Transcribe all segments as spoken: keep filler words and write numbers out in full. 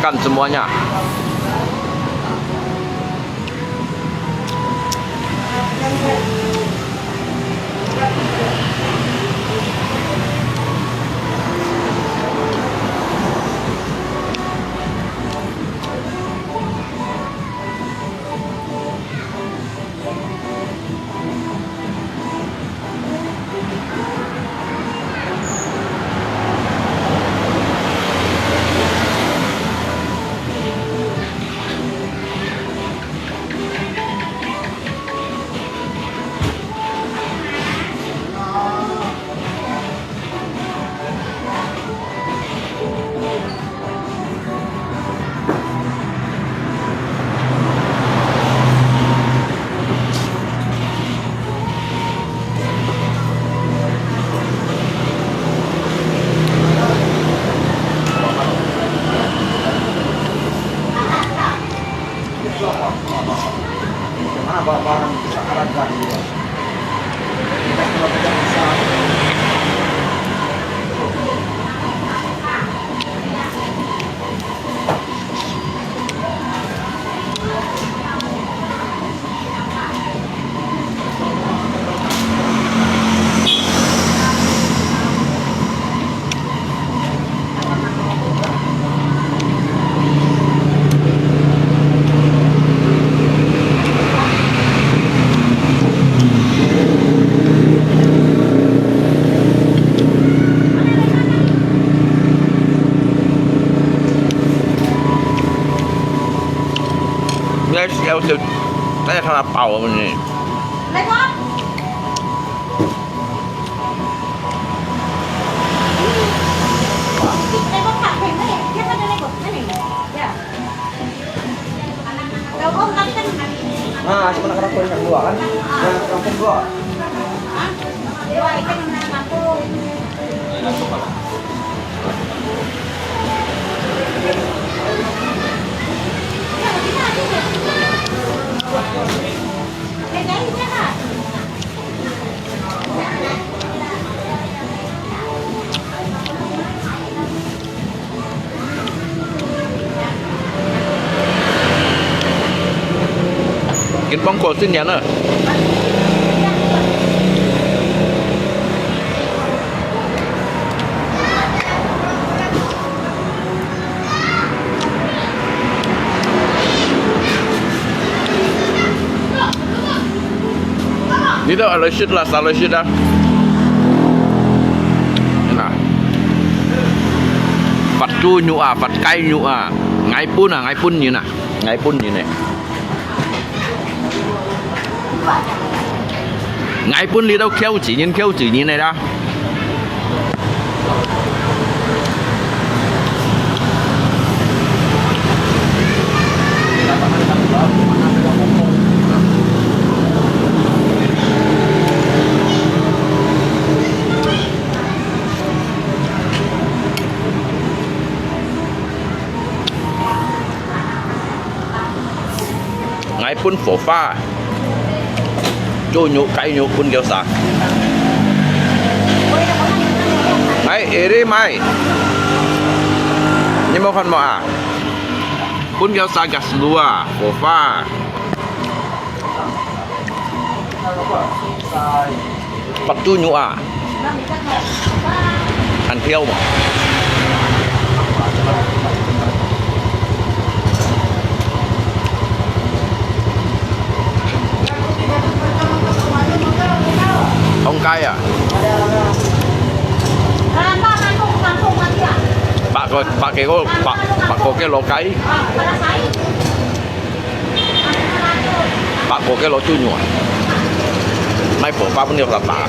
干什么呀？ 应该是要求大家看它饱了没？来吧。Nah, cuma nak kena kulit yang dua kan? Yang kampung dua. Kin pong ko sin yan a. Nito, aloi sit lah, saloi sit lah. Nah. Fat tu nyu a, fat kai nyu a. Ngai pun a, ngai pun nyi nah. Ngai pun nyi nè. Ngai pun li tau kiau chi nyin, kiau chi nyin nè lah. Ngai pun pho pha. Chu nyu, kai nyu, pun kiau sa. Ngai eri mai. Ni mo khon mo a. Pun kiau sa gas lu a, pho pha. Fat tu nyu a. Ăn thiau mah. Hông kai a. Pak ko, pak ke ko, pak, pak ko ke lo kai. Pak ko ke lo chu nyu a. Mai pho pha pun liau sa pak.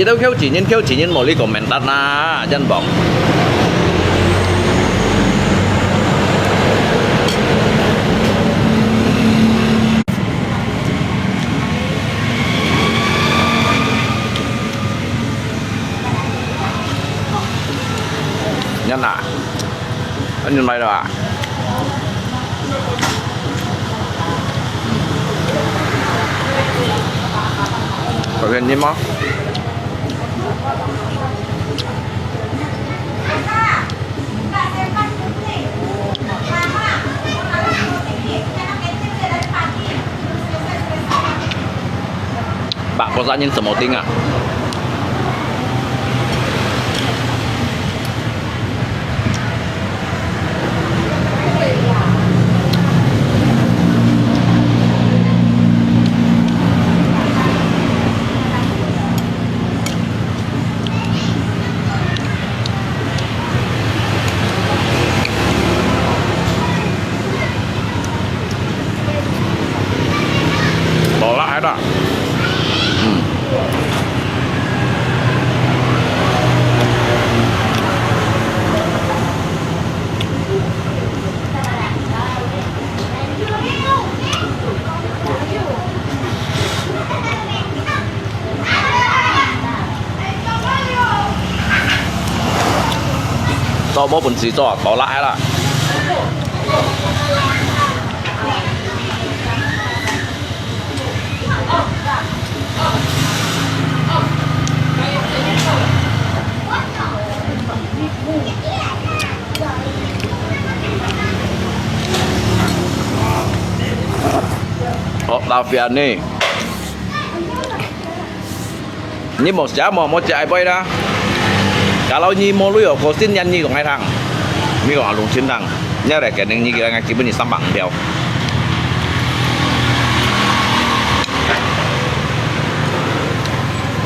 你兜口前人，口前人無你講免得啦，真棒。人啊，恁樣來了啊？ 好便宜嗎？百个三人怎么定啊？ 無啦，還啦。嗯。 做無本事做，倒落來啦。 哦，拉菲呢？你無食無，無食愛買啦。Kalau你無鐳哦，過新年你講愛聽，你講啊，弄清聽，你來決定你个，基本你三百五條。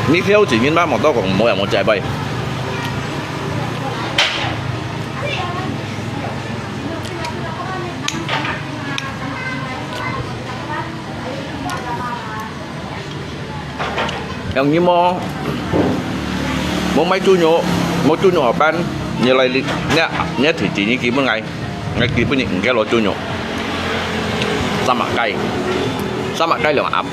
你口前人嘛，無多講，無也無食愛買。 樣你無，無買豬肉，無豬肉好辦，你來你，你，你提錢，你基本𠊎，𠊎基本你毋該攞豬肉。三百雞，三百雞兩盒。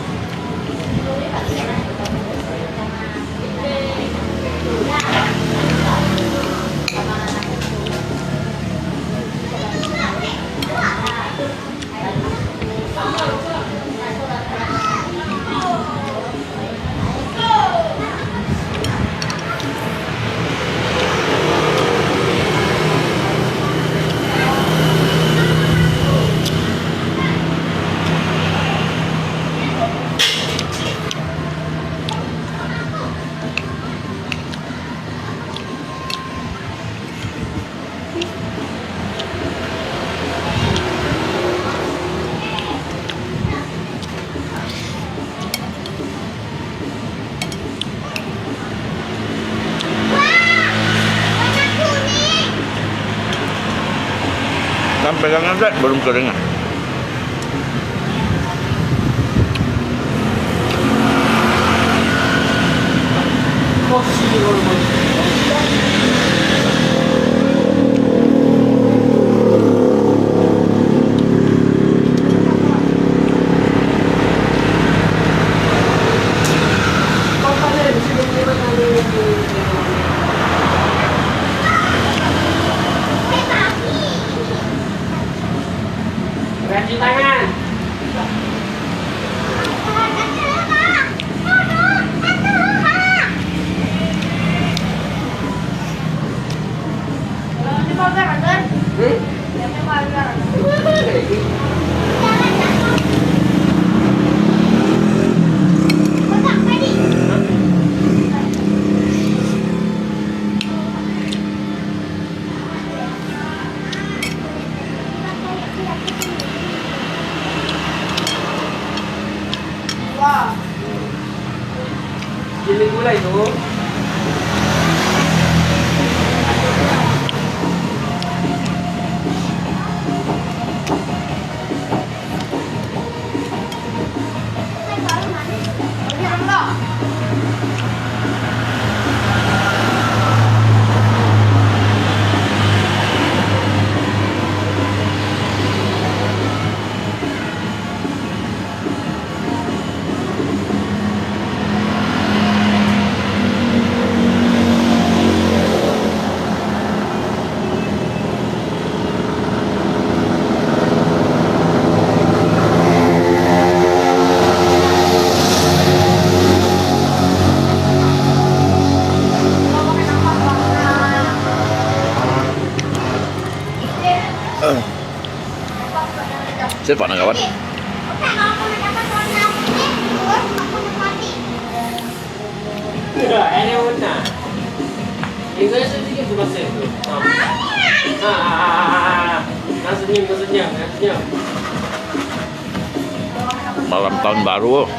Sampai dengan red belum kering ah. Cuci tangan. Wah. Pilih gulai tu. 食飯啊，kawan。Malam tahun baru.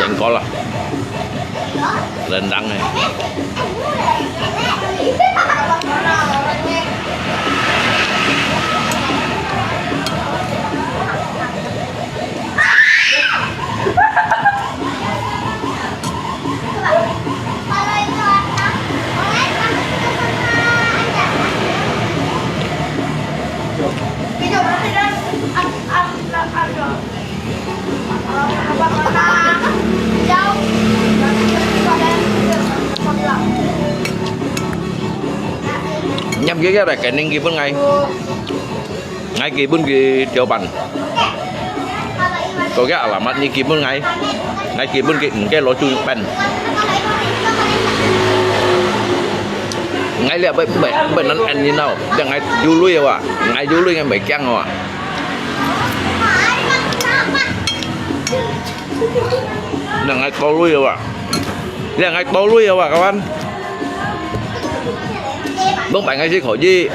Jengkol lah. Rendang eh. Nyam kia kia dah kening kibun ngai. Ngai kibun ki tiopan. Ko kia alamat ni kibun ngai. Ngai kibun ki ngke lo chu pen. Ngai lia bai bai bai nan en ni nau. Lia ngai yu lui wa. Ngai yu lui ngai bai kiang wa. Lia ngai to lui wa. Lia ngai to lui wa kawan. Bông pai ngai si kho ji.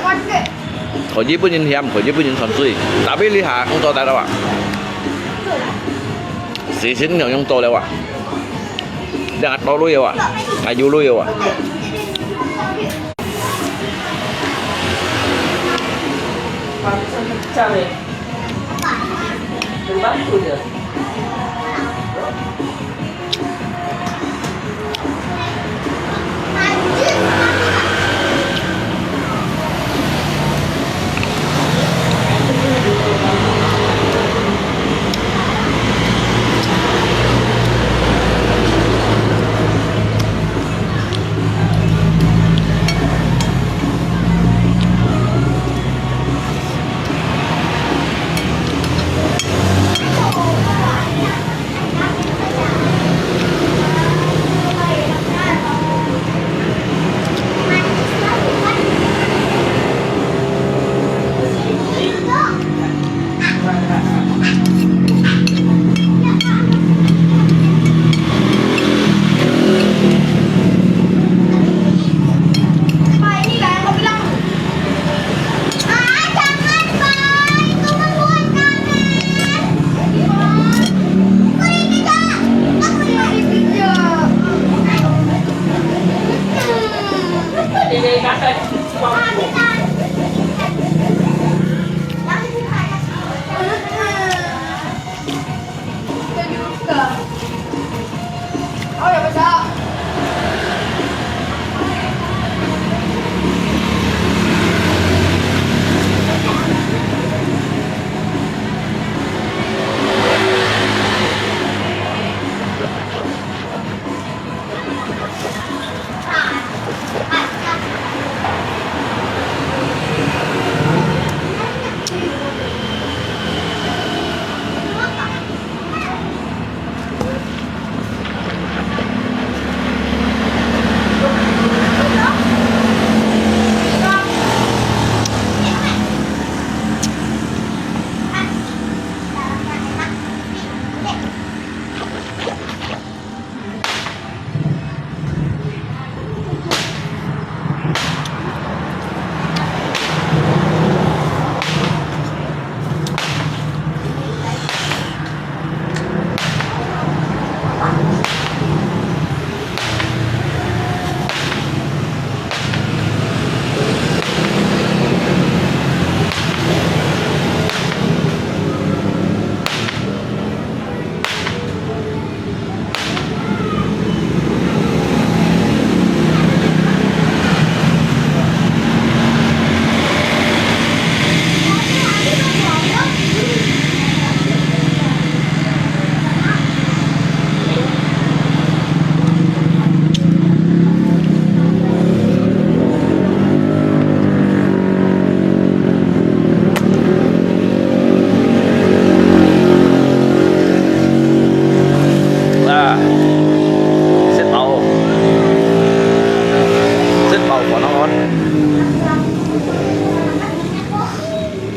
可以分人嫌，可以分人傳水，tapi liha用做得了啊？時辰用用做了啊？你還多鐳啊？還有鐳啊？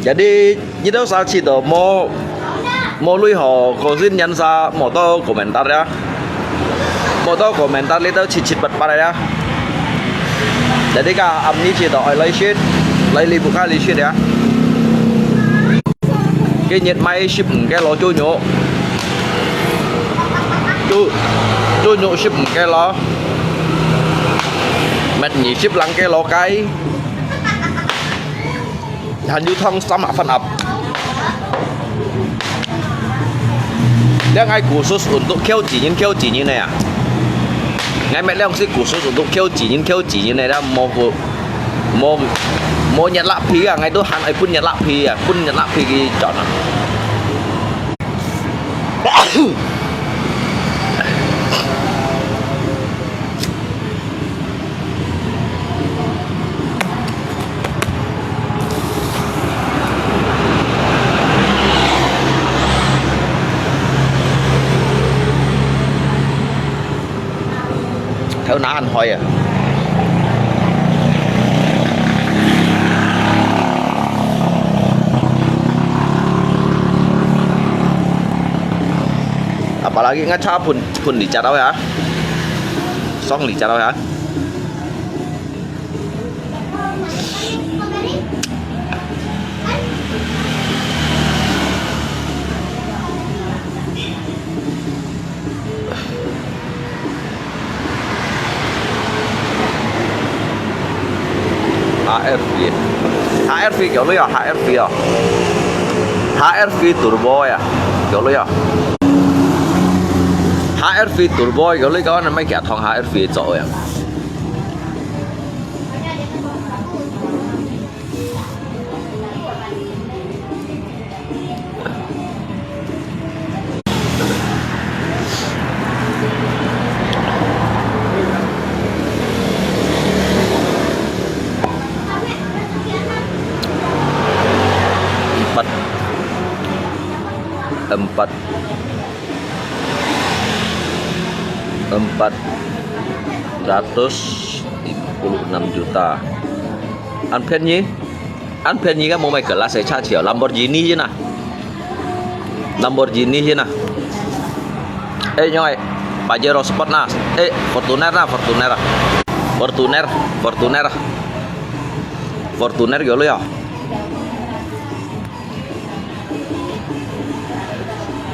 Jadi, nyi tau sa chhit to, mo, mo lui ho, ko sin nyan sa, mo tau komentar ya. Mo tau komentar li tau chhit chhit pat pat ya. Jadi ka am nyi chhit to, ai lai shit, lai li bu ka li shit ya. Cái nhiệt máy ship một cái lọ猪nhục. Chú, chú nhục ship một cái lọ. Mệt nhị ship lăng cái lọ cái. Hàn du thông sama phân ập. Liang ai khusus untuk K L C nhân, K L C nhân này à? Ngai mệt liang si khusus untuk K L C nhân, K L C nhân này đó, mo khusus 無，無日落皮啊，𠊎都還愛分日落皮啊，分日落皮佢轉啊。頭那很開啊。Apalagi ngachá phun, phun đi chát ya. Song đi chát ya. H R V，H R V幾多鐳啊？H R V啊，H R V turbo啊，幾多鐳啊？H R V turbo幾多鐳？該你買幾多趟H R V做呀？ Empat, empat, empat ratus lima puluh enam juta. An 便宜? An 便宜个，無買个啦，誰差錢哦？Lamborghini先啊，Lamborghini先啊。哎，因為 Pajero Sport 啦，哎，Fortuner 啦，Fortuner 啦，Fortuner，Fortuner 啦，Fortuner有了哦。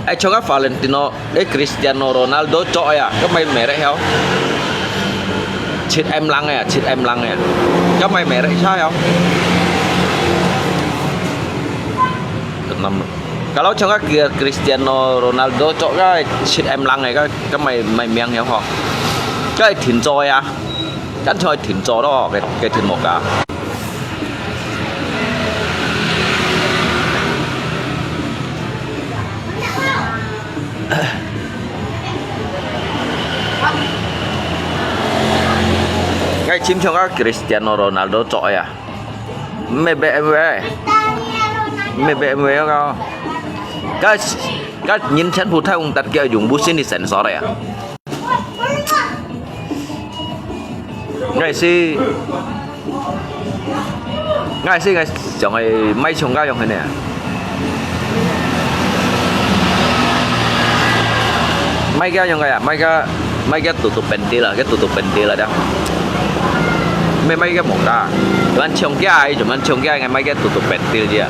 哎，像个 Valentino 哎，Cristiano Ronaldo著个啊，該買merek曉？七M零个啊，七M零个啊，該買merek差曉？Enam。Kalau像个Cristiano Ronaldo著个七M零个，該該買買名曉吼？該定做个啊，該就定做咯，該該定無價。 𠊎尋像个Cristiano Ronaldo著个啊，毋係BMW，毋係BMW个。該該人全部太陽達佢用無線个sensor个啊。 𠊎係，𠊎係𠊎想愛買像該樣个呢。買該樣个啊，買該買該tutup pentil啦，該tutup pentil啦，這。毋係買該無價，做麼搶價个，做麼搶價个，買該tutup pentil啫。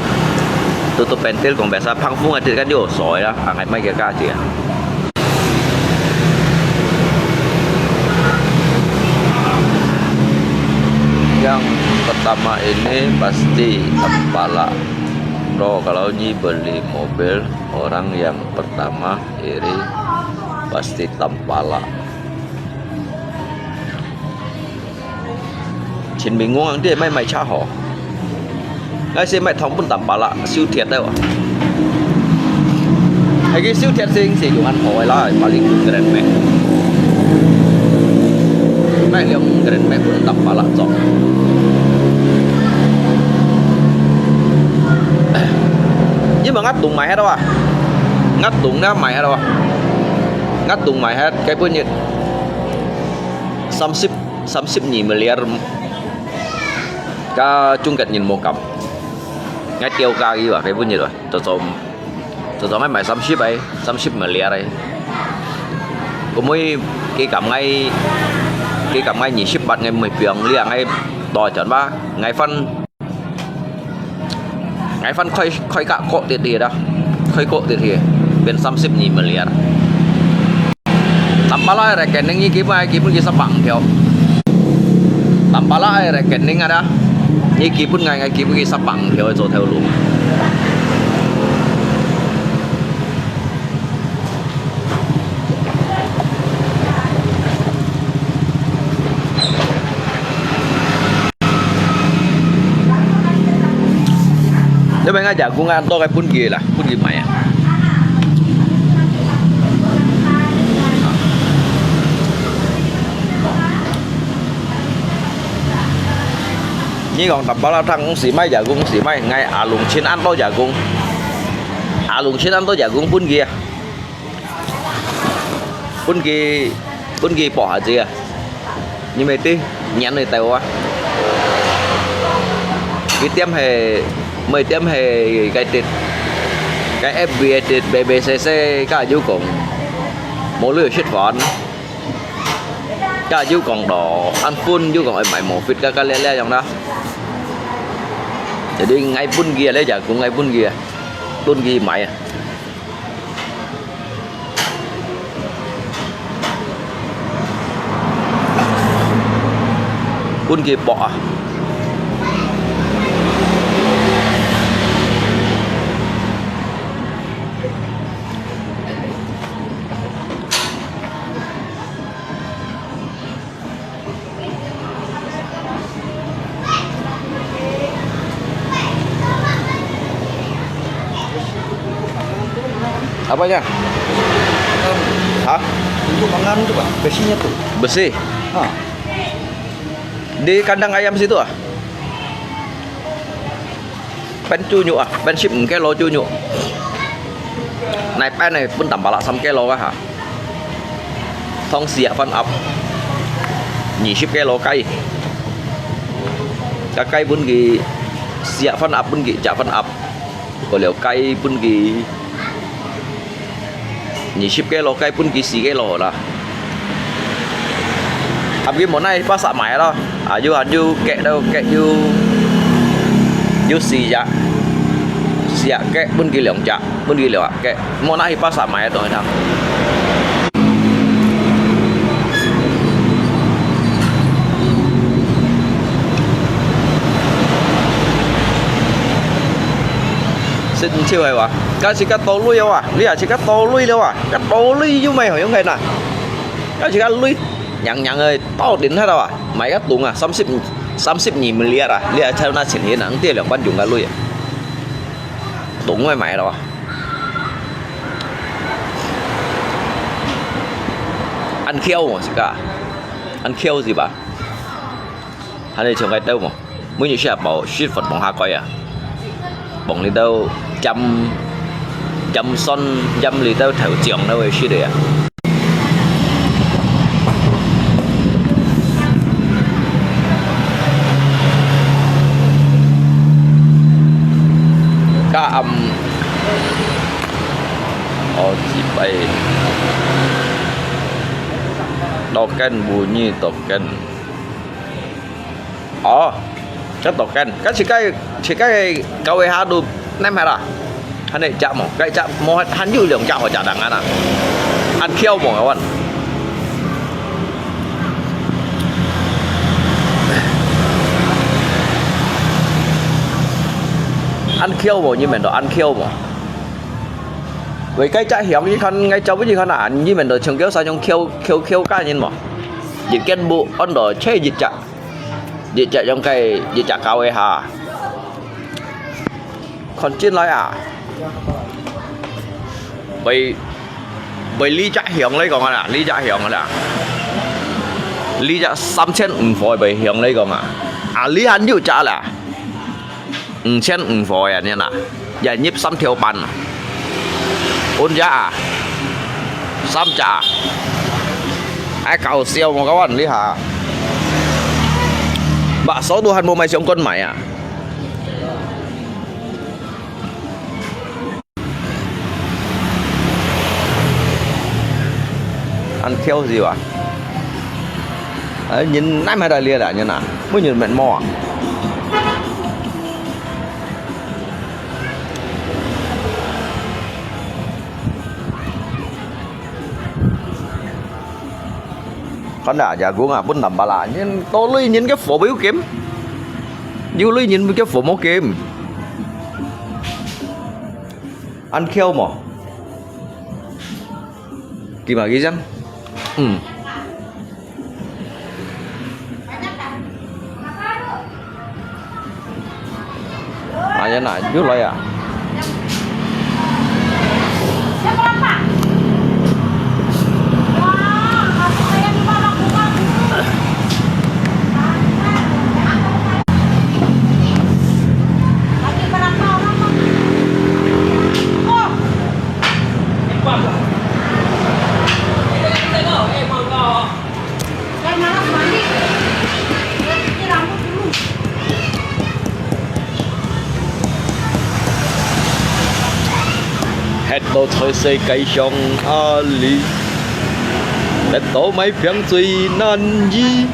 Tutup pentil講biasa，膨風啊，這個就有水啦，啊，還買該價錢啊。 Yang pertama ini pasti tampalak. Bro, kalau nyi beli mobil orang yang pertama ini pasti tampalak. Chính mình ngon ăn đi, mày mày cha hổ. Ngay sẽ mày thông bún tạm bả lạ, siêu thiệt đâu. Hay cái siêu thiệt sinh sẽ dùng ăn hổ là phải linh Grand Max. Mày liang Grand Max bún tạm bả lạ rồi. Nhưng mà ngắt tùng mày hết đâu à? Ngắt tùng đã mày hết đâu à? Ngắt tùng mày hết, cái bún nhiệt. Samsip, samsip nhị milliard. Ka chung kat nyin mo kam. ，𠊎掉價佢話，佢本日話，就做，就做𠊎賣三十个，三十miliar个。後尾佢減𠊎，佢減𠊎二十八，𠊎毋會放，你啊，𠊎多轉吧，𠊎翻，𠊎翻開，開價過跌去啦，開過跌去，變三十二miliar。 Tampalak rekening，你寄分，寄分佢十八條。Tampalak rekening ada，你寄分𠊎，𠊎寄分佢十八條个做頭路。 因為𠊎jagung恁多个分佢啦，分佢買啊。你講Tampalak聽講係賣jagung，係賣，𠊎阿龍親恁多jagung，阿龍親恁多jagung分佢啊。 分佢，分佢剝下子啊。你乜知，年來到啊。佢店係，每店係該跌，該F B跌，B B C C，加有講，無你有食飯，加有講咯，恁分，有講愛買無fit，加加咧咧樣啦。Jadi𠊎分佢啊，你jagung𠊎分佢啊，分佢買啊。 分佢剝啊。 Apanya? Hah? Untuk mangan tu, Pak. Besinya tu. Besi? Ha. Di kandang ayam situ ah? Pên cunyuk ah, pên sip kilo cunyuk. Nai pên nai pun Tampalak sam kilo ah ha. Thong siak phan ap. Nyi sip kilo kai. Ka kai pun ki siak phan ap pun ki jak phan ap. Ko liu kai pun ki Nyi sip kilo kai pun ki si kilo lah. Ap ki mo nai pasar mai lo. Ayu ayu kek do kek yu. Yu si ya. Siak kek pun ki liang jak, pun ki liang kek. Mo nai pasar mai to thang. Sit chiu ai wa. Ka si ka to lui wa. Li a si ka to lui le wa. Ka to lui yu mai ho yung kai na. Ka si ka lui. Yang yang ai to din ha da wa. Mai ka tung a. Samsip, samsip ni miliar a. Li a chau na chin hin ang tie liang ban yung ka lui a. Tung mai mai da wa. An kiau mo si ka. An kiau si ba. Hane chong kai tau mo. Mui ni sia pau shit fot bong ha koi a. Bong li tau jam, jam son, jam li tau thau chiang tau shit a. Ka am. Oh, jibai. Token bunyi token. Oh, ka token. Ka si kai, si kai kau e ha du nem ha la. Hane jak mo, kai jak mo han yu liang jak ho jak dang ana. An kiau mo wan. An kiau mo ni men do an kiau mo. Wei kai jak hiang yi kan ngai jau yi kan an yi men do chung kiau sa chung kiau kiau kiau ka yin mo. Yi ken bu on do che yi jak. Yi jak yong kai yi jak kau e ha. Kon chin lai a. Bei, bei li jak hiang lai kong a, li jak hiang a. Li jak sam chen ng foi bei hiang lai kong a. A li han yu jak la. Ng chen ng foi a nian a. Ya nyip sam thiau pan a. Un jak a. Sam jak a. Ai kau siau mo kawan li ha. Ba so du han mo mai siang kon mai a. 恁挑是吧？哎，人哪買得了啦，人啊，每日面貌啊。看啦，jagung啊，分tambah啦，人到底人个貨無金，有類人个貨無金。恁挑無？ 幾嘛幾張？嗯。哎呀，那又來啊！行到在世界上哪裡，得到買餅最難易。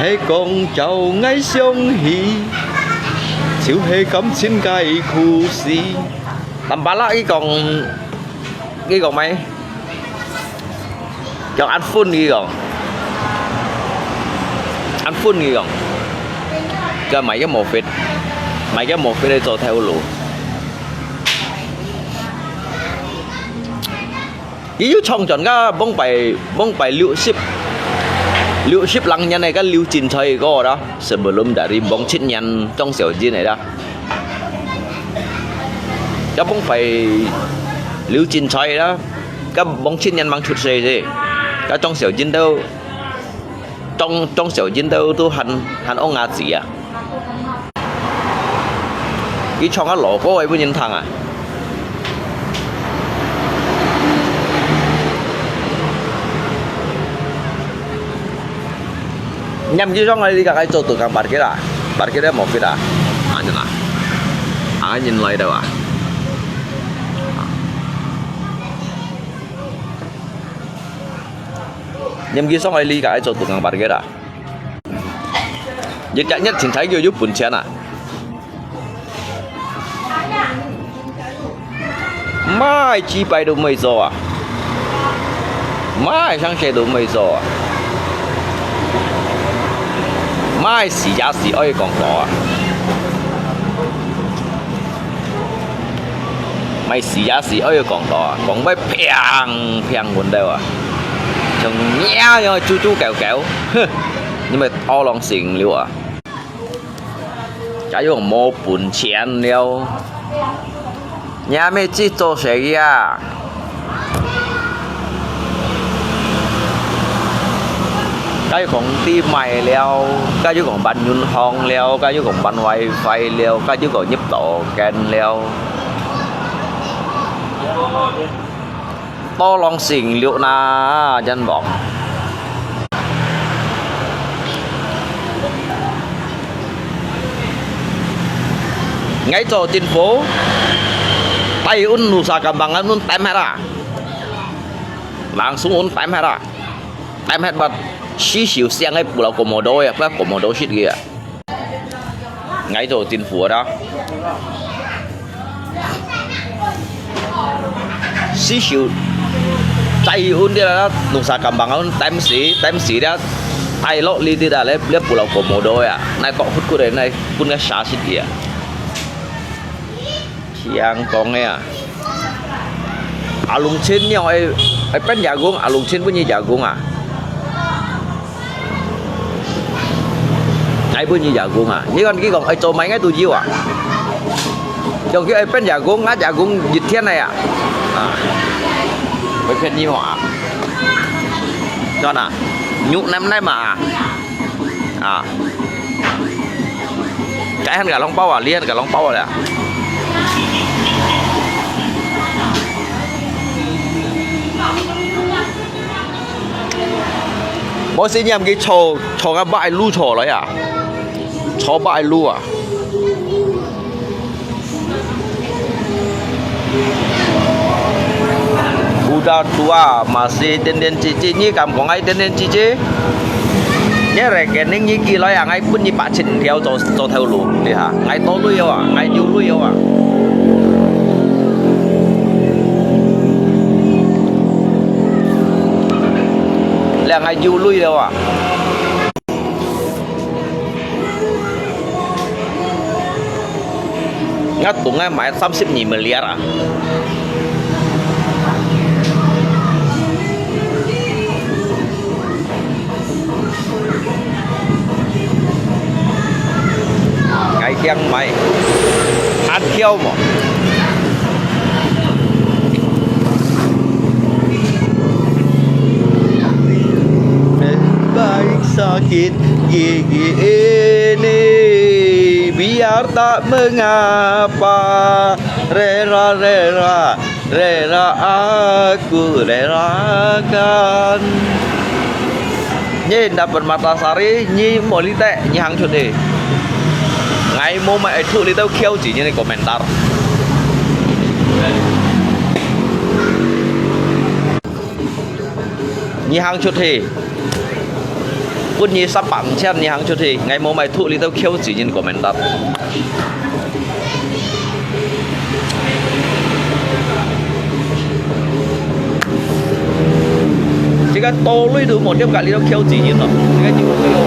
係講叫𠊎想起，就係感情个故事。Tambah啦，佢講，佢講咩？ 叫恁分佢講，恁分佢講，叫買个無fit，買个無fit來做頭路。佢又唱轉个往擺，往擺六十，六十零年个，个劉進財个歌啦，Sebelum dari Bong Chin Nyan張小燕个啦。 該往擺劉進財啦，該Bong Chin Nyan吂出世啫，該張小燕都，張，張小燕都，都還，還翁阿姊啊。佢唱个老歌个分人聽啊。 你毋知上來你个愛做tukang parkir啊？Parkir無fit啊？啊，真啊？啊，人來的啊？你毋知上來你个愛做tukang parkir啊？你今日凊彩叫有本錢啊？ 買幾擺都毋會做啊，買上些都毋會做啊，買死也死愛講道啊，買死也死愛講道啊，講會砰砰穩到啊，像貓樣啾啾狗狗，哼，你們討論性了啊！ 假如講無本錢了，你還沒去做生意啊？假如講地賣了，假如講辦銀行了，假如講辦WiFi了，假如講入到間了。 多浪性慾哪，真無？𠊎做政府，帶運Nusa Kambangan運抌忒啊，langsung運抌忒啊，抌忒bát四十箱个Pulau Komodo啊，bát Komodo食个啊。 𠊎做政府个啦。四十，載運个啦，Nusa Kambangan運抌死，抌死了，帶落這兜啊，這，這Pulau Komodo啊，哪個窟窟个，哪分个沙食个啊。 聽講个啊，阿龍清仰會，會變jagung，阿龍清分你jagung啊？愛分你jagung啊？你看佢講愛做麼个都有啊？像佢會變jagung，啊jagung一天个啊？啊，會騙你嘛？算啊，肉黏黏嘛。 啊。該還个攏包啊，你還个攏包啊啦。無時間去坐，坐个bus路坐來啊，坐bus路啊。 有 Ka tua masih tenden cici, ni kam kong ai tenden cici. Ni rekening ni kilai ang ai pun ni pacin dia to to tau lu, lihat. Ngai to lu yo ah, ngai ju lu yo ah. Lihat ngai ju lu yo ah. Ngat tung ngai mai samsip ni miliar ah. Ngai tiang mai. An thiau mo. Baik sakit gigi ini, biar tak mengapa. Rela, rela, rela aku relakan. Ni nda Permatasari, ni mo li te, ni hang chut he. Ngai mo mai thu li tau khiau ji ni komentar. Ni hang chut he. Pun ni sap pang chian ni hang chut he. Ngai mo mai thu li tau khiau ji ni komentar. Jika tolui tu mo tiap kali tau khiau ji ni no. Jika ni mo khiau.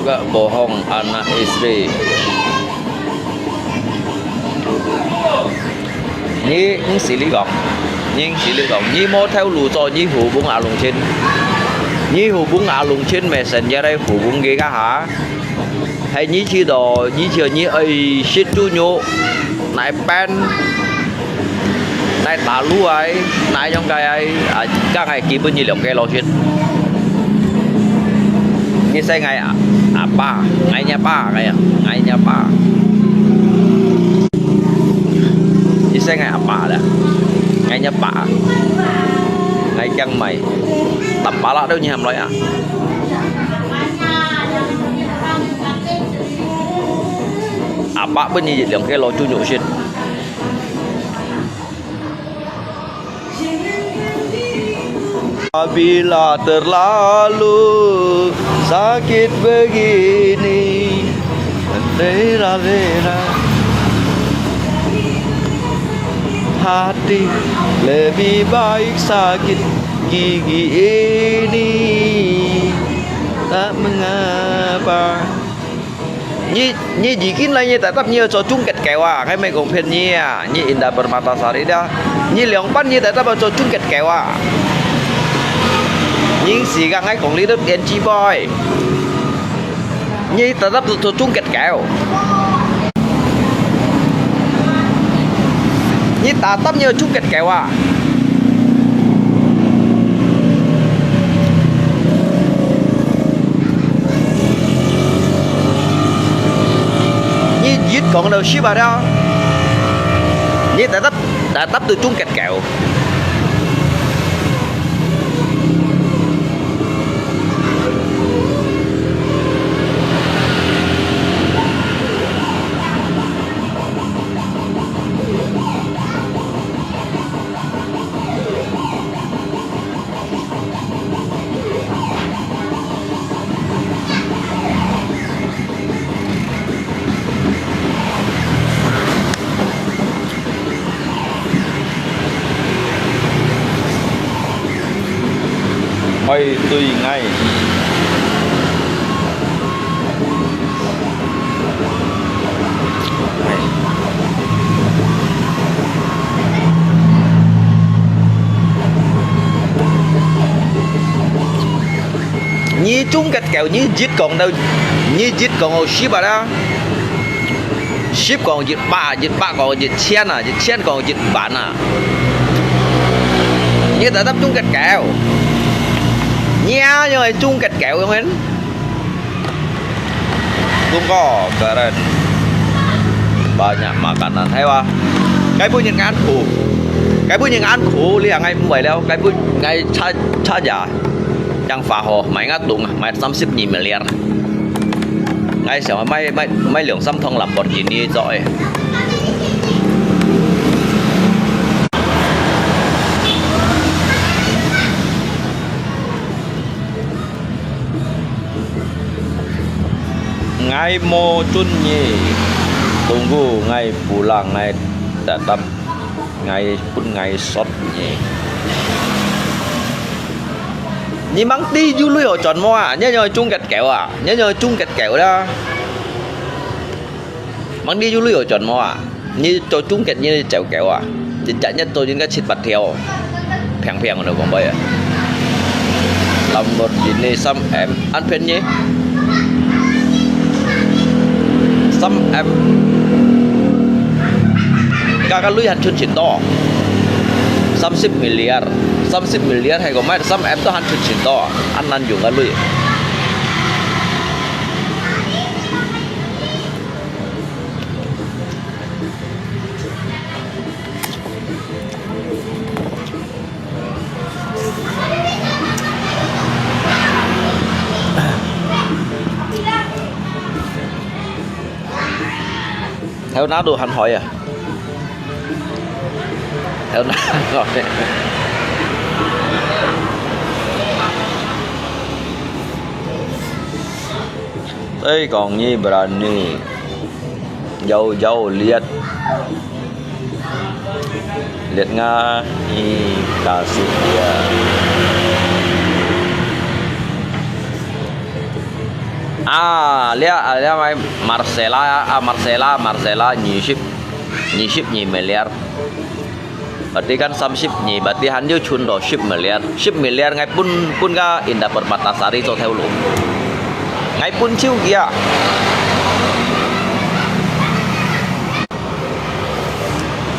Gak bohong anak istri. Ni ngsi li kong, ni ngsi li kong, ni mo thau lu cho, ni hubung alung chin. Ni hubung alung chin messenger ai hubung ke ka ha. Hai ni chi do, ni chi ni ai sit tu nyu, nai pen. Nai talu ai, nai yong kai ai, ah, kang ai kipen ni liong ke lo sit. Ni sai ngai ah, apa, ngai nya pa, ngai ah, ngai nya pa. Ni sai ngai apa la, ngai nya pa, ngai kiang mai, tam pa la deu ni ham loi ah. Apa pen ni liong ke lo chu nyu sit. Bila terlalu sakit begini, rela-rela hati, lebih baik sakit gigi ini, tak mengapa. Ni, ni ji kin lai ni tetap ni cho chung ket keu ah, ngai mai kong phen ni ah, ni inda Permatasari dia. Ni liong pan ni tetap cho chung ket keu ah. Ning si ka ngai kong li tu N G boy. Ni tetap cho chung ket keu. Ni tetap ni chung ket keu ah. Ni yit kong lo sip ah dia. Ni tetap, tetap tu chung ket keu. Oi, tui ngai. Ni chung ket keu, ni yit kong tau, ni yit kong sip ah la. Sip kong yit pa, yit pa kong yit chien ah, yit chien kong yit ban ah. Ni tetap chung ket keu. Ni ah, yong ai chung ket keu yong en. Tunggu, keren. Banyak makanan, hai wa. Ngai pun ngan ku. Ngai pun ngan ku, liang ngai muai liao. Ngai pun ngai cha, cha ya. 樣花好，買𠊎棟啊，買三十二miliar。𠊎想買，買，買兩三趟Lamborghini做誒。𠊎無準你，tunggu𠊎pulang，𠊎tetap，𠊎分𠊎sot你。你吂知有鐳好賺無啊？你愛中結狗啊？你愛中結狗啦！吂知有鐳好賺無啊？ 你做中介，你走狗啊？一隻月做應該七八條，平平个講白啊。Lamborghini三M，恁便宜？三M，加个鐳還出錢多，三十miliar，三十miliar係講買三M都還出錢多，恁難用个鐳。 還有哪度還好呀？還有哪度還好呀？Tapi kong ni berani, jauh-jauh lihat, lihat nga ni kasih dia. Ah, lihat, ah, lihat mai Marcella, ah, Marcella, Marcella, 二十，二十二 miliar. Berarti kan 三十二，berarti 還有存到十 miliar，十 miliar ngai pun pun ka Indah Permatasari 做頭路。Ngai pun 手機啊！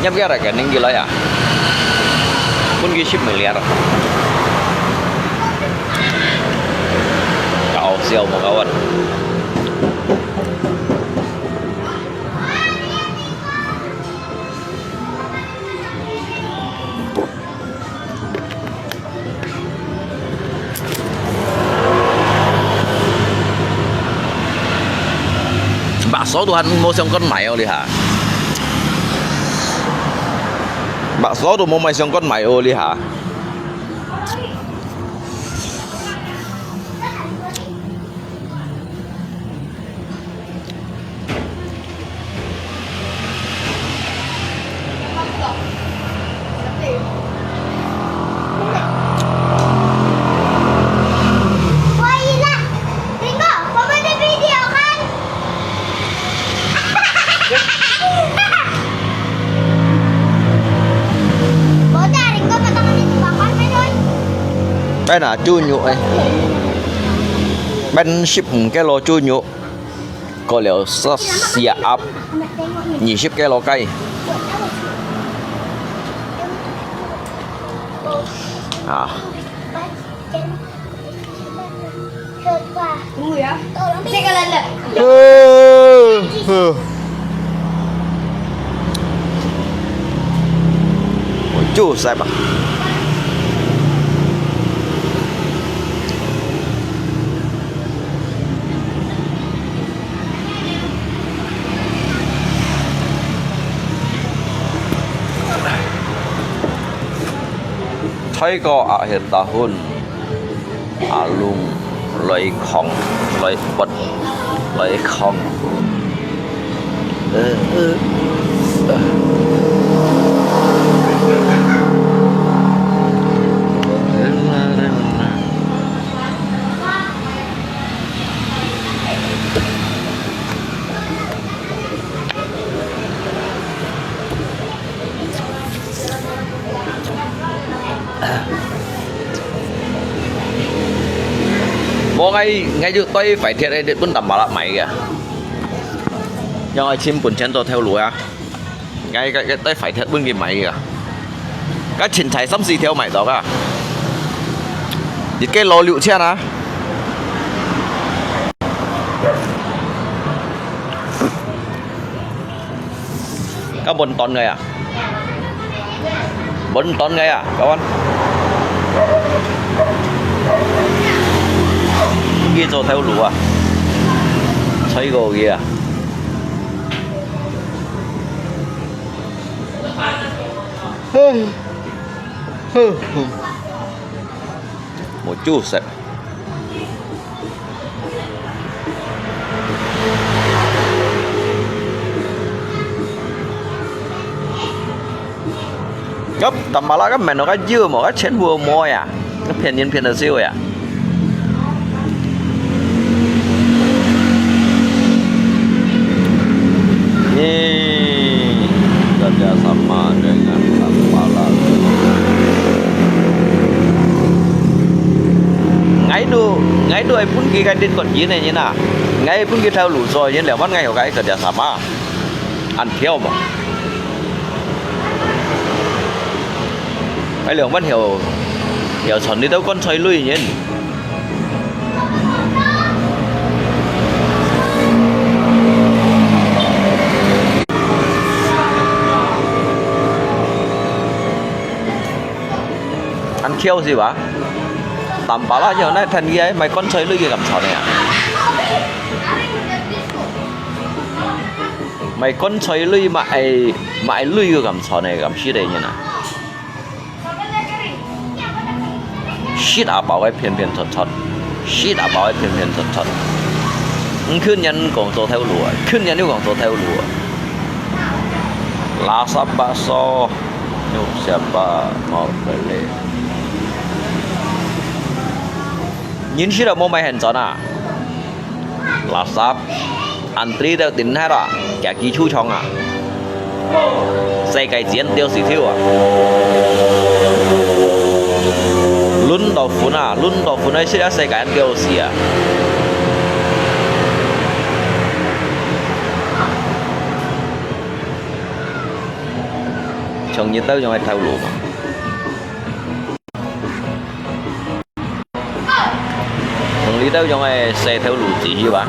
入去來，肯定佢來啊！Pun 佢十 miliar。搞笑，無搞完。 Bakso都還無相干買哦，這下。Bakso都無買相干買哦，這下。 Pwede na, 豬肉誒。Pwede 十五 kilo 豬肉。 過了十四盒，二十kilo雞。啊。呃，呃。我就塞吧。 Thai ko akhir tahun, alung, loikong, loipot, loikong.無，𠊎，𠊎就對快鐵个日本大馬拉買个，因為親本錢做頭路啊。 𠊎，𠊎，𠊎帶快鐵分佢買个。該凊彩三四條買到个。一kilo六千啊。該分段个啊？分段个啊，各位。佢做頭路啊，吹過去啊。無酒食。 Ngap tampalak kan main ka jiu mo, ka chen hu mo ya. Ka pian yin pian da siu ya. Ni, kerja sama dengan tampalak. Ngai tu, ngai tu ai pun ki kai dit kot yin ai yin a. Ngai pun ki thau lu so yin le, wan ngai ho kai kerja sama. Ăn phiêu mà. Cái lượng bắt hiểu, hiểu chọn đi đâu con xoay lui nhỉ? Ăn phiêu gì vậy? Tạm bảo là giờ này thành cái ấy, mày con xoay lui cái gầm chọn này à? Mày con xoay lui mà ai, mà ai lui cái gầm chọn này, gầm shit đấy nhỉ nè. Shit à bảo cái phiền phiền chọt chọt. Shit à bảo cái phiền phiền chọt chọt. Không khuyên nhắn còn tổ theo lùa, khuyên nhắn nếu còn tổ theo lùa. Lá sắp bá so, nhục xếp bá màu phải lệ. Nhìn shit à mô mày hẹn chọn à? Lạp sáp. Ăn tri têu tín hai đó, kia ký chú chóng à.世界只ăn tiêu xì thiu à. Lún tỏ phun à, lún tỏ phun ai xí á世界ăn tiêu xì à. Chóng nhiệt tao dùng ai thao lũ mà. Mừng lý tao dùng ai xe theo lũ chỉ hiu à.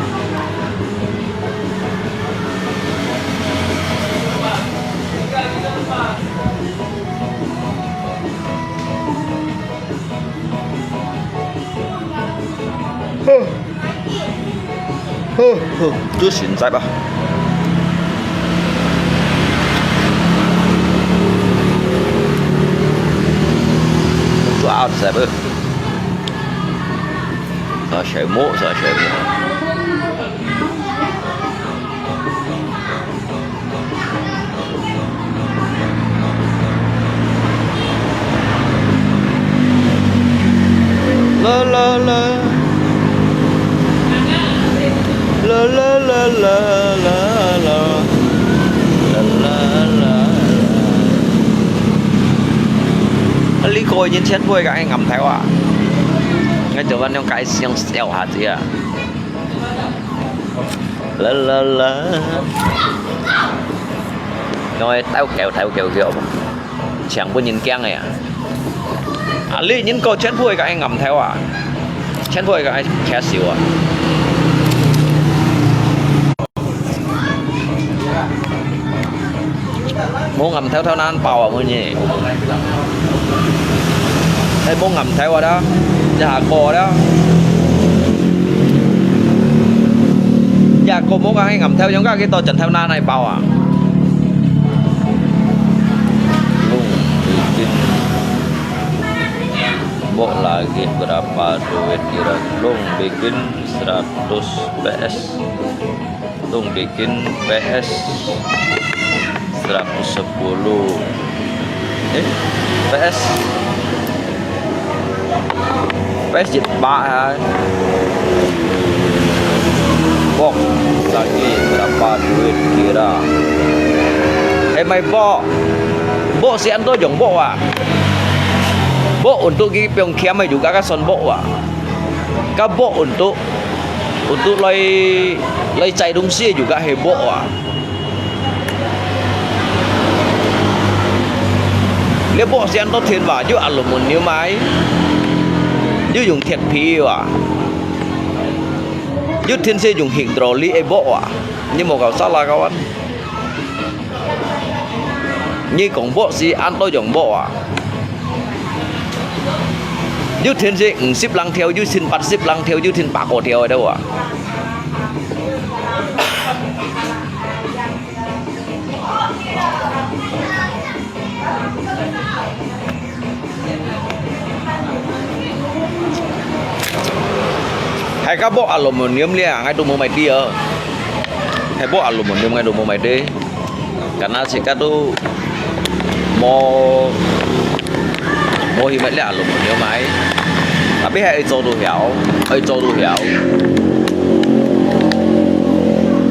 Huh, huh, huh, chú xin在吧. Chú out在bơ. Sa shay mo, sa shay mo. La la la. La la la la la la. La la la la. Li kôi nhìn chén bôi cái ngắm theo à. Ngay từ văn trong cái siang xèo hạt gì à. La la la. Nói tao kéo, tao kéo kéo. Chàng bún nhìn kiang à. À, li nhìn có chén bôi cái ngắm theo à. Chén bôi cái khé xíu à. Mô ngắm theo theo nan bảo à mô nhỉ. Ê, mô ngắm theo à đó. Chả có đó. Chả có mô ngắm theo, giống cái to chân theo nan này bảo à. Lung bikin. Mbok lagi berapa duit kira? Lung bikin seratus P S. Tung bikin P S seratus sepuluh. Eh, P S. P S jet bak ha. Bok, lagi berapa duit kira? Eh, mai bok. Bok si ăn to jong bok à. Bok untuk ki piong kiam mai juga ka son bok à. Ka bok untuk Untuk lòi, lòi chai tông si juga he bok à. Liá bok siang to thiên và yuk aluminium mai. Yuk dùng thiệt phi và yuk thiên si dùng hình trò li e bok à. Ni mò kau sala kawan. Ni kong bok si ăn to dùng bok à. 有天係五十零條，有天八十零條，有天百過條个都啊。 係个薄aluminium咧，𠊎都無買知哦。係薄aluminium𠊎都無買知。Karena自家都無，無去買這aluminium買。Tapi係愛做都曉，愛做都曉。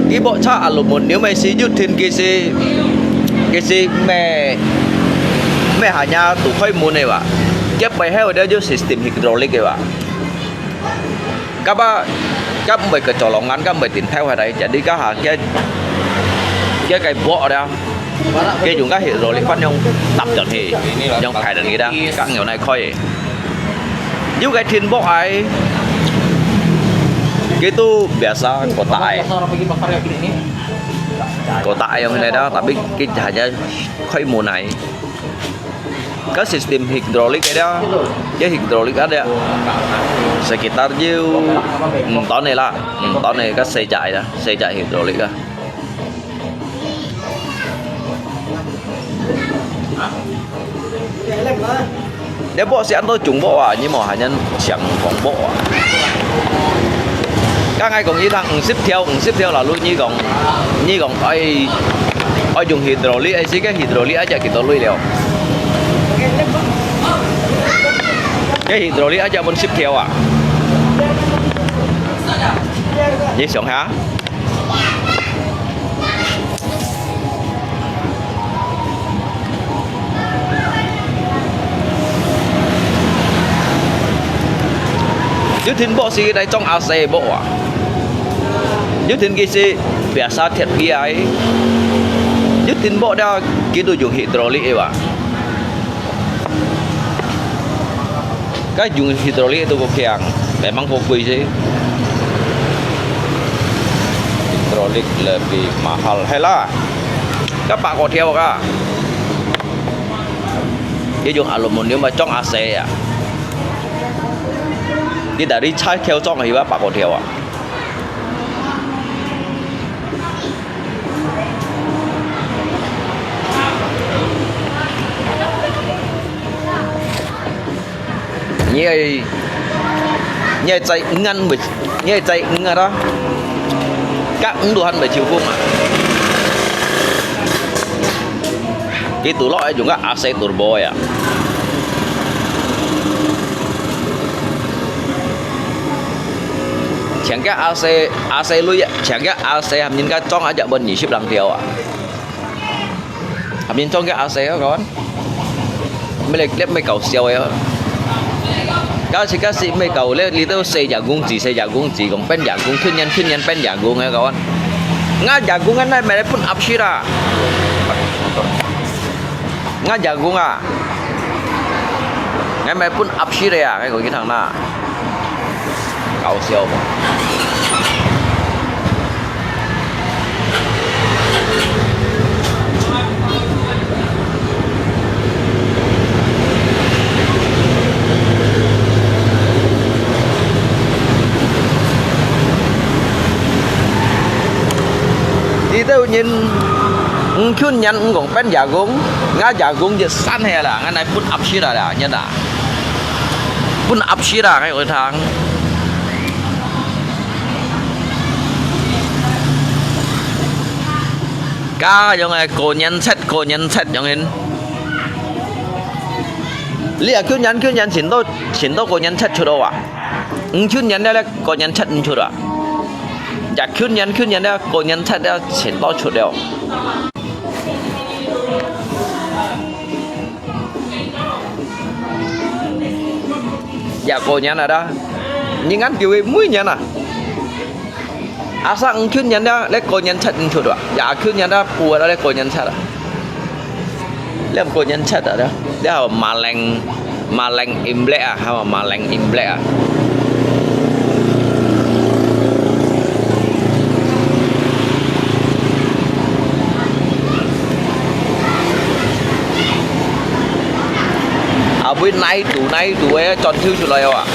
佢薄差aluminium个係一定佢係，佢係咩，咩下下都開門个哇。佢背後个就system hydraulic个哇。 Kapa，佢毋會个做浪眼，佢毋會定頭下來，jadi佢下佢，佢个薄了，佢用个hydraulic般樣搭上去，用排等佢啦，佢用來開个。有个天薄矮，佢都biasa kotak个，kotak个用來啦，tapi佢下下開門來。 Ka system hydraulic ke dia, dia hydraulic ada. Sekitar je, hmm, ton ni lah. Hmm, ton ni ka sejak ya, sejak hydraulic ka. Dia buat si anto jung buat ah, ni mau hanya siang kong buat ah. 剛才講一趟五十條，五十條，lalu你講，你講愛，愛用hydraulic，愛是个hydraulic，愛隻幾多鐳了？个hydraulic愛隻分十條啊？你想下？ 有聽無係來裝阿細無啊？有聽佢係biasa thiệt biasa。有聽無了，佢都用hydraulic个哇。該用hydraulic都過強，memang過貴些。Hydraulic lebih mahal，係啦。該百過條啊！ 佢用aluminium啊裝阿細啊。佢dari七條裝起啊，百過條啊。你愛，你愛再硬啊，你愛再硬啊啦，該硬都還未收工啊。 佢都落來用个阿細turbo啊。像个阿細，阿細類啊，像个阿細，含人家裝啊，一分二十零條啊。含人裝个阿細啊，kawan。 Mele-, lep mele搞笑个。Kasi-kasi mele搞咧，你都四隻公子，四隻公子，講變隻公，去年，去年變隻公个，kawan。Nga隻公个，那mele pun absir啊。Nga隻公啊。Nga mele pun absir啊，該個去聽啦。搞笑無？ Itu nyin, engkun nyan engkong pen jagung, nga jagung je san he lah, ngan ai pun absir lah, nyan lah. Pun absir lah, ngai oi thang. Ka yong ai ko nyan chet, ko nyan chet yong hin. Li a kyun nyan, kyun nyan chin to, chin to ko nyan chet chut o wa. Ng kyun nyan le, le ko nyan chet ng chut wa. Ja kyun nyan, kyun nyan le, ko nyan chet le, chin to chut le. Ya ko nyan ada. Ningan kiwi mui nyan a. Asa ng kyun nyan da, le ko nyan chat ng chut wa. Ya kyun nyan da, pu da le ko nyan chat a. Le ko nyan chat a da. Le ha maleng, maleng imlek a, ha maleng imlek a. 後尾哪度哪度个轉抽出來哦啊！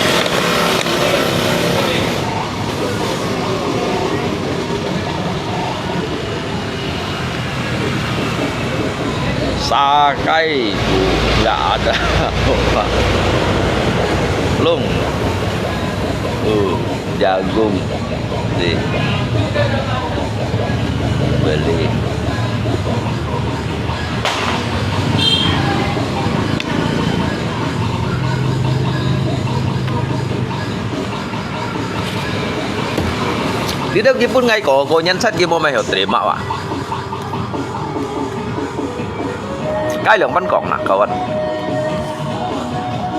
沙雞肚也ada，弄，哦，jagung，di beli。 Dito基本𠊎過過年節佢無買好terima哇。該兩班講啦，kawan。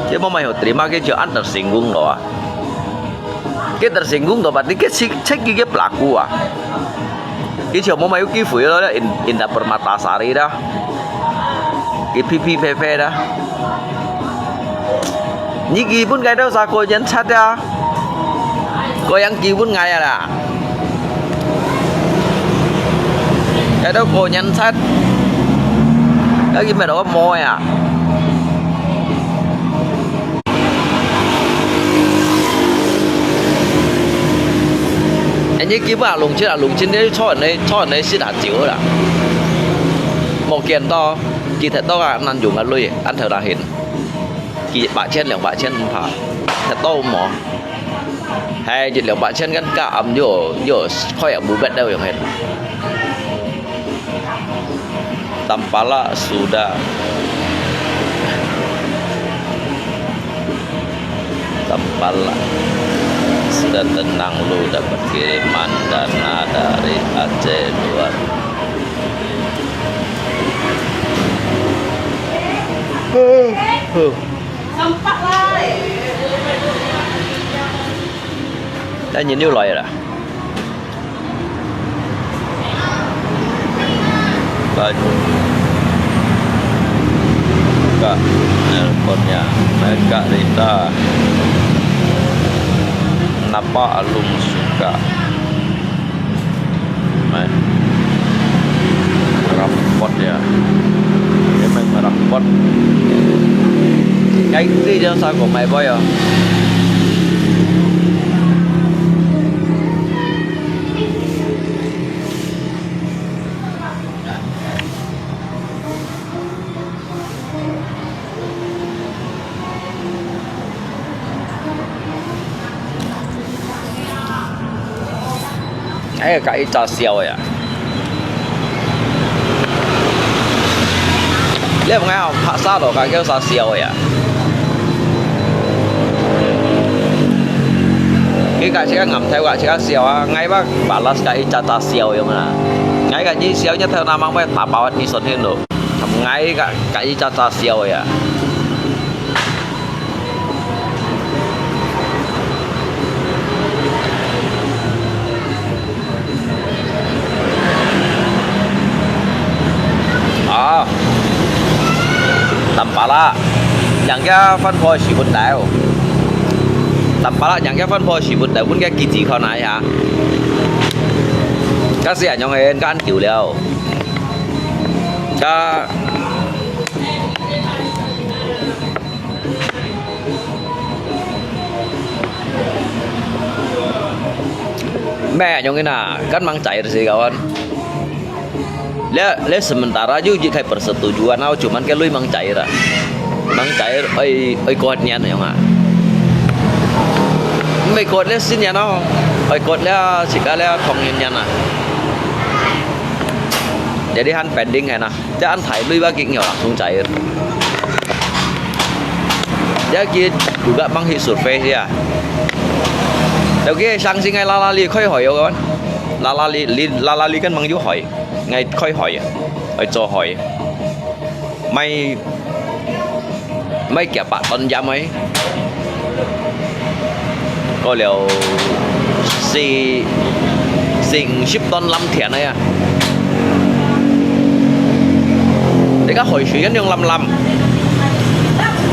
佢無買好terima，佢就恁tersinggung咯啊。佢tersinggung咯，berarti佢識識佢个pelaku啊。 佢就無買有機會咯，Indah Permatasari啦，佢P P P P啦。你基本該兜啥過年節啊？過樣基本𠊎啊啦，該兜過年節，該佢乜都無啊。 Anyi基本啊，弄清啊，弄清，你坐人个坐人个sit下照啦。無見到，佢摕到啊，難用啊鐳，恁頭那現，幾百千、兩百千毋怕，摕到無？係，一兩百千跟加暗又又開啊，無別兜用个。 Tampalak sudah, Tampalak sudah tenang lu dapat kiriman dana dari Aceh luar. Sempat lah. Dah nyenyuh lai lah. Kak, nelponnya, Kak Rita. Kenapa alung suka main rapot ya? Dia main rapot. Cái gì cho sao cũng mày boy à? Ai, kak Ica siau ya. Lihat ngai hong paksa to, kak Ica siau ya. Kak Ica ngam thai, kak Ica siau ah, ngai bak balas kak Ica siau yang mana. Ngai kak Ica siau nya thai nama mai tapawat ni son hin lo. Ngai kak kak Ica siau ya. Ah, Tampalak, yang kia 番婆係本來哦。Tampalak yang kia 番婆係本來，本該幾時考哪一下？該時啊，樣个，恁久了。該 Meh, nyong ina, kan mang cair si kawan. Le, le sementara ju jik hai persetujuan au, cuman ke lui mang cair ah. Mang cair, oi, oi kuat nian nyong ah. Meh kuat le sin nian au, oi kuat le, sika le thong nian ah. Jadi han pending hai na. Te an thai lui ba kik nyo langsung cair. Ya ki juga mang hi survey ya. Tau ki sang sing ngai lala li khoi hoi yo kawan. Lala li, li lala li kan mang yu hoi. Ngai khoi hoi. Oi cho hoi. Mai Mai kia pak ton yam ai. Có điều四四五十ton lâm thiện ai à. Thì có hồi sự gắn用lâm lâm.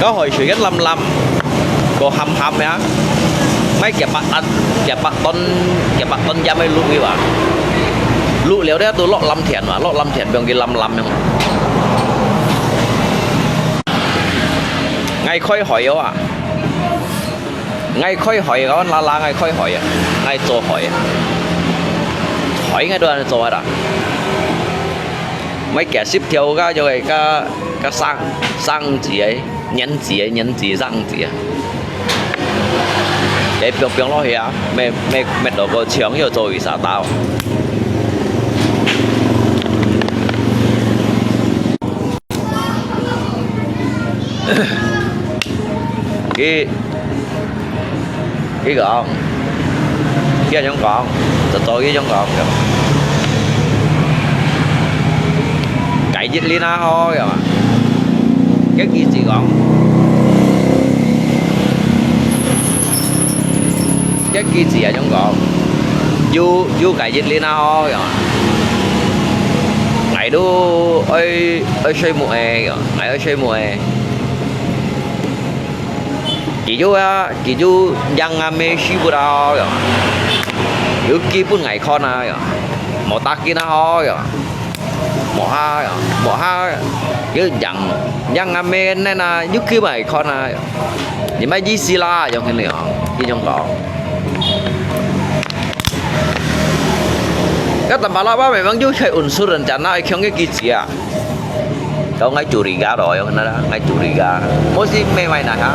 Có hồi sự gắn lâm lâm. Có hầm hầm ya. Mai kia pak ton, kia pak ton, kia pak ton yam ai lũ đi ba. Lũ liao đấy tôi lọ lâm thiện mà, lọ lâm thiện bằng cái lâm lâm yang. ，𠊎開海哦啊！𠊎開海，𠊎啦啦，𠊎開海啊！𠊎做海啊！海𠊎都恁做啊啦！𠊎幾十條个，就係个个生生子个，年子个，年子生子啊！你放放落去啊，乜乜乜到个搶又做一下刀。 佢佢講，佢恁樣講，就做佢恁樣講，該一輪啊好，係嘛？佢記者講，佢記者恁樣講，有有該一輪啊好，係嘛？𠊎都愛愛睡目个，𠊎愛睡目个。 佢就啊，佢就讓俺們舒服啊，有基本來看啊，無打緊啊，好，無下，無下，又讓讓俺們恁啊，又基本來看啊，你乜意思啦，用恁樣，一種講。該Tampalak memang又係unsur rencana，強个機制啊。 Kau ngai curiga loh, yang kena lah, ngai curiga. Mesti memang nah ha.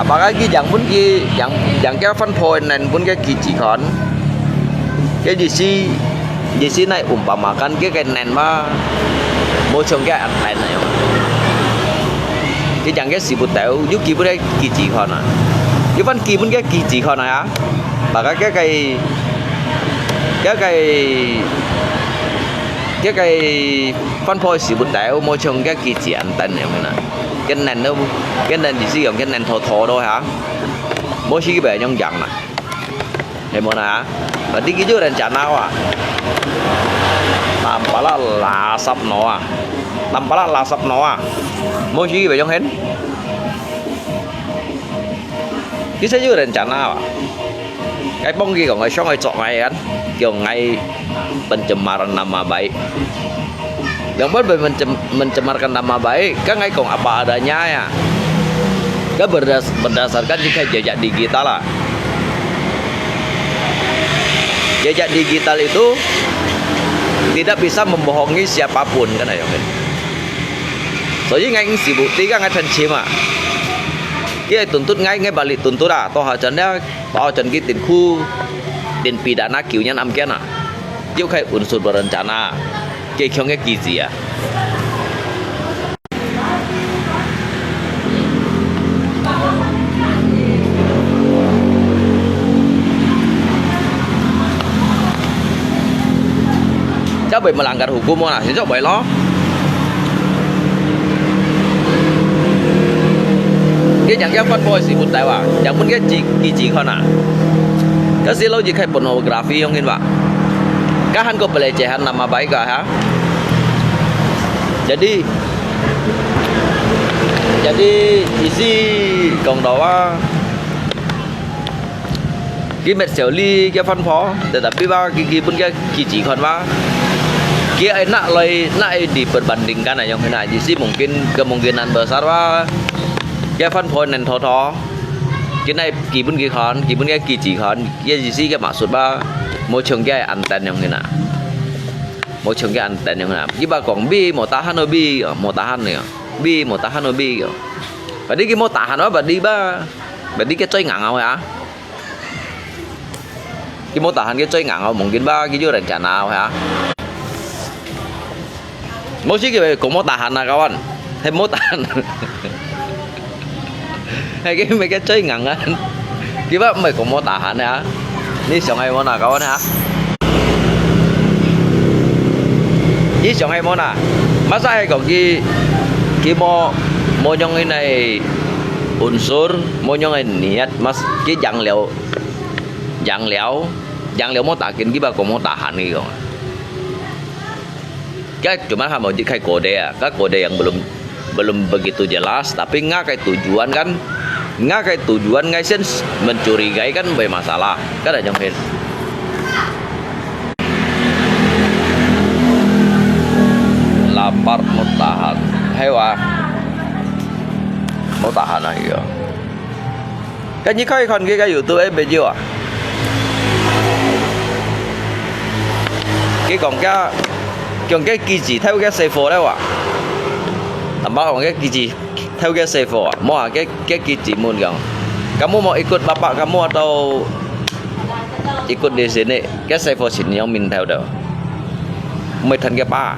Apakah ki yang pun ki yang yang kia fan point nan pun kia ki chỉ còn. Cái gì si gì si này umpamakan cái cái nan mà. Môi trường cái atan này. Cái yang cái si bu tau, yu ki bu cái ki chỉ còn à. Yu fan ki pun cái ki chỉ còn à. Apakah cái cái cái cái cái cái Phân phối xí bút tèo, môi trường cái kỳ chỉ ăn tên này mà. Cái nền nó, cái nền thì sử dụng cái nền thô thô thôi hả? Môi xí cái bể nhông dặn nè. Thấy mô nè hả? Và đi cái dưới đèn chả nào à? Tạm bả là là sập nó à? Tạm bả là là sập nó à? Môi xí cái bể nhông hên? Cái sẽ dưới đèn chả nào à? Cái bông kia còn người sống người chọn ngày ăn, kiểu ngày pencemaran nama baik. Yang pun ben-, mencem-, mencemarkan nama baik, kan ngai kong apa adanya ya. Kan berdas-, berdasarkan jika jejak digital lah. Jejak digital itu tidak bisa membohongi siapapun kan ayo. So, jadi ngai ngisi bukti kan ngai pencima. Kia tuntut ngai, ngai balik tuntut lah. Toh hajan dia, toh hajan ki tin khu, tin pidana kiu nyan am kia na. Yuk khai unsur berencana. Kia kiong kia kizi ya. Chắc vậy mà làm gạt hụt cú mua nè, thì chắc vậy lo. Cái nhạc giáp phát phôi xì một đại à, nhạc muốn cái gì, gì gì con à. Cái xí lâu gì khai pornography không hin vậy. Cái hẳn có bελê chế hẳn nằm mà bãi cả hả. Jadi, jadi isi kong đó à. Ki met siau li kia phan pho, tetapi ba ki ki pun kia ki chỉ còn ba. Kia ai nak loi, nak ai di perbandingkan ai yang kena ji si mungkin kemungkinan besar ba. Kia phan pho nen tho tho. Ki nai ki pun ki kon, ki pun kia ki chỉ kon, kia ji si kia maksud ba. Môi trường kia anten yang kena. Môi trường kia anten yang kena. Ki ba kong bi, mau tahan lo bi, mau tahan ni. Bi, mau tahan lo bi. Berarti ki mau tahan ba, berarti ba. Berarti kia coi ngang au ya. Ki mau tahan kia coi ngang au, mungkin ba ki ju rencana au ya. Mesti ki kong mau tahan lah kawan. Hei mau tahan. Hei ki mai kia coi ngang kan. Ki ba mai kong mau tahan ya. Ni siang ai mau na kawan ya. Ni siang ai mau na. Masa hei kong ki ki mau mau nyong ini unsur, mau nyong ini niat, mas ki jang liao. Yang liao, yang liao mau takin ki ba kong mau tahan ni kong. Kan cuma hamba jik khai kode ya, kan kode yang belum belum begitu jelas, tapi nga kai tujuan kan, nga kai tujuan ngai sen mencurigai kan bermasalah, kan ada jong hin. Lapar mau tahan, hewa. tahan啊，佢啊。該你看一看佢个YouTube个video啊，佢講个，講个機子偷个細貨了啊，阿爸講个機子偷个細貨啊，無啊，个个機子問講，kamu mau ikut bapak kamu atau ikut di sini，个細貨先用面偷的。 Mui thân ke pa.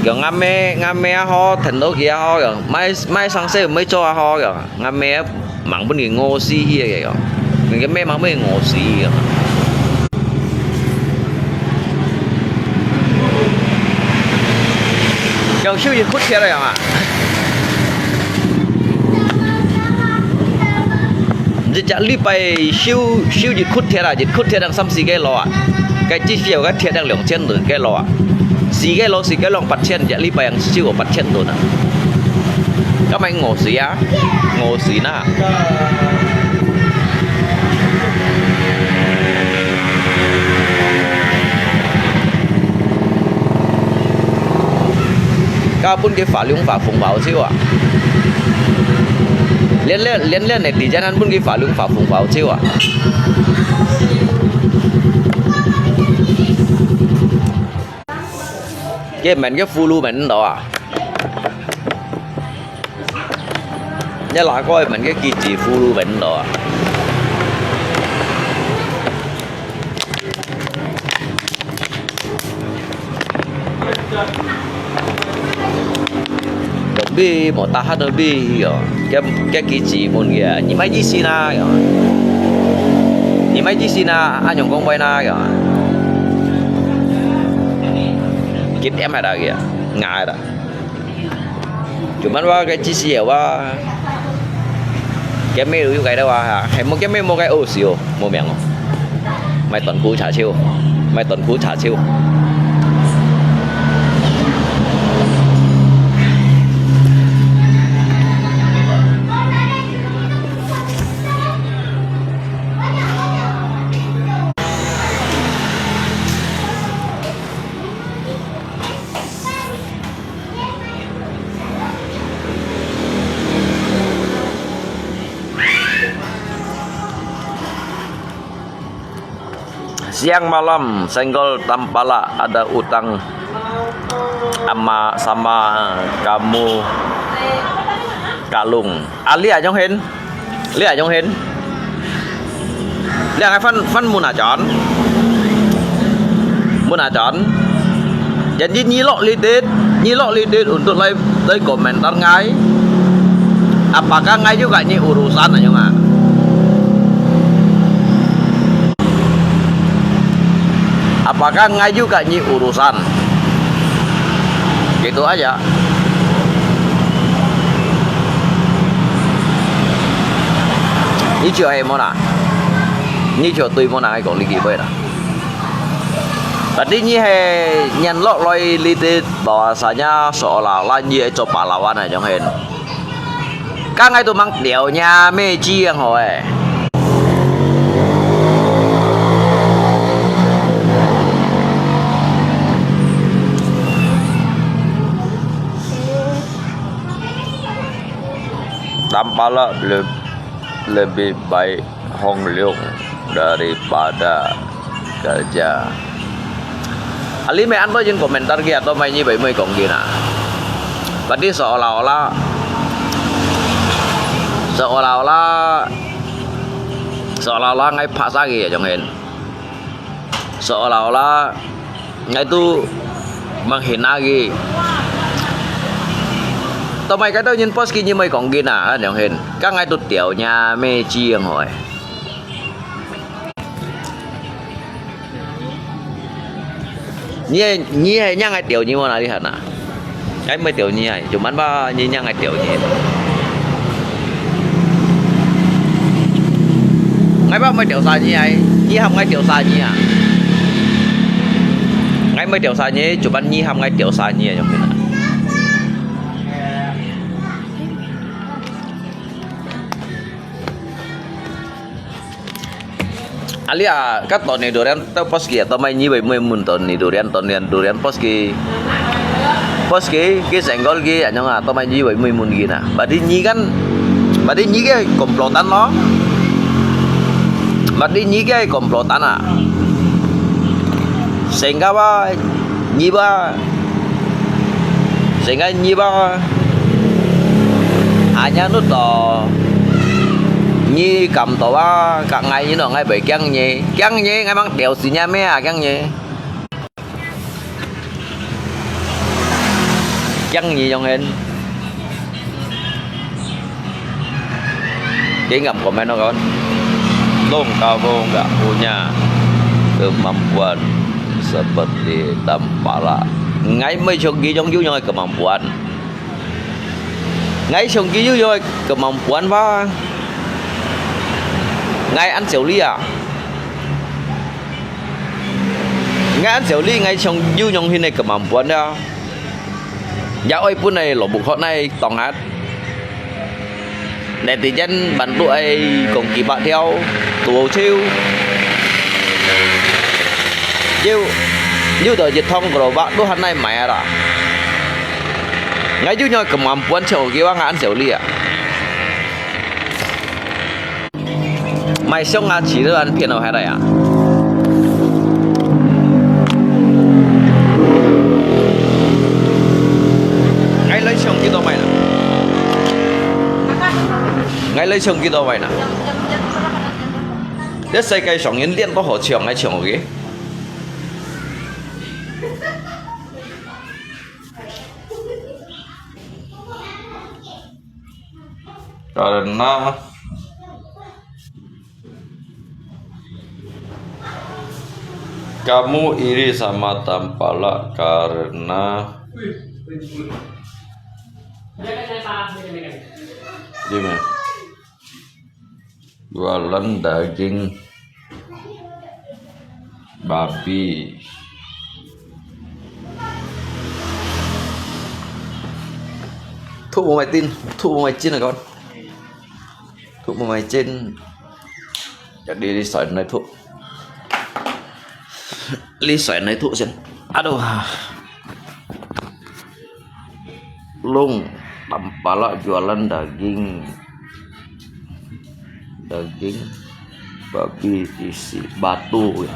Kio ngam me, ngam me a ho, thân đô kia ho kio. Mai, mai sang se mui cho a ho kio. Ngam me mang bun ki ngô si hi kio. Ngam me mang bun ki ngô si kio. Kio siu yi khut thiat a yong a. Một隻禮拜收，收一窟鐵啊，一窟鐵正三四個籮啊。該至少該鐵正兩千多個籮啊。四個籮，四個籮八千，一禮拜正收八千多啊。該買餓死啊，餓死啦。 Ka分佢發龍發紅包手啊！連連連連个地產還分佢發龍發紅包手啊！佢免个福祿免到啊！你哪個免个機子福祿免到啊！ Tapi mau tahan lebih yo. Kaya kaya kici pun kaya. Ni mai kici na yo. Ni mai kici na, anyong kong pai na yo. Kit em ada kaya. Ngai ada. Cuman wa kaya kici ya wa. Kaya mai lu kaya da wa ha. Hai mo kaya mai mo kaya oh sio. Mo miang oh. Mai tuan ku cha chiu. Mai tuan ku cha chiu. Siang malam, senggol tampala ada utang ama sama kamu kalung. Ali ajong hen. Lia ajong hen. Lia ngai fan fan mun ajon. Mun ajon. Jadi nyi lok lidit, nyi lok lidit untuk lai lai komentar ngai. Apakah ngai juga nyi urusan ajong ah? Apakah ngai juga nyi urusan? Gitu aja. Nyi chiu hai mona. Nyi chiu tui mona hai kong liki bai na. Tadi nyi hai nyan lok loi liti bahwasanya seolah-olah nyi hai cho pahlawan hai jong hen. Ka ngai tu mang tiao nya me chi yang ho eh. Tampala le-, lebih baik Hong Leong daripada kerja. Ali mai an to jin komentar ki atau mai nyi bai mai kong ki na. Tadi seolah-olah, seolah-olah, seolah-olah ngai paksa ki ya jong hen. Seolah-olah ngai tu menghina ki. Tao mai kata nyin pos ki nyi mai kong ki na, an jong hen. Ka ngai tu tiao nya me chi yang hoi. Nyi hai, nyi hai nyang hai tiao nyi mo na li han a. Ngai mai tiao nyi hai, cuman ba nyi nyang hai tiao nyi. Ngai ba mai tiao sa nyi hai, nyi ham ngai tiao sa nyi a. Ngai mai tiao sa nyi, cuman nyi ham ngai tiao sa nyi a, jong hen a. Ali a, ka ton ni durian, tao pos ki, tao mai nyi bai mai mun ton ni durian, ton ni durian pos ki. Bos ke, ke sengkol ke, anyong ah, tomai nyi wai mui mun ke na. Berarti nyi kan, berarti nyi ke komplotan lo. Berarti nyi ke komplotan ah. Sengka ba, nyi ba. Sengka nyi ba. Anya nu to. Nyi kam to ba, kak ngai nyi no, ngai bai kiang nyi. Kiang nyi, ngai mang teo si nya me ah, kiang nyi. Kiang nyi yong hen. Kei ngam comment no kawan. Long Kawong gak punya kemampuan seperti Tampala. Ngai mai chong ki yong yu yong kemampuan. Ngai chong ki yu yong kemampuan ba. Ngai an cheu li ah. Ngai an cheu li ngai chong yu yong hin kemampuan ya. Ya oi pun ai lo bu khot nai tong hat. Netizen bantu ai kong ki ba theo, tu chiu. Yu, yu to yit thong kro ba tu hat nai mai ara. Ngai yu yong kemampuan cheu ki wa ngai an cheu li ah. Mai siong ah, chỉ這段片哦，還來啊。𠊎來唱幾多擺啦？𠊎來唱幾多擺啦？這世界上人練到好唱，𠊎唱OK。 Karena kamu iri sama Tampalak karena gimana? Jualan daging babi. Thuốc bổ mạch tin, thuốc bổ mạch chín là con. Thuốc bổ mạch chín. Jadi đi sỏi này thuốc. Đi sỏi này thuốc xem. Aduh. Long, Tampalak jualan daging. Daging babi isi batu.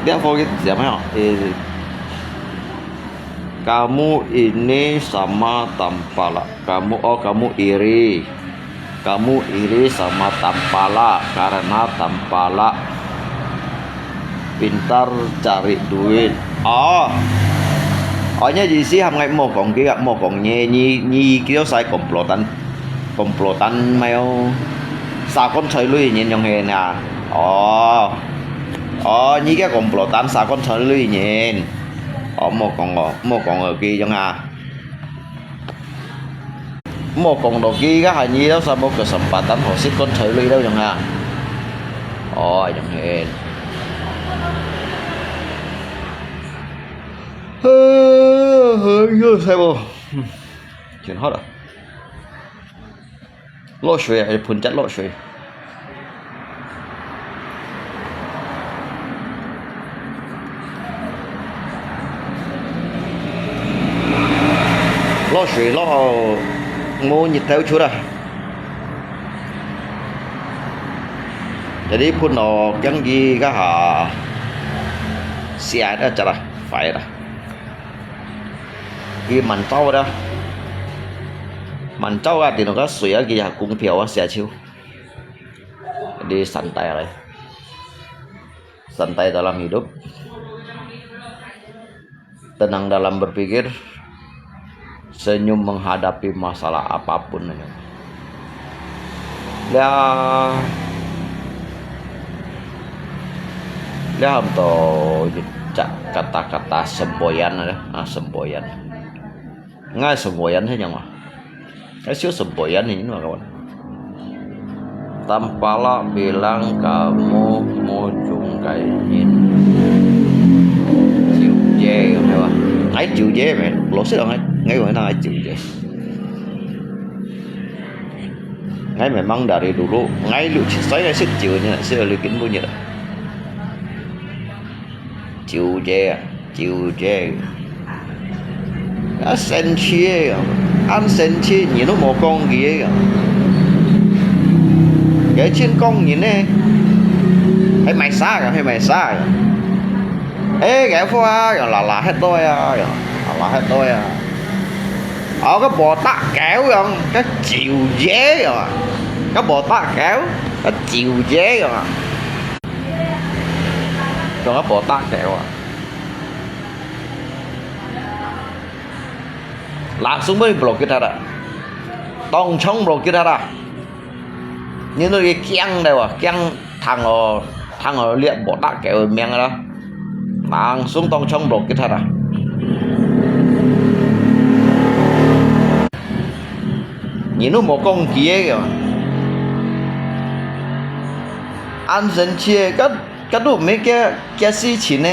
Dia forget siapa ya? Eh, kamu ini sama Tampalak. Kamu, oh, kamu iri. Kamu iri sama Tampalak karena Tampalak pintar cari duit. Oh. Oh, nyi isi ham ngai mô kông kia, mô kông nyi, nyi, nyi kêu sai komplotan, komplotan mai ô. Sa con choi lui nyin yong hen à. Oh. Oh, nyi kia komplotan sa con choi lui nyin. Oh, mô kông ô, mô kông ô kia yong à. Mô kông to ki ka hai nyi lo sa mô kesempatan hô sit kon choi lui lo yong ha. Ôi, yong hen. Hơi, hơi, sai bô. Chuyển hót à? Lô suối à, phun chặt lô suối. Lô suối lô ngô nhiệt theo chút à. Jadi phun nó kiăng gì cả hả? Sia đã chặt à, phải à. Kì mặn trâu đó. Mặn trâu à, thì nó có suối à, kì hả cũng phiêu à, sia chiu. Jadi santai lah. Santai dalam hidup. Tenang dalam berpikir. Senyum menghadapi masalah apapun. Lia, lia ham to cak kata-kata semboyan ada, ah, semboyan. Ngai semboyan saja mah. Ngai siu semboyan ini mah kawan. Tampalak bilang kamu mujung kainin. Chiu je, ngai ba? Ngai chiu je me. Lo sih ngai, ngai ngai ngai chiu je. Ngai memang dari dulu, ngai lu sai ngai sit chiu ni, sit lu kin bu ni. Chiu je. 酒醉。啊，生趣个樣，恁生趣，人都無講佢个樣。佢盡講人呢，係賣沙个，係賣沙个。誒，該貨啊，樣啦啦，歇到啊，樣啦啦，歇到啊。哦，該無打狗樣，該酒醉樣啊，該無打狗，該酒醉樣啊。 仲有無打狗啊？Langsung分佢block佢忒啊！當場block佢忒啊！你都驚了啊！驚聽哦，聽哦，這無打狗个名啦！Langsung當場block佢忒啊！人都無講佢个，恁生趣个，該 該都毋係佢，佢事情呢。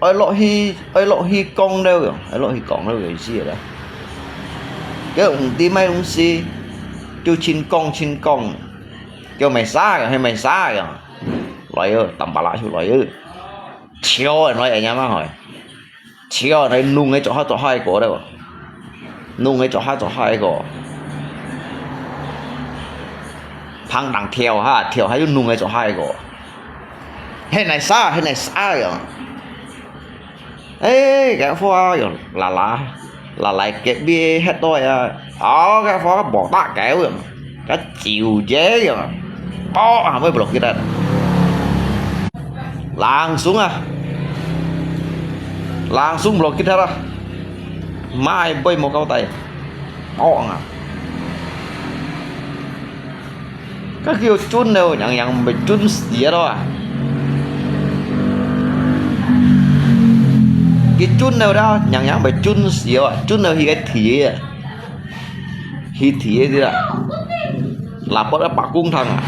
愛落去，愛落去講了，愛落去講了个意思啦。佢毋知麼東西，就盡講盡講，佢賣沙个，係賣沙个。來哦，打巴拉就來哦。笑啊，來，哎呀媽吼！ 笑啊，你弄个做下做下个過了，弄个做下做下个過。旁人跳下跳下又弄个做下个過。係哪儕？係哪儕樣？誒，該貨樣啦啦，啦啦隔壁歇到啊！哦，該貨無打狗樣，該酒醉樣，啵，還會block佢忒。 Langsung啊，langsung block佢忒啊，莫會無交代，啵啊！該叫準了，樣樣會準死个咯啊！佢準了啦，樣樣會準死个啊，準了佢个體啊！ 去提个啦。Lapor个伯公聽啊。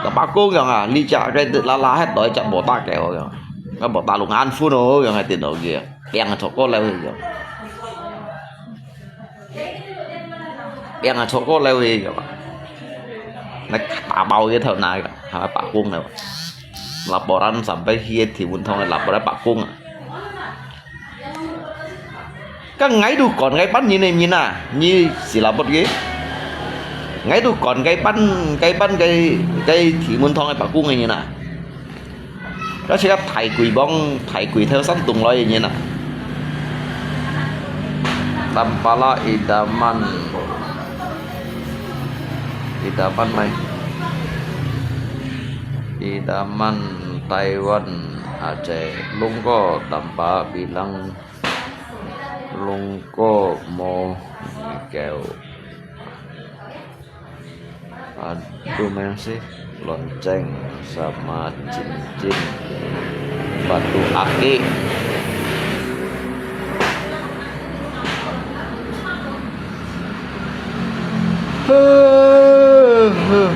个伯公樣啊，你隻个啦啦，歇到隻無打狗樣，个無打龍眼粉哦，樣个電腦機啊，病啊，坐過了樣。病啊，坐過了樣啊。那打爆个頭那个，還伯公了。Laporan sampai去个天文堂个，lapor个伯公啊。 該𠊎都趕該班人个人啊，你死lapor个。𠊎都趕該班，該班該，該天文堂个伯公个人啊。該自家大鬼幫，大鬼頭山洞來个人啊。Tampala idaman, idaman mai. Idaman Taiwan Aceh, lungko tanpa bilang, lungko mo ngikeu. Aduh, masih lonceng sama cincin batu akik. Hơ, hơ.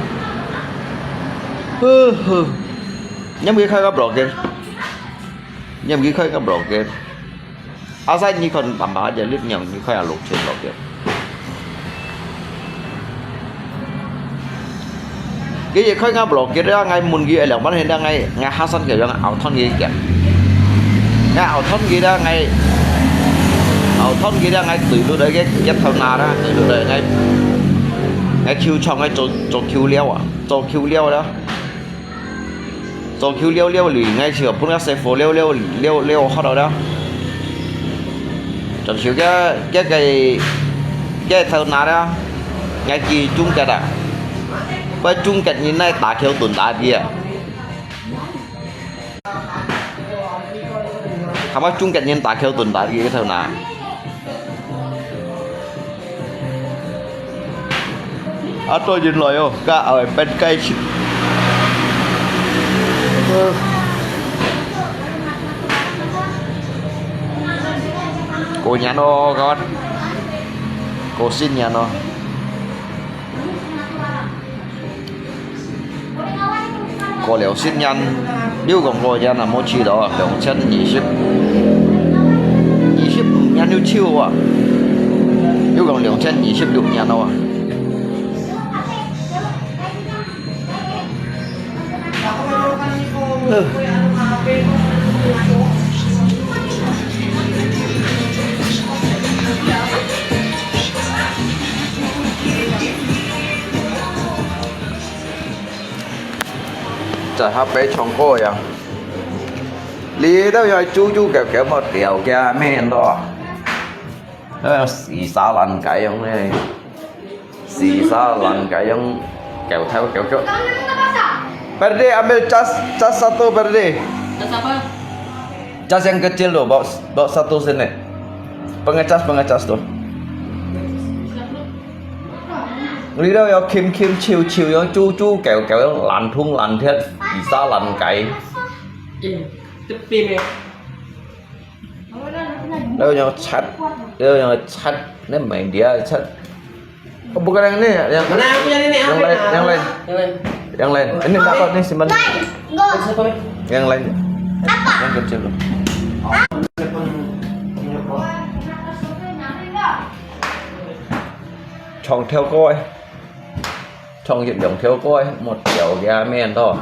Hơ, hơ. Nhắm cái khai cái blog kìa. Nhắm cái khai cái blog kìa. Asa nyi khon tambah aja lit nyam nyi khai alok chen blog kìa. Cái gì khai ngã blog kìa, ngai mun kìa, lẹo bắn hen ngai, ngai Hasan kìa, ngai ao thon kìa kìa. Ngai ao thon kìa, ngai ao thon kìa, ngai tui lu đấy, cái, cái thao na đó, tui lu đấy, ngai, ngai khiu chong, ngai cho, cho khiu liao à, cho khiu liao đó. Cho khiu liao liao lì, ngai chiu phun ngak xe phô liao liao, liao, liao hot đó đó. Chọn chiu cái, cái, cái, cái thao na đó, ngai kì chung kẹt à. Bơi chung kẹt nhìn này ta khiu tuần ta bia. Hăm bơi chung kẹt nhìn ta khiu tuần ta bia cái thao na. Atoy jin loy oh, ka awe pet kai chip. Cô nhắn ô các bạn. Cô xin nhắn ô. Có liều xít nhăn, nếu còn có nhăn là mua chi đó, 兩千二十, 二十 nhăn nếu chiêu à. Nếu còn 兩千二十六 nhăn đâu à. Ừ. 在下背唱歌呀。你都要豬豬狗狗莫掉个面咯。哎呀，死沙烂雞樣呢，死沙烂雞樣，狗頭狗腳。Perde, ambil cas, cas satu, Perde. Cas apa? Cas yang kecil tu, bawa, bawa satu sini. Pengecas, pengecas tu. 你都要輕輕笑笑，樣豬豬狗狗，樣爛通爛鐵，死沙爛雞。嗯，特別咩？你要擦，你要擦，你買dia擦。Oh, bukan yang ini, yang, mana aku yang ini? Yang lain, yang lain. Yang lain. Yang lain. Ini nak apa ni simpan? Yang lain. Apa? Yang kecil tu. 唱條歌誒，唱一兩條歌誒，莫掉个面咯。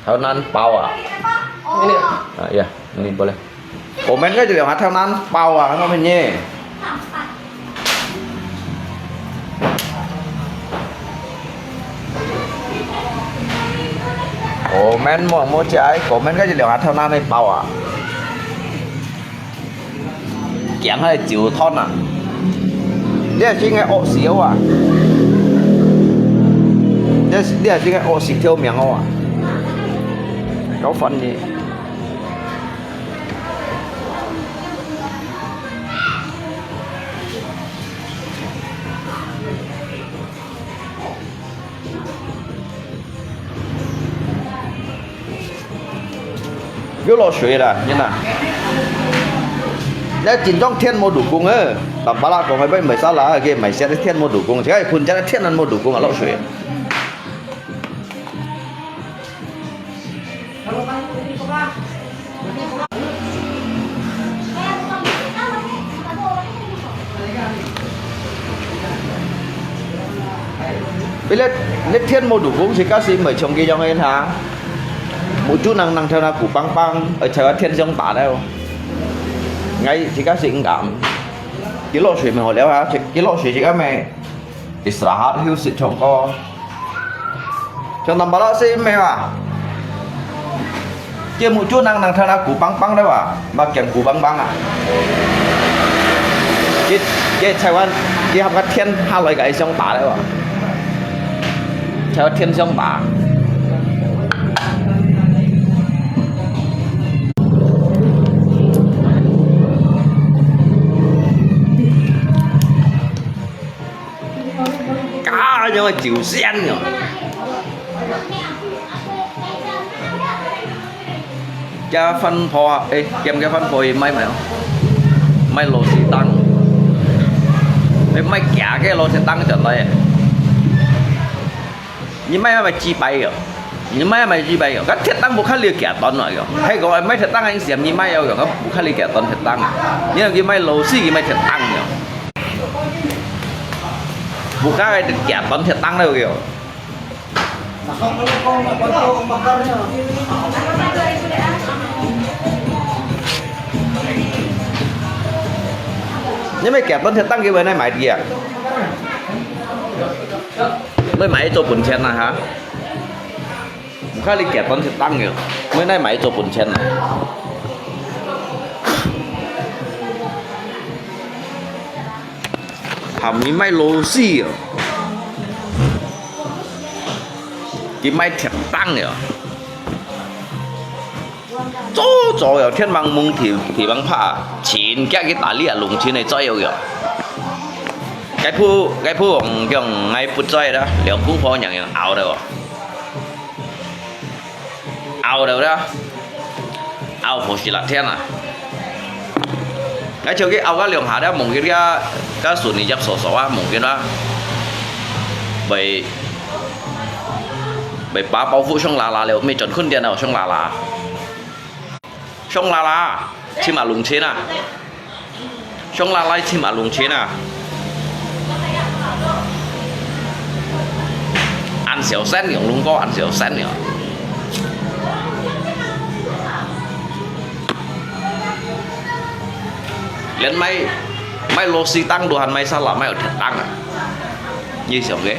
好難包啊！Ini. Ah, ya, ini boleh. Komen ka juga hal nan pau ah, ano man ye? Comment mo mo chai, comment ka juga hal nan pau ah. Kiang hai chiu thon ah. Dia sing ai ok siu ah. Dia dia sing ai ok si thiu miang ah. Kau fun ni. 又落水啦，你看。那緊張天無路公啊，打巴拉講還買沙拉，給買些天無路公，現在噴家的天然無路公啊，落水。 Bila你天無路公，自家是毋係像佢樣个哈？目珠能能透那鼓梆梆，而且天上打了。𠊎自家是毋敢。佢落水無好了哈，佢落水自家咩？ Istirahat休息唱歌。Trong Tampalak si Mei ah. Dia muncul nang nang thana ku pang pang dah ah. Makin ku pang pang ah. Dia dia Taiwan dia hap kat tian halai kat isong ta dah ah. Taiwan tian song ta. 假樣个酒仙哦。加番婆啊，誒，點个番婆賣無？賣螺絲釘，誒，賣假个螺絲釘轉來。你賣賣幾百個？你賣賣幾百個？該鐵釘無看你假斷來個，還講賣鐵釘還嫌你賣要個，無看你假斷鐵釘啊！你要佢賣螺絲，佢賣鐵釘個。 Buka kaya dia kiatan siya tang na kaya. Ni mai kiatan siya tang kaya na mai dia. Mai mai cho pun siya na ha. Buka li kiatan siya tang kaya. Mai nai mai cho pun siya na. Hàm mi mai lô si à. Ki mai thiệt tăng à. Chô chô à, thiên mang mông thì thì mang pha. Chín kia ki ta li à, lùng chín này choi à. Cái phu cái phu ông kiong ngay put choi đó, liang kung pho nhang yang ảo đó. Ao đầu đó. Ao phổ xí lạ thiên à. Cái chiều cái ao cái liồng hà đó mong cái kia cái sụn này dập sổ sổ á mong cái đó. Bởi bởi bá bao phủ sông là là liều mê trần khôn điện nào sông là là. Sông là là. Chim à lùng chín à. Sông là lai chim à lùng chín à. 恁小聲，用龍哥恁小聲呀。連賣，賣螺絲釘都還賣沙拉，賣有鐵釘啊！你想个？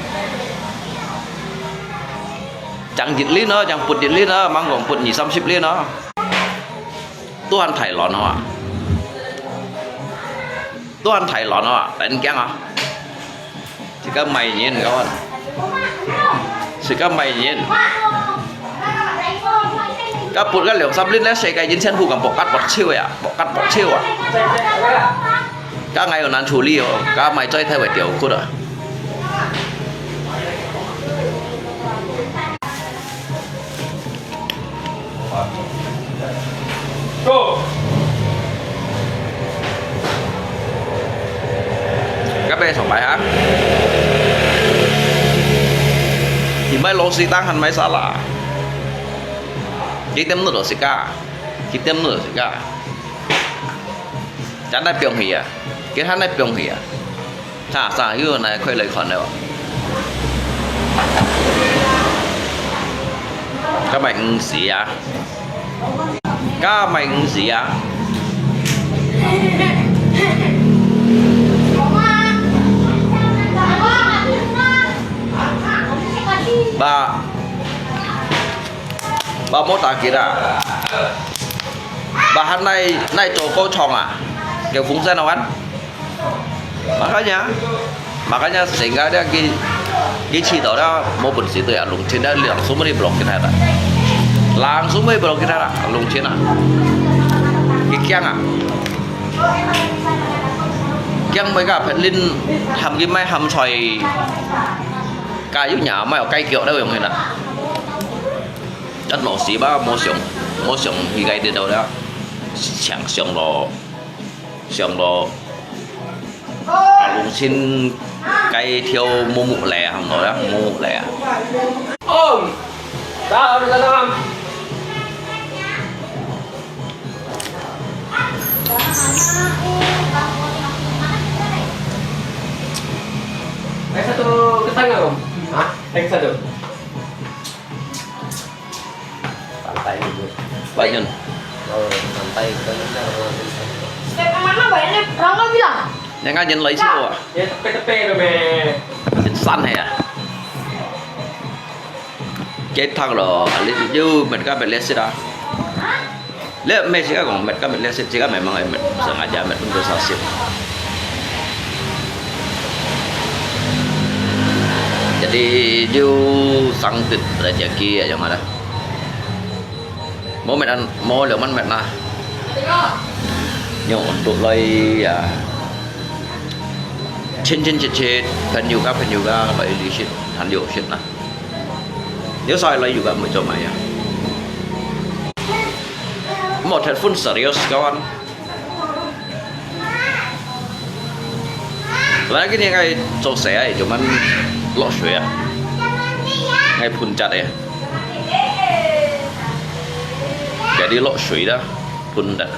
正一輪啊，正撥一輪啊，吂講撥二三十輪啊，都還大輪啊！ 都還大輪啊，恁驚啊！自家賣人，kawan。自家賣人。該撥个兩三輪咧，世界人全部咁薄吉薄手啊，薄吉薄手啊！該𠊎有難處理哦，該賣最大會掉骨啊！ 該邊上擺哈？你賣螺絲釘還賣沙拉？幾點鐘就食啊？幾點鐘就食啊？真係放棄啊！佢還係放棄啊！ 啥，啥，又來開來看了。該賣魚絲啊？該賣魚絲啊？Ba, ba mô tả kìa. Ba hát này, này trổ cô chong à? Kiểu phúng xe nào ăn? Makanya, makanya sehingga dia ki, ki 試著了，無本事對啊，弄親了，langsung mesti blok kita lah. Langsung mesti blok kita lah，弄親啊。佢驚啊。驚咩个？別人喊佢買鹹菜，加油呀，買有雞腳了用佢啦。一無事吧，無想，無想佢該啲到了，想想咯。 上路，啊，弄親該條木木咧，行路咧，木木咧。Om. Salam, salam. Ada satu ketangan, Om. Hah? Ada satu. Santai dulu. Baik, Yun. Oh, santai. Step mana, Pak? Ini Rangga bilang. Yang ngajen lai sih, wah. Ya, tepe-tepe tu, meh. Sin san ya. Chết thật rồi, lý do mệt cái mệt liệt xịt à. Lẽ mẹ chỉ có còn mệt cái mệt liệt xịt, chỉ có mẹ mang mệt, sengaja mệt pun dosa xịt. Jadi, you sang tit rezeki ya, yang ada. Mô mệt ăn, mô liu măn mệt na. Nyo untuk lai ya. Chen chen chet chet, phen yu ka, phen yu ka, lai li shit, han liu shit na. Liu sai lai yu ka mui cho mai ya. Mô thet phun serious kawan. Lagi ni ngai cho xe ai, cuman lok shui ah. Ngai phun cat eh. Jadi lok shui dah, phun dah.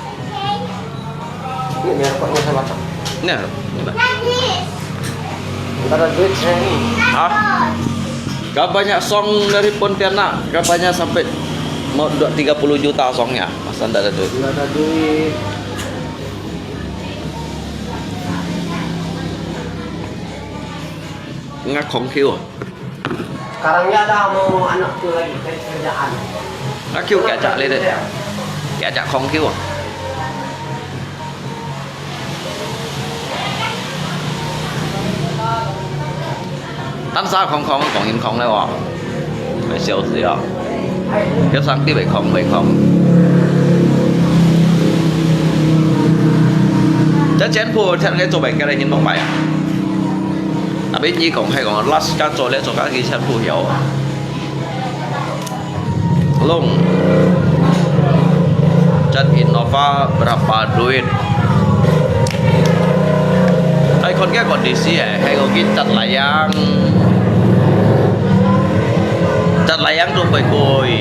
Ini merek kuatnya sama tak? Nah, nah. Nggak ada duit saya ini. Hah? Gak banyak song dari Pontianak, gak banyak sampai mau dua tiga puluh juta songnya. Masa ndak ada duit? Nggak ada duit. Ngak khong khiu. Sekarangnya ada mau anak tu lagi, cari kerjaan. Ngak khiu kaya cak lele. Kaya cak khong khiu. Tan sa khong khong, khong in khong le wa. Phải siêu gì à? Cái sang tiếp phải khong, phải khong. Chắc chắn phu chắc cái chỗ bảy cái này nhìn bằng bài à? À, bên nhi khong hay khong last chắc chỗ lẽ chỗ các cái chắc phu hiểu. Long. Cat Innova berapa duit? Ai, kon kia kondisi eh, hai ko kin cat layang. Cat layang tu koi koi.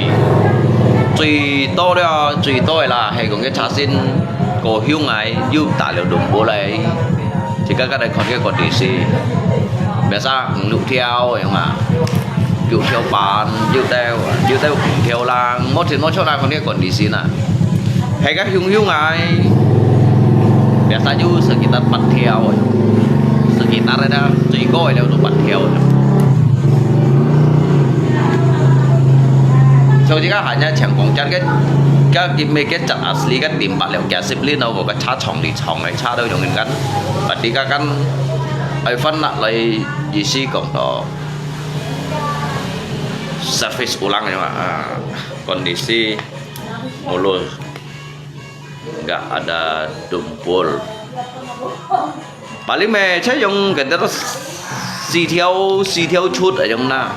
Cui to dia, cui to lah, hai ko kia cha sin ko hiu ngai, yu ta liu dum bo lai. Jika kada kon kia kondisi. Biasa nglu thiau yang ma. 有跳板，有兜，有兜毋跳啦，無停無唱啦，講你个管理層啊。係个雄雄啊，biasa就sekitar八條，sekitar个啦，最高个了都八條。像這个還有像講真个，个佢每个真asli个tempat了，幾十年咯，个車長里長个車都用緊，berarti kan，iPhone nak來意思講到。 Servis ulang ya, Pak. Ah, kondisi mulus, nggak ada tumpul. Paling meh, saya yang kata tu 四條，四條出啊，樣啦。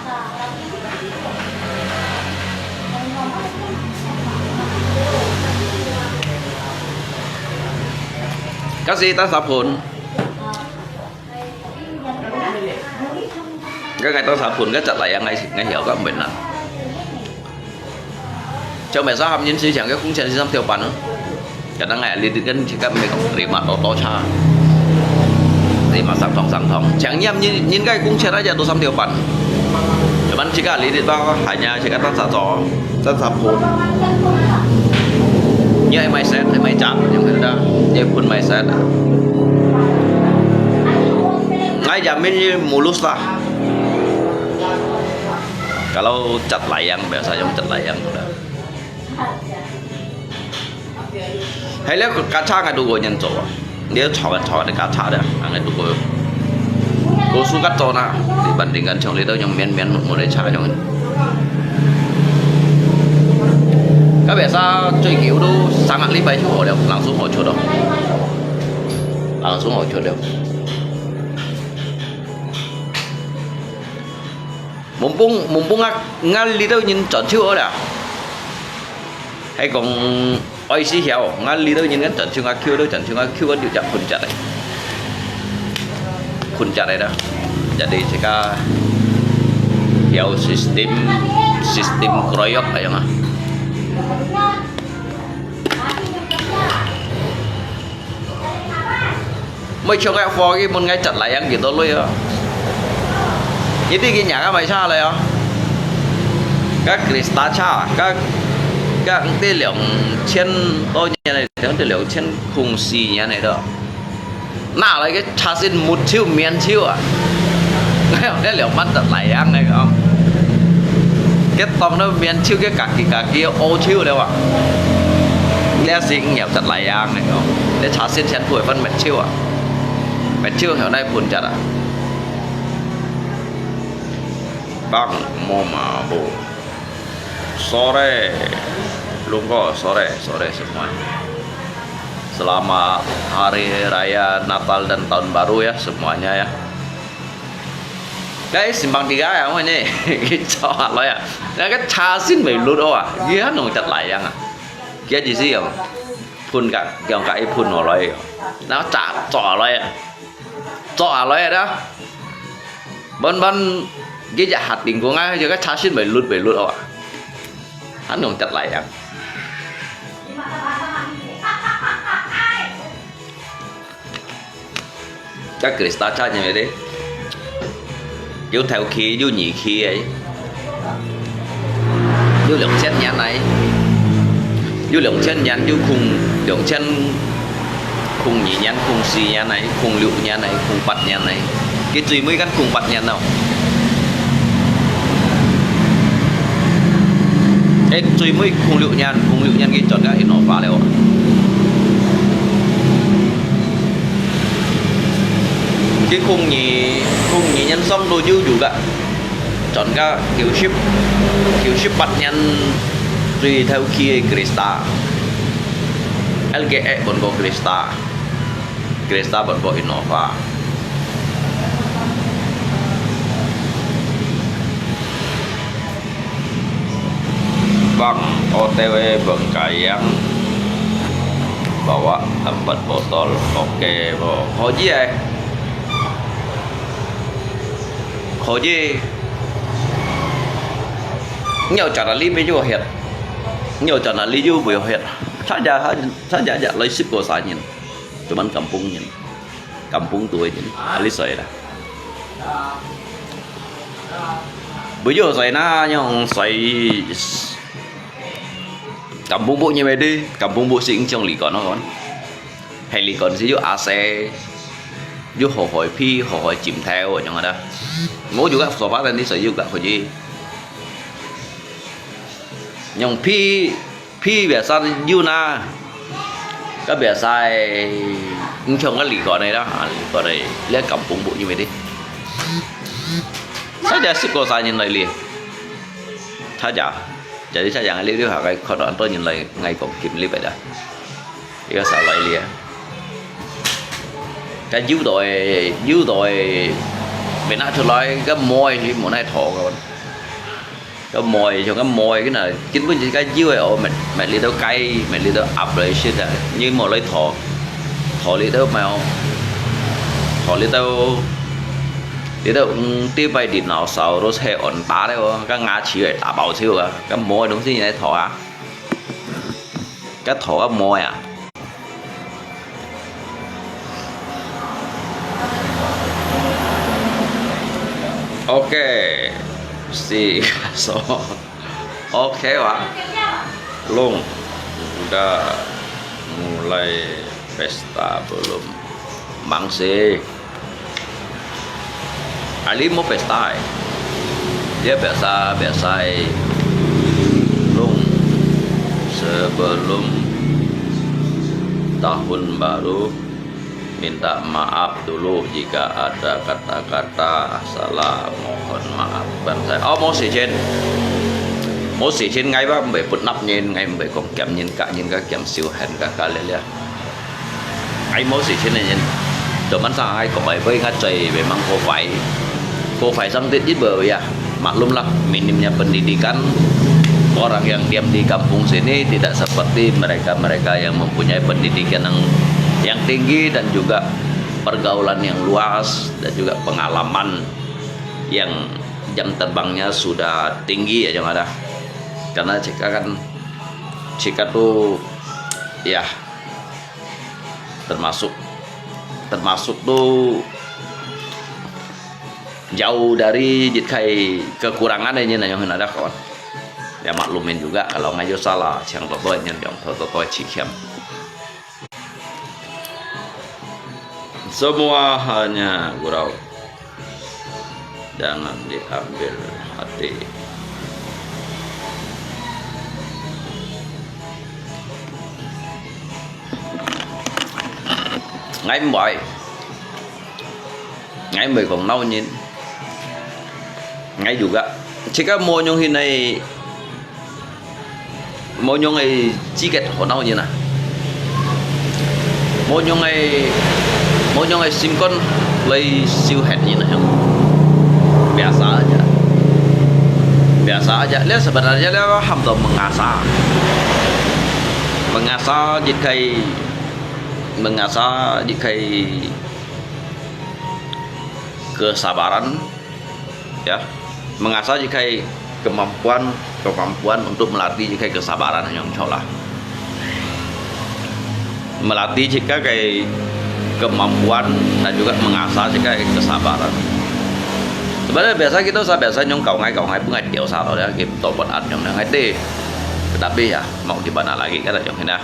Kasi ta sapun. Ka ngai tang sa phun ka chat lai yang ngai ngai hiau ka mben na. Chau mẹ sa ham nyin si chang ka kung chen si sam theo pan. Ka nang ngai li kan si ka me kong ri ma to to cha. Ri ma sang thong sang thong. Chang nyam nyin nyin ka kung chen a ya to sam theo pan. Cuman si ka li dit ba ha nya si ka tang sa cho. Sa sa phun. Nya mai set mai chang yang ka da. Nya phun mai set. Ngai ya min mulus lah. Kalau cat layang, biasa yang cat layang tu dah. Hai le kacha ngai tu goyan cho. Dia chawat chawat kacha dah, ngai tu go. Go sukat cho na, dibandingkan chong le tu yang mian mian mo le cha yang. Ka biasa chui kiu tu sangat li bai chu ho le, langsung ho chu do. Langsung ho chu le. Mumpung mumpung ngak ngal li tau nyin chọn chiu ora. Hai kong oi si hiao ngal li tau nyin kan chọn chiu ngak kiu tau chọn chiu ngak kiu kan yu jak phun chat ai. Phun chat ai da. Jadi sika hiao sistem sistem kroyok ai nga. Mai chok ai fo ki mun ngai chat lai yang ki to lui a. Ki ti ki nya ka mai cha lai a. Ka Krista cha ka ka te liang qian to nian lai, te liang qian kung si nian lai do. Na lai ke cha sin mut chiu mian chiu a. Ngai te liang man chat lai yang ngai ka. Ke tong no mian chiu ke ka ki ka ki o chiu le wa. Ngai sing ngiao chat lai yang ngai ka. Te cha sin qian pui fan met chiu a. Met chiu heo nai pun chat a. Bang mo ma bo. Sore, lungko sore, sore semua. Selamat Hari Raya Natal dan Tahun Baru ya semuanya ya. Guys, simpang tiga ya, mana? Kita lah ya. Nah, kan casin mai lut oh, dia nong cat layang ah. Dia di sini ya, phun ka, yang ka i phun oloi. Nah, cak cok oloi ya. Cok oloi ya dah. Bon bon, dia jak hating kong ah, dia kan casin mai lut mai lut oh. Anong cat layang. Ka Krista cha nyam de. Yu thau khi, yu nyi khi ai. Yu liang qian nian ai. Yu liang qian nian, yu kung liang qian kung nyi nian, kung si nian ai, kung liu nian ai, kung pat nian ai. Ki chui mui kan kung pat nian no. Eh, chui mui kung liu nian, kung liu nian ki chọn ka Innova leo. Ki kung nyi, kung nyi nian song tu yu yu ka. Chọn ka kiu ship, kiu ship pat nian chui thau khi Krista. L G E bon ko Krista. Krista bot bot Innova. Bang, O T W Bengkayang. Bawa empat botol. Oke, bo. Hoji eh. Hoji. Nyo cara li pe jo het. Nyo cara li jo bu jo het. Saja, saja ja lai sip ko sa nyin. Cuman kampung nyin. Kampung tuai nyin. Ali soi dah. Bujur sai na nyong sai kampung bu nyem di, kampung bu sing chong likon kon. Hai likon si yu ase, yu ho hoi pi, ho hoi chim thai wo nyong ada. Mo juga sofa dan di sai yu ga hoi ji. Nyong pi Pi biasa yu na, ka biasa ai, ngchong ka likon ai la, ha, likon ai, lia kampung bu yu me di. Sa ja sip ko sa nyin lai li. Sa ja, jadi sa ja ngai li li ha kai khot an to nyin lai ngai kong kim li bai da. Ika sa lai li a. Ka yu doi, yu doi, bai na chu lai, ka moi li mo nai tho ka. Ka moi, chong ka moi, cái này, chính本就係个腰个哦，乜，乜你都雞，乜你都鴨來食啊，你無來拖，拖你都冇，拖你都，你都，嗯，這擺電腦掃都係按打了哦，个牙齒會打爆超啊，个moi个東西你來拖啊，个拖个moi啊。 Oke, si kasok. Oke, Wak. Lung, udah mulai pesta belum? Mangsi. Ali mo pesta ai. Dia biasa, biasa ai. Lung, sebelum tahun baru, minta maaf dulu jika ada kata-kata salah, mohon maaf. Ban sai. Oh, mo si chen. Mo si chen ngai ba mbai put nap nyin, ngai mbai kong kiam nyin, ka nyin ka kiam siu hen ka ka le le. Ai mo si chen nyin. Do man sang ai kong ai bai ngat chai bai mang ko fai. Ko fai sang tit it bai ya. Maklumlah, minimnya pendidikan, orang yang diam di kampung sini tidak seperti mereka-mereka yang mempunyai pendidikan yang, yang tinggi dan juga pergaulan yang luas dan juga pengalaman yang jam terbangnya sudah tinggi ya, Jong ada. Karena cika kan, cika tu, ya, termasuk, termasuk tu jauh dari jit khai kekurangan ini na yang hendak kawan. Ya maklumin juga kalau ngayo salah, siang toto ini yang toto toto cikiam. Semua hanya gurau. Jangan diambil hati. Ngai mbai. Ngai mbai kong nau nyin. Ngai juga. Cika mo nyong hin ai Mo nyong ai chi ket ho nau nyin a. Mo nyong ai, mo nyong ai sim kon lai siu het nyin a. Biasa aja. Biasa aja. Lia sebenarnya lia ham to mengasa. Mengasa jit khai, mengasa jit khai kesabaran. Ya, mengasah jika kemampuan, kemampuan untuk melatih jika kesabaran yang cok lah. Melatih jika kemampuan dan juga mengasah jika kesabaran. Sebenarnya biasa kita sa biasa nyong kau ngai kau ngai bungai dia sa tau ya, kita buat at nyong ngai deh. Tetapi ya, mau gimana lagi kan nyong hina.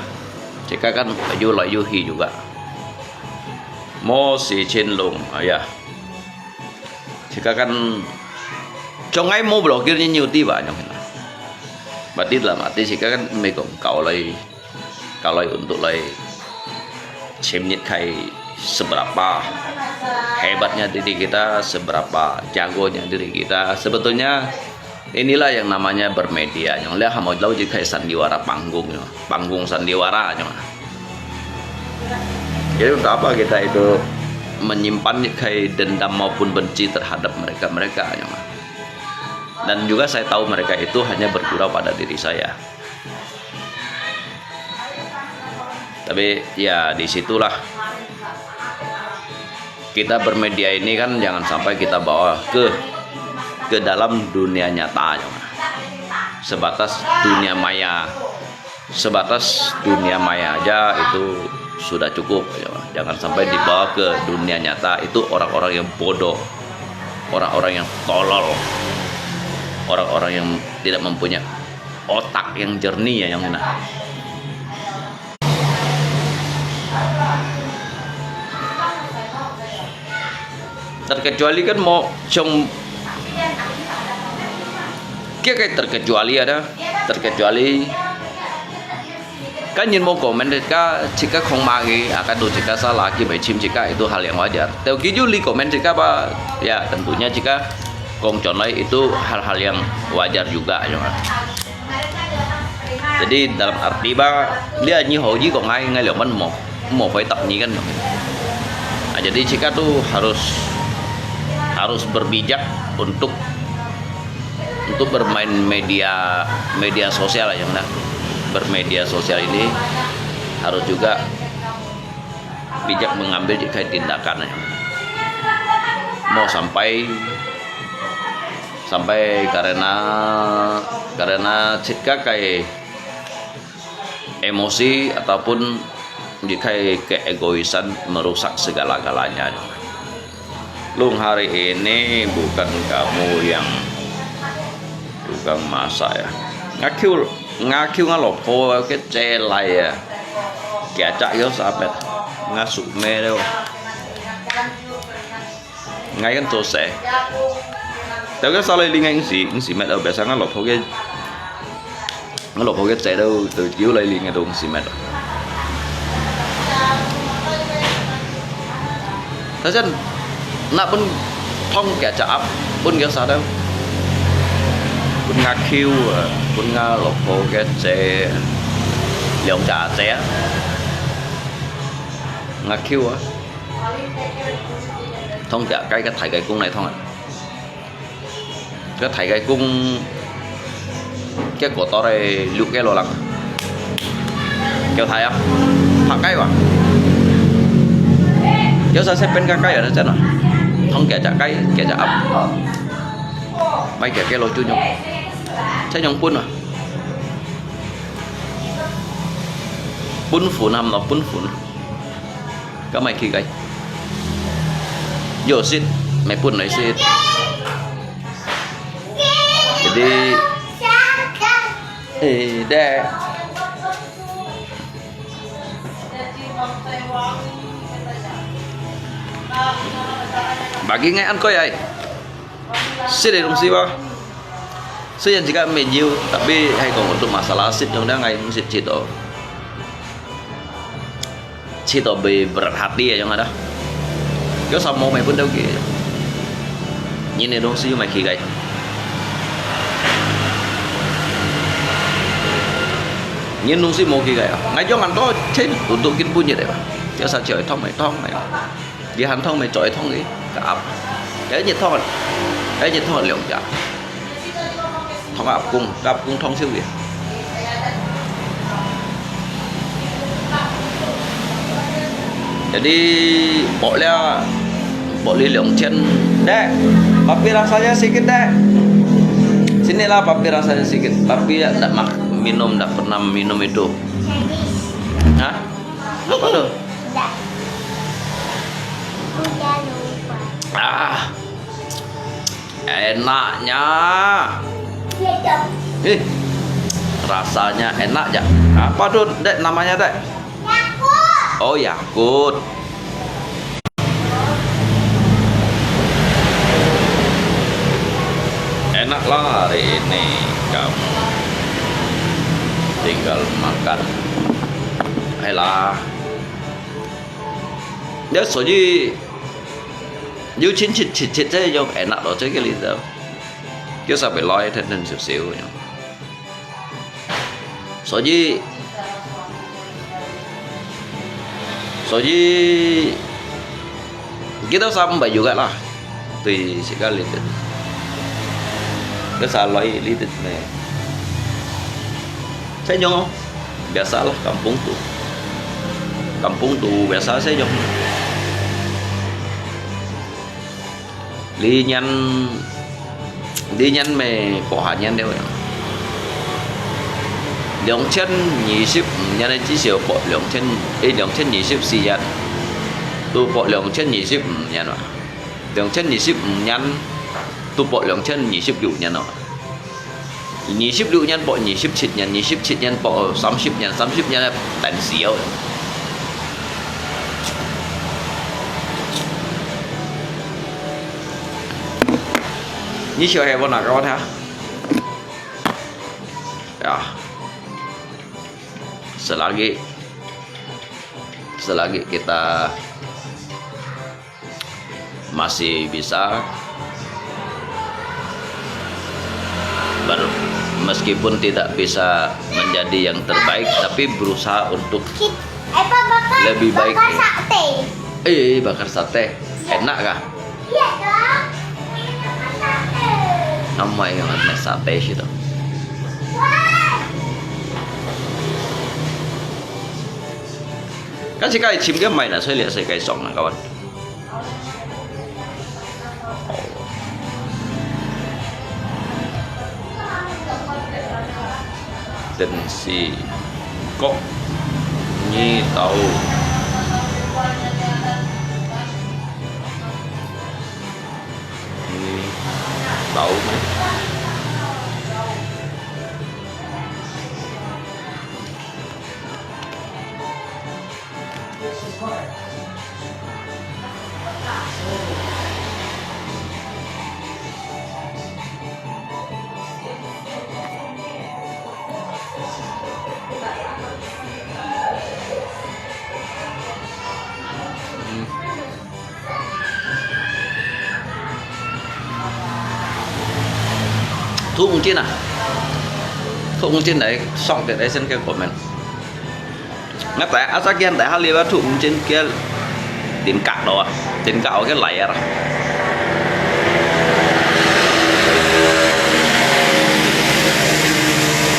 Jika kan yu lai yu hi juga. Mo si chin lung, ya. Sika kan chong ai mo blokir ni nyu ti ba nyong hina. Berarti dalam arti sika kan mei kong kau lai, kau lai untuk lai chim nyit khai seberapa hebatnya diri kita, seberapa jagonya diri kita. Sebetulnya inilah yang namanya bermedia. Nyong lia hamoi lau jit khai sandiwara panggung, panggung sandiwara nyong. Jadi untuk apa kita itu menyimpan jit khai dendam maupun benci terhadap mereka-mereka nyong. Dan juga saya tahu mereka itu hanya bergurau pada diri saya. Tapi ya di situlah kita bermedia ini kan jangan sampai kita bawa ke ke dalam dunia nyata, sebatas dunia maya, sebatas dunia maya aja itu sudah cukup. Jangan sampai dibawa ke dunia nyata, itu orang-orang yang bodoh, orang-orang yang tolol. orang-orang yang tidak mempunyai otak yang jernih ya yang mana. Terkecuali kan mo song kia kai terkecuali ada, terkecuali kan yin mo komen jika jika kong magi akan tu jika salah ki mai chim jika itu hal yang wajar. Teu ki ju li komen jika ba ya tentunya jika kong chon lai itu hal-hal yang wajar juga ya. Jadi dalam arti ba dia nyi ho ji kong ngai ngai liang man mo mo hoi tak nyi kan. Nah, jadi jika tu harus harus berbijak untuk untuk bermain media media sosial ya nah. Bermedia sosial ini harus juga bijak mengambil jika tindakan ya. Mau sampai sampai karena karena jika kai emosi ataupun jika keegoisan merusak segala-galanya. Lung hari ini bukan kamu yang tukang masak ya. Ngakiu ngakiu ngalopo ke celai ya. Kiacak yo sapet ngasume lo. Ngai kan tosai. Tapi kan salah iling ngai ngsi ngsi met biasa ngalopo ke Ngalopo ke cek tu tu jiu lai ling tu ngsi met. Tasen nak pun thong ke caap pun ke sa tu. Pun ngakiu, pun ngalopo ke cek liang ca cek. Ngakiu ah. Thong ke kai ke thai ke kung nai thong ah. Ke thai ke kung ke kotor ai lu ke lo lang. Kêu thai ah. Thak kai wa. Kêu sa se pen ka kai ah, chen ah. Thong ke cha kai, ke cha ap. Mai ke ke lo chu nyong. Che nyong pun ah. Pun phun ham lo pun phun. Ka mai khi kai. Yo sit, mai pun lai sit. Jadi, eh, dek. Bagi ngai ăn koi ai. Sit ai dong si ba. Sit yang jika mejiu, tapi hai kong untuk masalah sit dong dang ai sit sit oh. Sit oh be berat hati ya yang ada. Yo samo mai pun dau ke. Nyin ne dong si mai khi kai. Nyin dong si mo khi kai. Ngai jong an to chen untuk kin pun ye de ba. Yo sa choi thong mai thong mai. Đi hàn thông mày chọi thông đi. Cả ập. Cái nhiệt thông. Cái nhiệt thông lượng cả. Thông ập cung, ập cung thông siêu đi. Jadi, boleh boleh 两千 dek. Tapi rasanya sedikit dek. Sinilah tapi rasanya sedikit. Tapi ya, ndak mak minum, ndak pernah minum itu. Hah? Apa tu? Udah. Udah lupa. Ah, enaknya. Iya dong. Eh, rasanya enak ya. Apa tu, dek, namanya, dek? Yakult. Oh, Yakult. Enaklah hari ini kamu tinggal makan. Ayolah. Ya, 所以 有親切切切，這種會拿到這個例子，叫啥會來，等等少少。所以，所以，kita sa mbai juga lah. Tui sika litet. Kita sa loi litet ne. Saya nyong, biasa lah kampung tu. Kampung tu biasa saya nyong. Li nyan, li nyan me poha nyan deu. 两千二十五年的至少博两千，诶，两千二十四年，都博两千二十五年了。两千二十五年，都博两千二十六年了。二十六年，駁二十七年，二十七年，駁三十年，三十年，等死哦。你小孩我哪个问他？Ya, selagi selagi kita masih bisa ber- meskipun tidak bisa menjadi yang terbaik, tapi berusaha untuk lebih baik. Bakar sate. Eh, bakar sate. Enak kah? Iya dong. Nama yang namanya sate situ? Kan si kai chim ke mai na, saya lihat saya kai song na kawan. Tên si Cốc Nhi Tàu. Nhi Tàu. Thu Ung Chin à? Thu Ung Chin đấy, song để đấy xin cái comment. Ngắt tại asa kian tại hali ba Thu Ung Chin kia tin cak đó, tin cak cái lái à.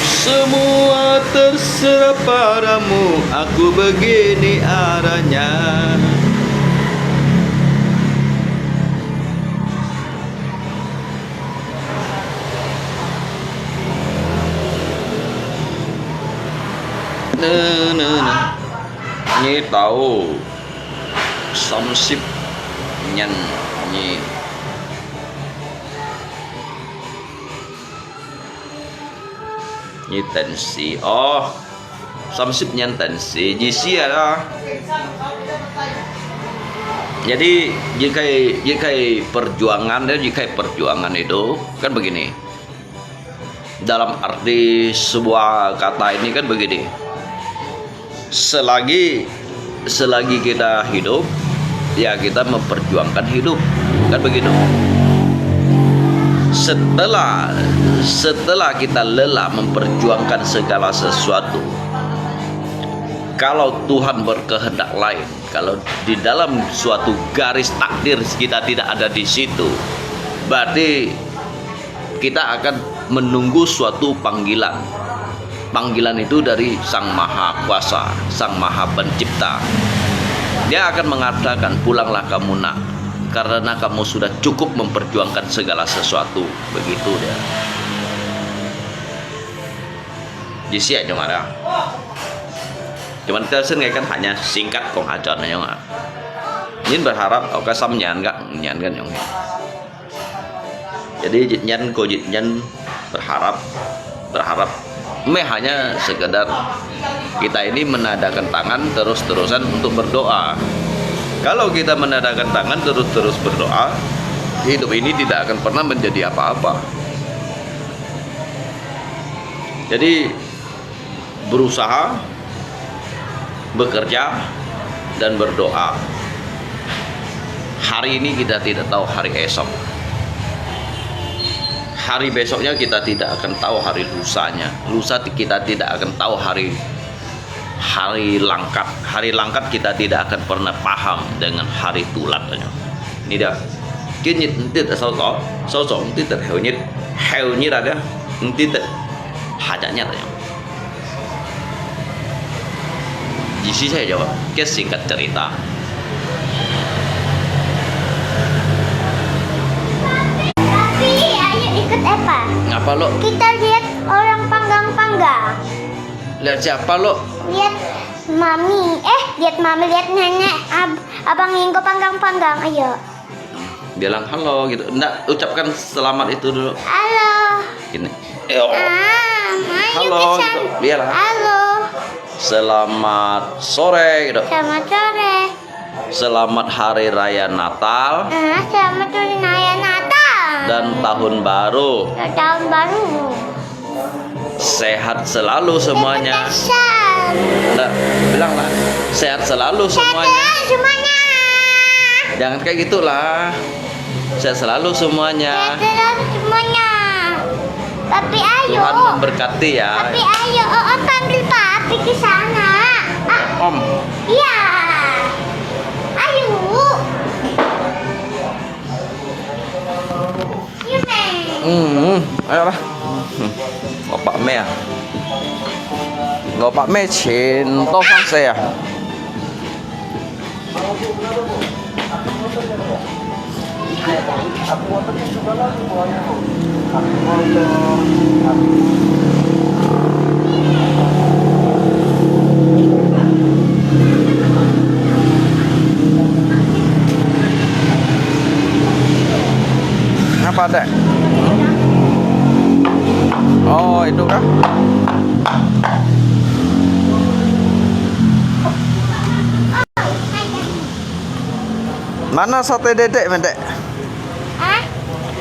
Semua terserah padamu, aku begini adanya. Nø, nø, nø. Nyi tau samsip nyan nyi. Nyi tensi. Oh. Samsip nyan tensi. Jisia lah. Jadi, jikai, jikai perjuangan, ya, jikai perjuangan itu kan begini. Dalam arti sebuah kata ini kan begini. Selagi, selagi kita hidup, ya kita memperjuangkan hidup. Kan begitu. Setelah, setelah kita lelah memperjuangkan segala sesuatu, kalau Tuhan berkehendak lain, kalau di dalam suatu garis takdir kita tidak ada di situ, berarti kita akan menunggu suatu panggilan. Panggilan itu dari Sang Maha Kuasa, Sang Maha Pencipta. Dia akan mengatakan, "Pulanglah kamu, Nak, karena kamu sudah cukup memperjuangkan segala sesuatu." Begitu dia. Di sini cuma ada. Cuman tersebut kan hanya singkat kong ajar nanya. Nyin berharap, oke, sam nyan kak, nyan kan yang. Jadi, jitnyan ko jitnyan berharap, berharap. Meh hanya sekedar kita ini menadakan tangan terus-terusan untuk berdoa. Kalau kita menadakan tangan terus-terus berdoa, hidup ini tidak akan pernah menjadi apa-apa. Jadi, berusaha, bekerja, dan berdoa. Hari ini kita tidak tahu hari esok. Hari besoknya kita tidak akan tahu hari lusanya. Lusa kita tidak akan tahu hari, hari langkat. Hari langkat kita tidak akan pernah paham dengan hari tulat. Ini dah. Kini nanti tak tahu, tahu, tahu nanti tak hari ini, hari ini ada, nanti tak hajatnya tanya. Isi saya jawab, ke singkat cerita. Tapi, ayo ikut Epa. Ngapa lo? Kita lihat orang panggang-panggang. Lihat siapa lo? Lihat mami. Eh, lihat mami, lihat nenek. Ab abang Ingko panggang-panggang. Ayo. Bilang halo gitu. Ndak, ucapkan selamat itu dulu. Halo. Gini. Eh, oh. Ah, Mama, you Halo, can gitu. Biarlah. Halo. Selamat sore, gitu. Selamat sore. Selamat Hari Raya Natal. Ah, selamat Hari Raya Natal. Dan Tahun Baru. Dan Tahun Baru. Sehat selalu semuanya. Sehat. Nggak, bilanglah, "Sehat selalu semuanya." Sehat selalu semuanya. Jangan kayak gitulah. Sehat selalu semuanya. Sehat selalu semuanya. Papi, ayo. Tuhan memberkati ya. Papi, ayo. Oh, oh, panggil Papi ke sana. Ah. Om. Iya. Ayo. Iya, Mei. Hmm, ayolah. Hmm. Lok Pak Mei ah. Lok Pak Mei cin to sang se ah. Apa, Dek? Oh, itu kah? Mana sate dedek, Mendek? Hah?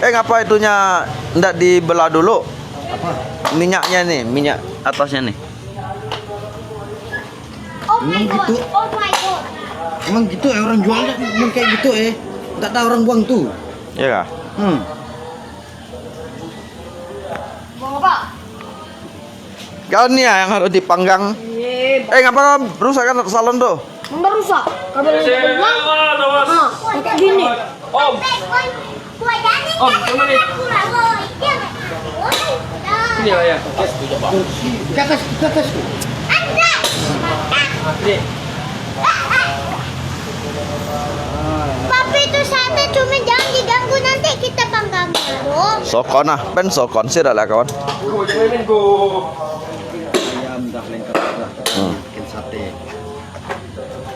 Eh, ngapa itunya ndak dibelah dulu? Apa? Minyaknya ni, minyak atasnya ni. Oh my God. Emang gitu? Oh my God. Emang gitu eh, orang jual memang kayak gitu eh. Nggak ada orang buang tuh. Iya kah? Hmm. Buang apa? Kau ni ah yang harus dipanggang. Iya. Eh, ngapa kau rusakkan salon tu? Nggak rusak. Kalau yang bilang, ah, kayak gini. Om. Om, mana ni? Sini lah ya. Ke atas, ke atas tu. Ni. Papi, itu sate cumi, jangan diganggu, nanti kita panggang baru. Sokon ah, pen sokon sih dah lah kawan. Ayam dah lengkap dah. Hmm. Bikin sate.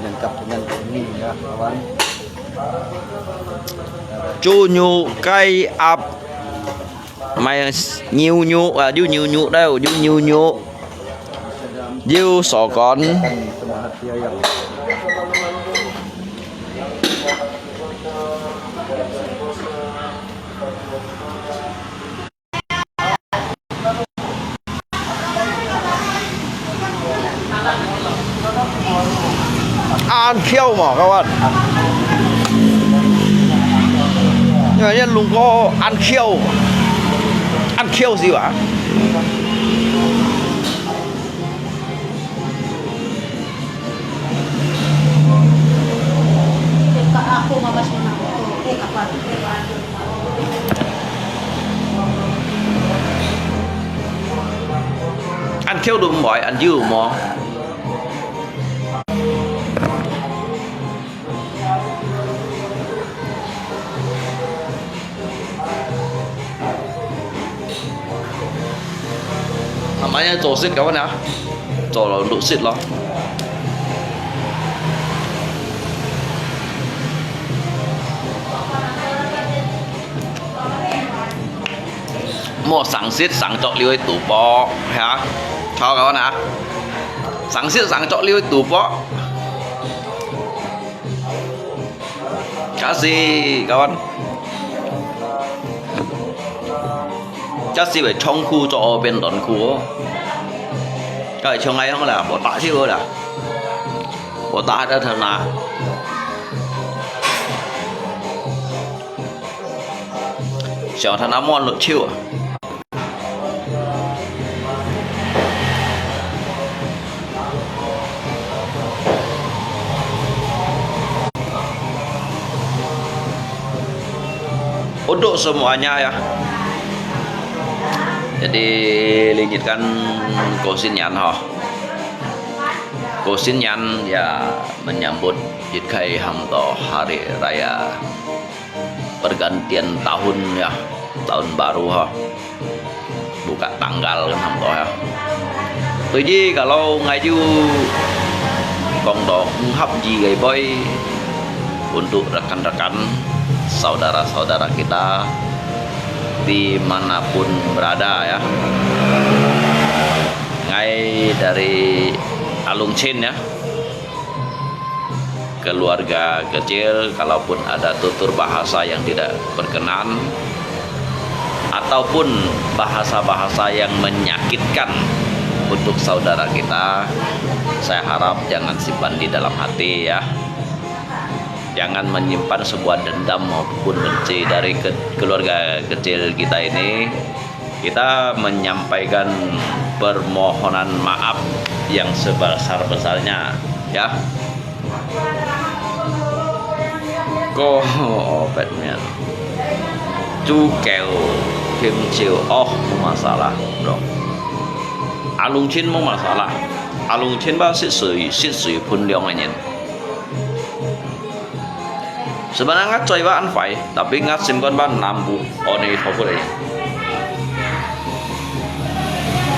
Lengkap dengan ini ya kawan. Cumi kai ap. Mai nyiu nyiu, ah, yu nyiu nyiu dah, yu nyiu nyiu. Yu sokon. An khiau mah, kawan. Ya, ya, lungko an khiau. An khiau sih, wah. Dekat aku, Mama, sini. Eh, kapan? Ăn khiêu được mỏi, ăn dư mò. Namanya 做食 kawan ya. 做老六食咯。 莫生食生作料个肚腹，係啊，炒个啊，生食生作料个肚腹。假使，kawan，假使會長褲做變短褲哦，該係像𠊎樣啦，無打手啦，無打得頭那。 小他那摸了球啊。Untuk semuanya ya. Jadi, lanjutkan 過新年 ho. 過新年 ya, menyambut Idkai Hamto Hari Raya. Pergantian tahun ya, tahun baru ha. Buka tanggal kan hamto ya. Tuji kalau ngayu kong do ngap ji gai boy untuk rekan-rekan saudara-saudara kita Di manapun berada ya. Ngai dari Alungcin ya. Keluarga kecil, kalaupun ada tutur bahasa yang tidak berkenan ataupun bahasa-bahasa yang menyakitkan untuk saudara kita, saya harap jangan simpan di dalam hati ya. Jangan menyimpan sebuah dendam maupun benci dari ke-, keluarga kecil kita ini. Kita menyampaikan permohonan maaf yang sebesar-besarnya, ya. Ko, Batman. Chu Keo, Kim Chiu, oh, masalah, bro. Alungcin mo masalah. Alungcin ba sit sui, sit sui pun liang anyin. Sebenarnya ngat coy ba an fai, tapi ngat simkon ba nambu oni thoput aja.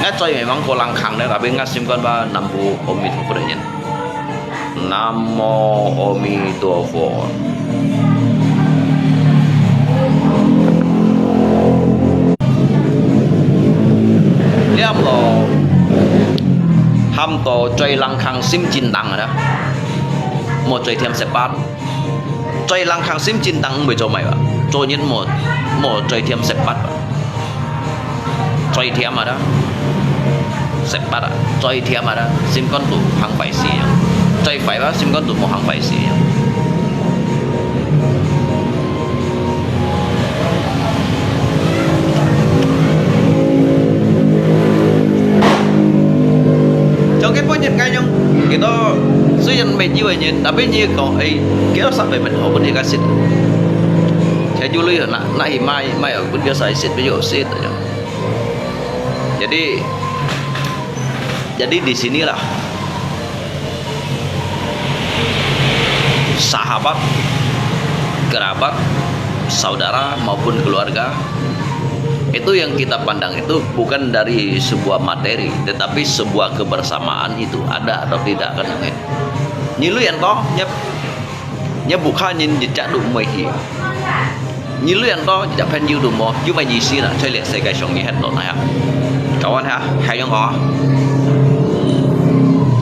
Ngat coy memang kolang kang deh, tapi ngat simkon ba nambu omi thoput aja. Namo Omi Tuofo. Liam lo, ham to coy lang kang sim cin tang ada. Mo coy thiam sepat. Coy lang kang sim cin tang mui coy mai ba. Coy nyin mo, mo coy thiam sepat ba. Coy thiam ada. Sepat ada. Coy thiam ada. Simkon tu hang pai si ya. Coy fai ba simkon tu mo hang pai si ya. Trong cái bối nhật ngay nhông, kita suy nhân mệt như vậy nhỉ, tapi như có ấy, kita sắp về mình hậu bối cái xịt. Saya dulu ya, nak, nak himai, mai ở bun biasa xịt, ví dụ xịt aja. Jadi, jadi di sinilah sahabat, kerabat, saudara maupun keluarga, itu yang kita pandang itu bukan dari sebuah materi, tetapi sebuah kebersamaan itu ada atau tidak kan. Nyi lu yan to, nyep, nyep bukan nyin jejak du mui hi. Nyi lu yan to, jejak pen yu du mo, yu mai yi si na, coy liat se kai shong nyi het to na ya. Kawan ha, hai yong ko.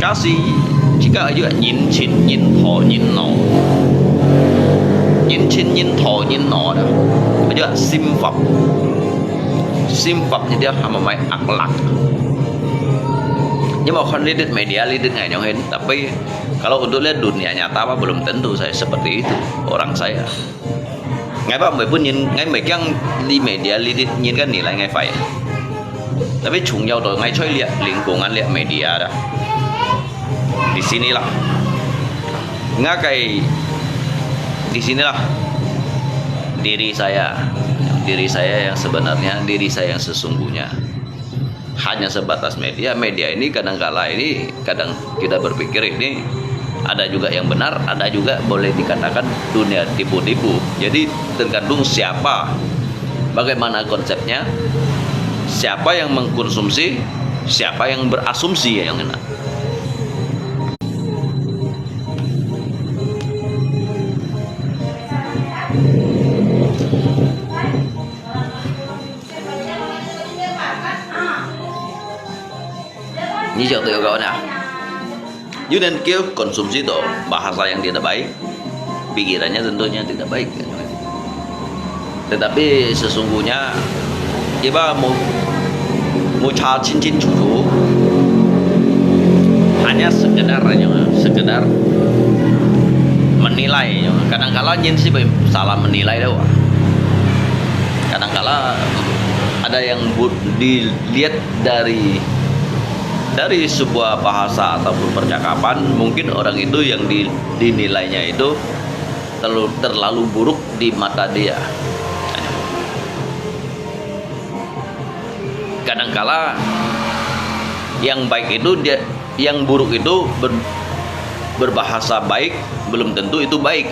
Kasi, jika aja nyin chin, nyin tho, nyin no. Nyin chin, nyin tho, nyin no da. Aja sim fap. Sim fap nyi dia hama mai akhlak. Nyi mo kon lidit media lidit ngai nyong hen, tapi kalau untuk lihat dunia nyata apa belum tentu saya seperti itu orang saya. Ngai ba mui pun nyin, ngai mui kiang li media lidit nyin kan nilai ngai fai. Tapi chung yau to ngai coy liat lingkungan liat media da. Di sinilah. Ngakai di sinilah diri saya, diri saya yang sebenarnya, diri saya yang sesungguhnya. Hanya sebatas media. Media ini kadangkala ini, kadang kita berpikir ini ada juga yang benar, ada juga boleh dikatakan dunia tipu-tipu. Jadi tergantung siapa, bagaimana konsepnya, siapa yang mengkonsumsi, siapa yang berasumsi yang kena. Ni jauh tu ya kawan ya. You dan kêu konsumsi tu bahasa yang tidak baik, pikirannya tentunya tidak baik. Tetapi sesungguhnya, iba mu, mu cha chin chin chu chu, hanya sekedar aja, sekedar menilai. Kadangkala nyin si salah menilai tu. Kadangkala ada yang bu-, dilihat dari, dari sebuah bahasa ataupun percakapan, mungkin orang itu yang di-, dinilainya itu terlalu, terlalu buruk di mata dia. Kadangkala yang baik itu dia, yang buruk itu ber-, berbahasa baik belum tentu itu baik.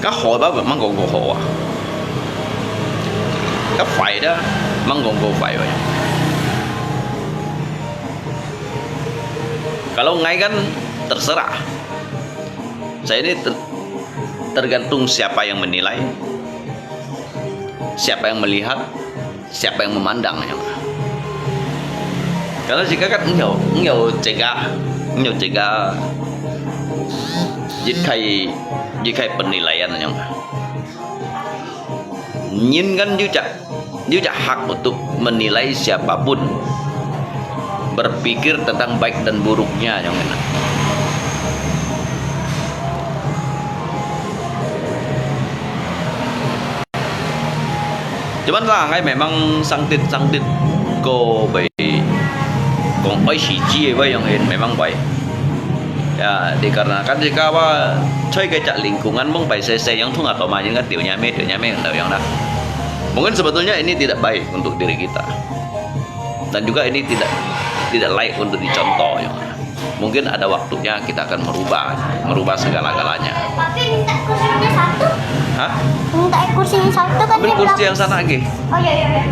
Ka hoi ba mang kong ko hoi ah. Ka fai da mang kong ko fai ba. Kalau ngai kan terserah. Saya ini ter-, tergantung siapa yang menilai. siapa yang melihat, siapa yang memandang, ya. Karena jika kan engkau, engkau jaga, engkau jaga jikai, jikai penilaian, ya. Nyin kan juga, juga hak untuk menilai siapapun, berpikir tentang baik dan buruknya, ya. Cuman lah, ngai memang sangtit-sangtit ko bai kong oi siji bai yang hin memang bai. Ya, dikarenakan jika apa, cuy kecak lingkungan mong bai sese yang thung atau main kan tiu nyame, tiu nyame yang tau yang dah. Mungkin sebetulnya ini tidak baik untuk diri kita. Dan juga ini tidak, tidak layak untuk dicontoh, ya. Mungkin ada waktunya kita akan merubah, merubah segala-galanya. Tapi minta kursinya satu. Hah? Minta kursinya satu kan. Ambil kursi yang sana lagi. Oh, iya, iya, iya.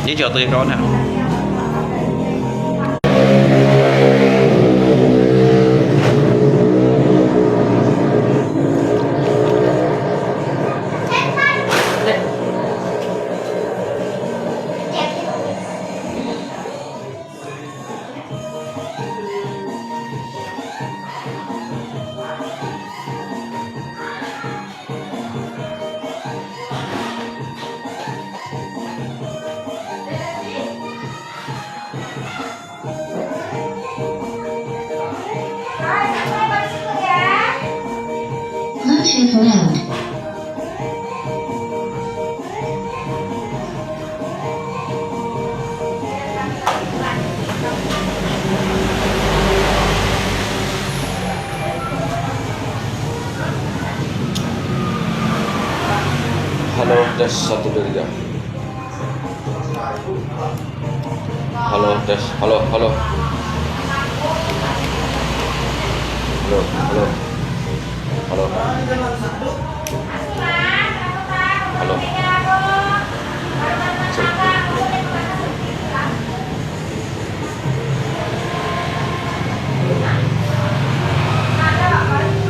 Ini jatuh ya, kawan, ya. Bluetooth mode. Halo, tes, satu, dua, tiga. Halo, tes. Halo, halo. Halo, halo. Halo. Halo. Cek.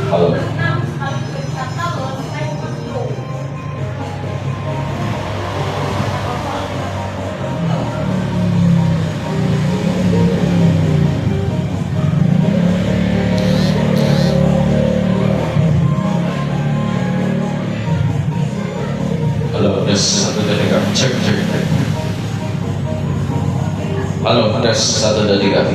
Halo. Halo, tes, satu, dua, tiga. Cek, cek, cek. Halo, tes, satu, dua, tiga.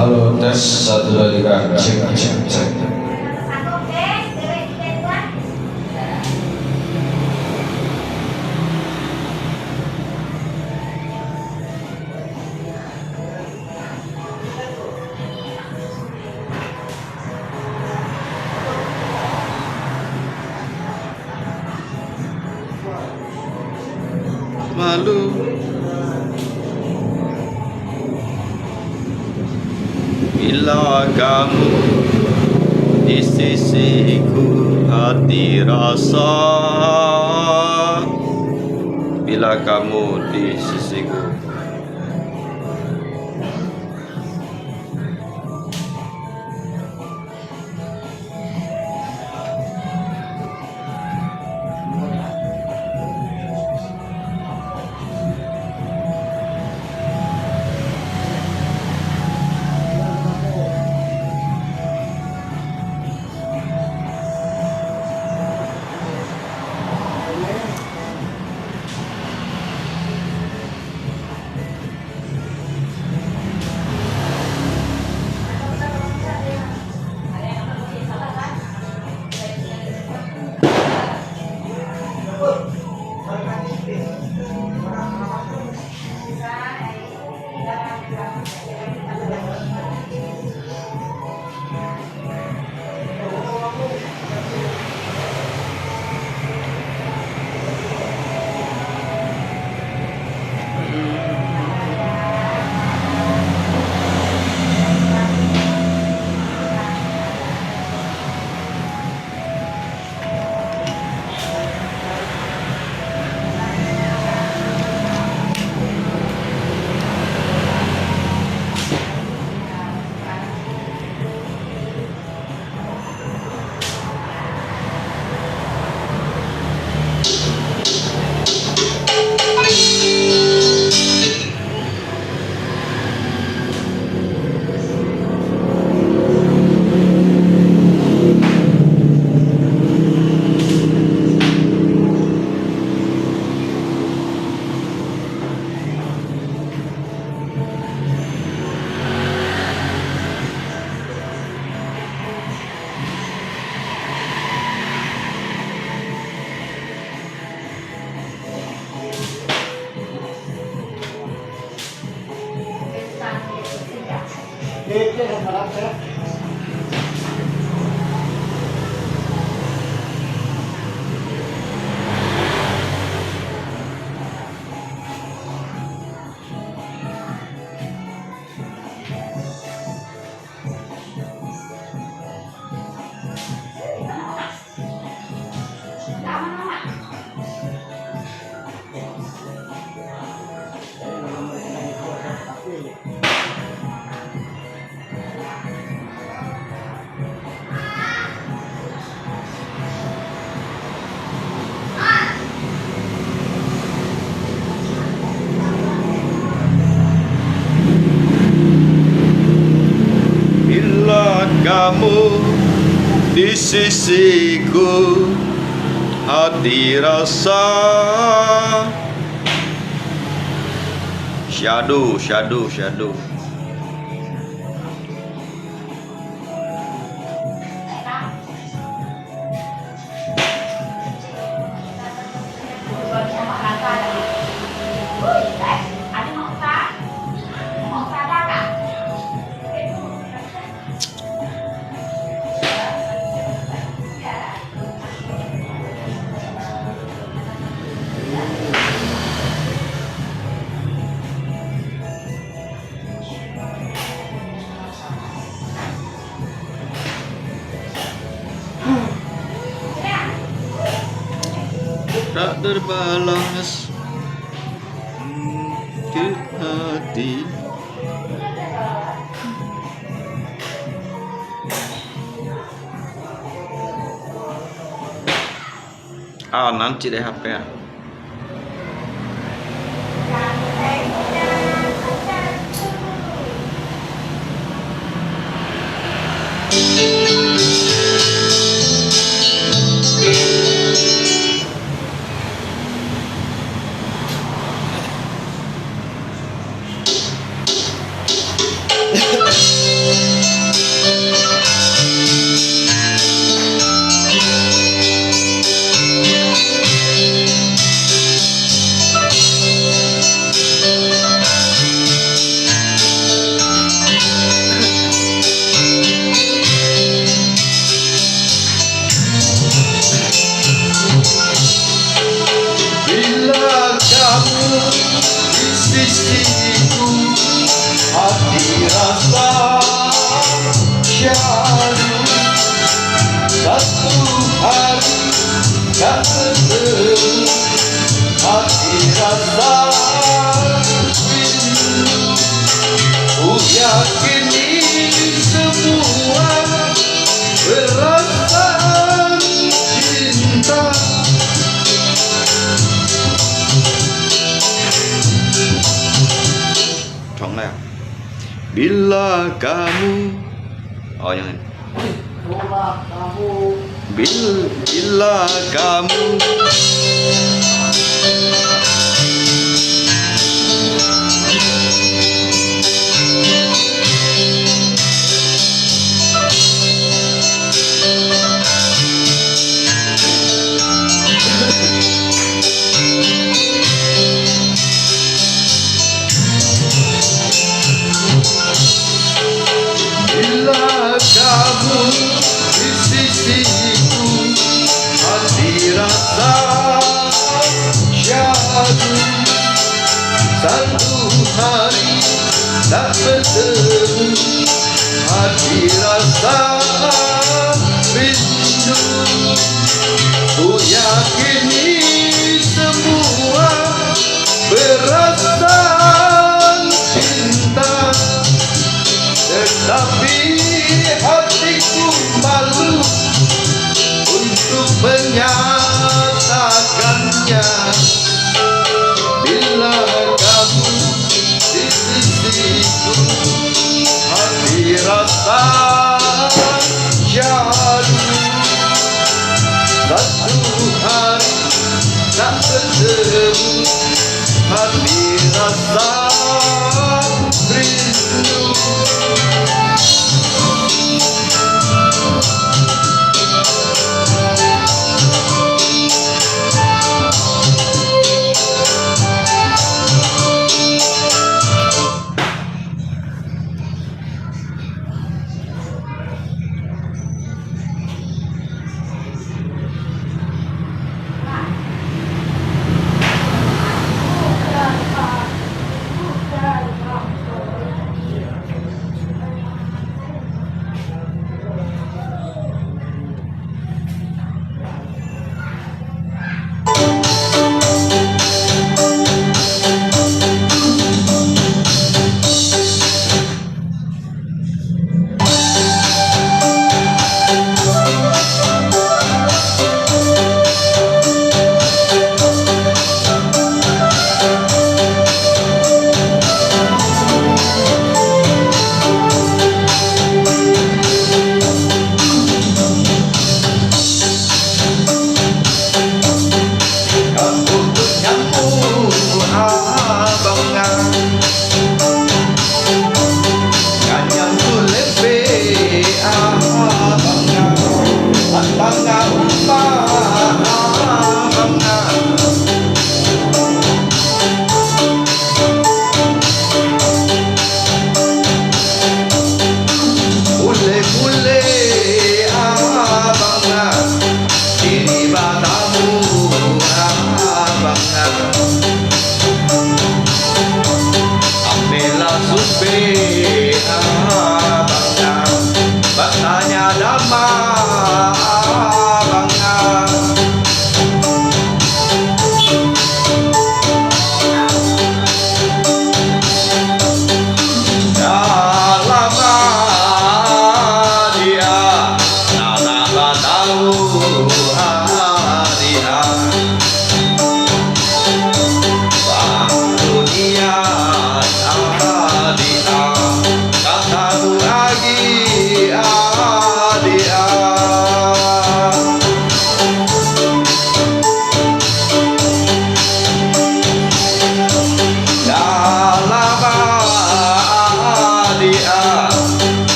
Halo, tes, satu, dua, tiga, cek, cek, cek. Bila kamu di sisiku, hati rasa. Bila kamu di sisiku. Bila kamu di sisiku, hati rasa. Syahdu, syahdu, syahdu. Tak terbalas ke hati. Ah, nan cik leh hapeh ah. Hari tak bertemu, hati rasa rindu. Ku yakini semua perasaan cinta. 重来啊。Bila kamu, oh, yang ini. Bil-, bila kamu. Bila kamu di sisiku, hati rasa syahdu. Satu hari tak bertemu, hati rasa rindu. Ku yakini semua perasaan cinta, tetapi hatiku malu untuk menyatakannya. Bila kamu di sisiku, hati rasa syahdu. Satu hari tak bertemu, hati rasa rindu.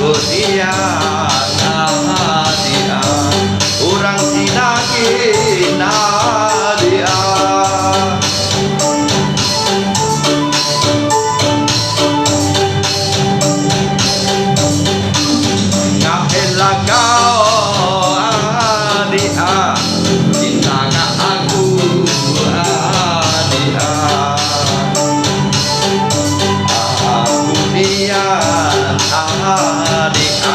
Kemudian, adik, urang sinakin, adik. Ngahela kau, adik, cinta ka aku, adik. Aku nian, adik,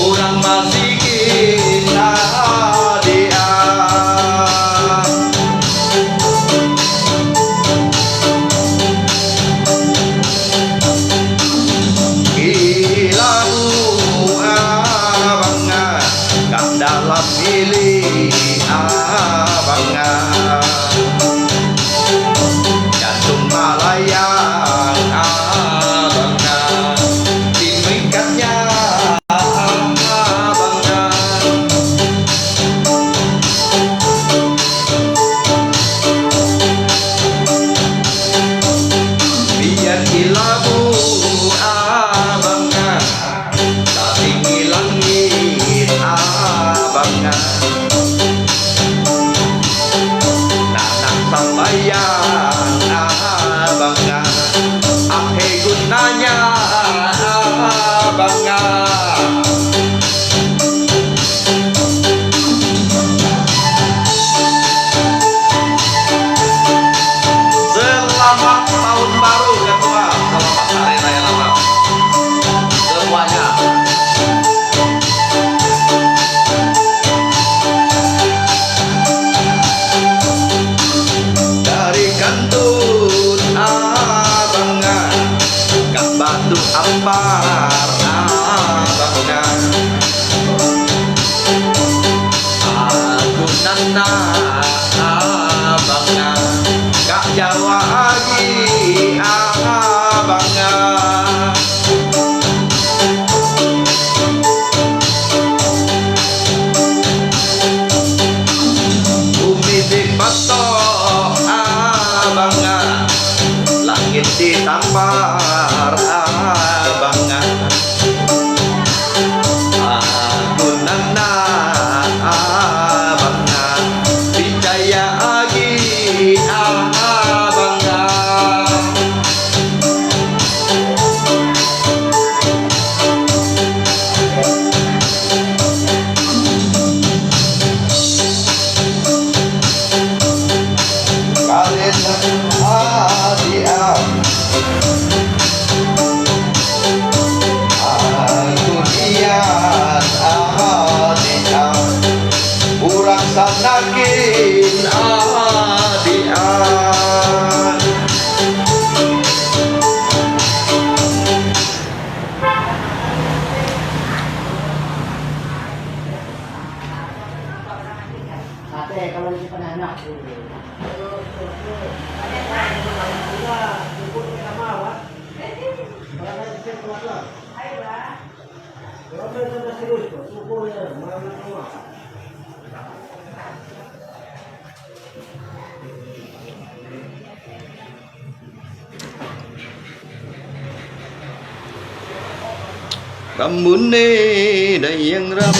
urang masikin, adik. Kilau abang, ka dalam bilik abang. Jantung malayang abang, di mingkatnya abang. Biar kilau abang, tatinggi langit abang. Nanang sambayang abang, apa gunanya abang. Selamat Tahun Baru, Ketua. Selamat Hari Raya Natal. Semuanya. Dari Kantun abang, ka Batu Ampar abang. Aku nanang abang, ka Jawa agi abang. Bumi di patok abang, langit di tampar abang. Aku nanang abang, picaya agi abang. Kalian adik, aku nian adik, urang sanakin adik. Ate, kalau di pananak. Kamu ni dayang ram.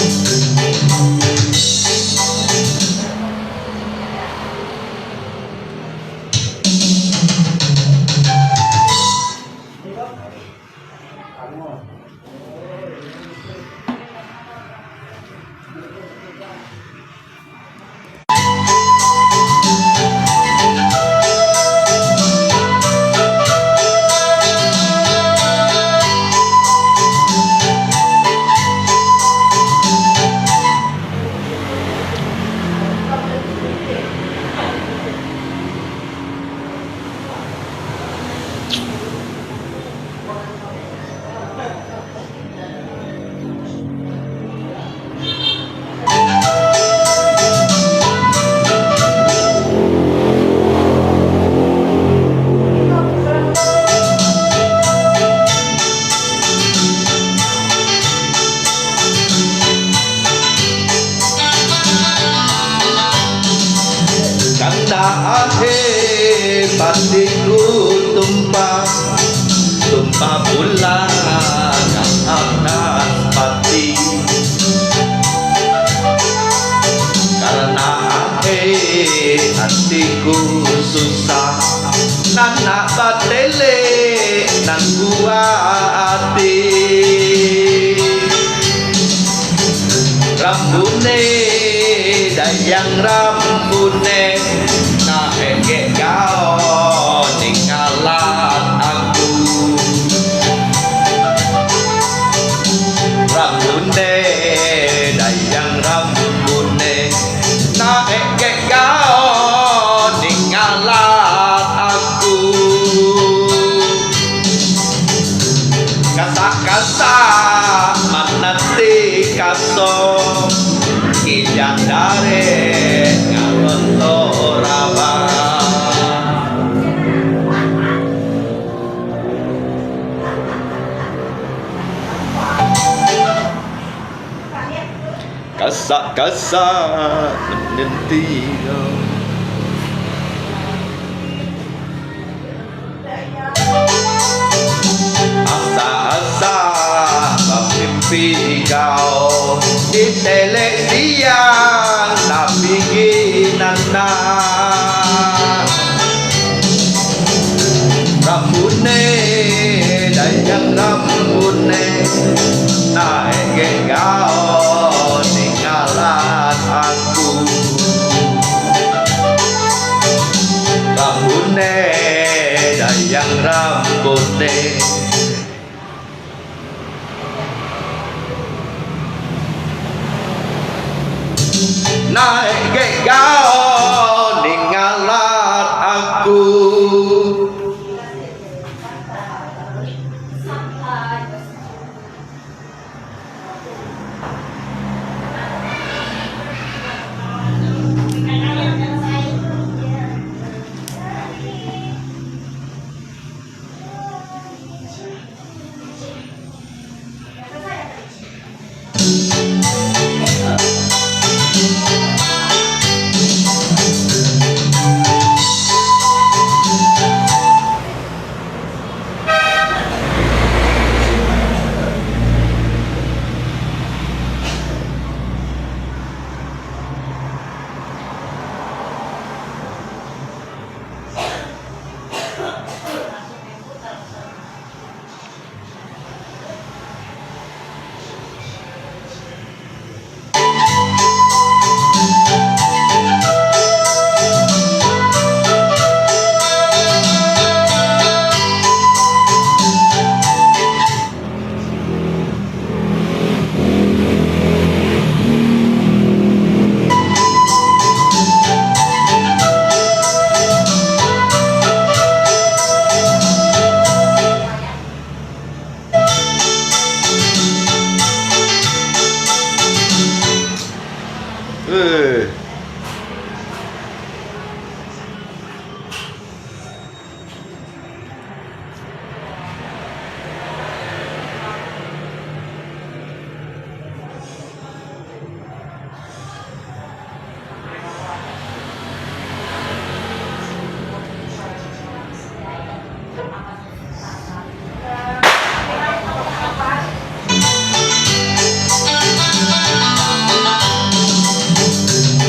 Kanda ahe pati ku tumpa, tumpa pula ka ata hati. Rambuné, dayang rambuné, naek gek gao ning alat aku. Rambuné, dayang rambuné, naek gek gao ning alat aku. Kasa-kasa manati kaso, kiyadare ngalon toraba. Kasa-kasa mananti kau. Asa-asa mamimpi kau, di telek siang tapi ginana. Rambuné, dayang rambuné, naek gek gao ning alat aku. Rambuné, dayang rambuné, naek gek gao ning alat aku.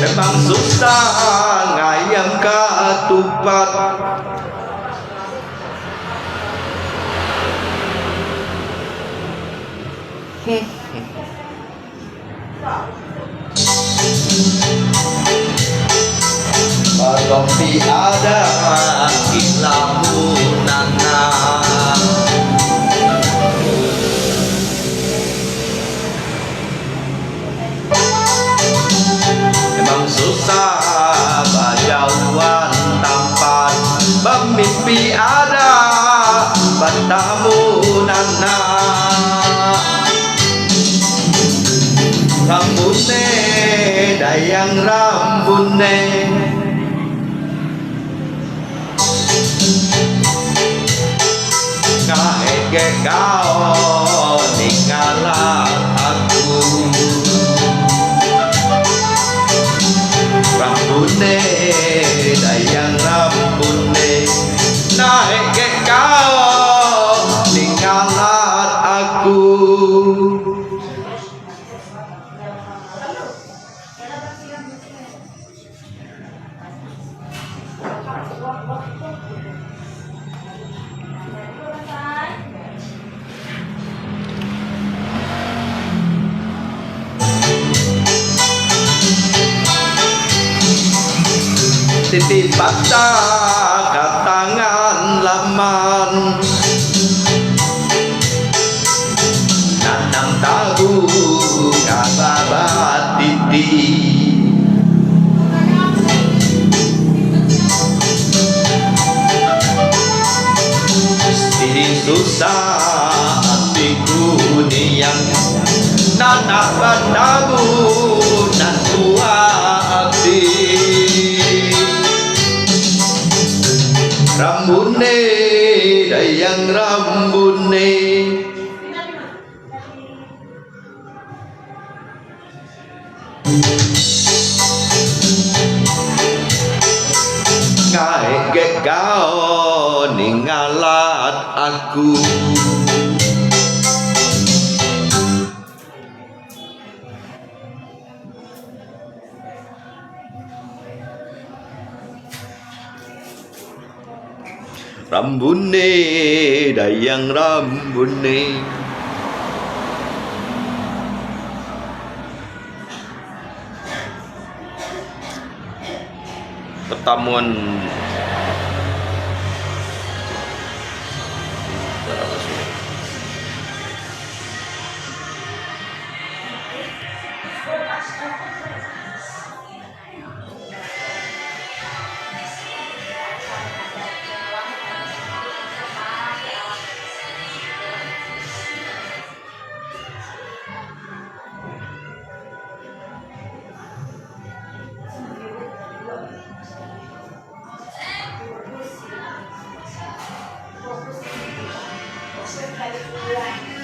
Memang susah ngayam katupat. Pagompi ada kilamunana. Memang susah bajauhan tampat, bamimpi ada batamu nana. Rambuné, dayang rambuné, ngaegek kau ning alat aku. Rambuné, dayang rambuné, ngaegek kau ning alat aku. Siti Pataka tangan laman, nanam tabu kababatiti. Siti susah atiku nian, nanam batabu nan tua ati. Rambune, dayang rambune. Ngai gekau ningalat aku. Rambune, dayang rambune. Ketamun.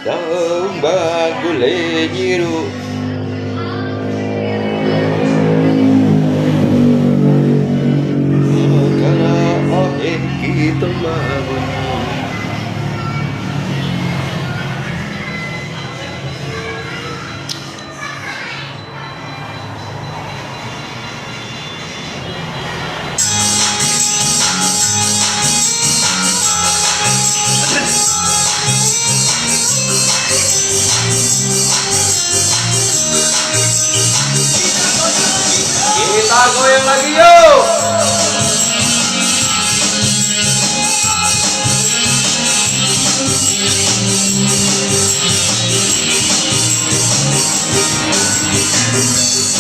Daun bagule nyiru. Kana ohe kita magun. Kita goyang lagi, yuk!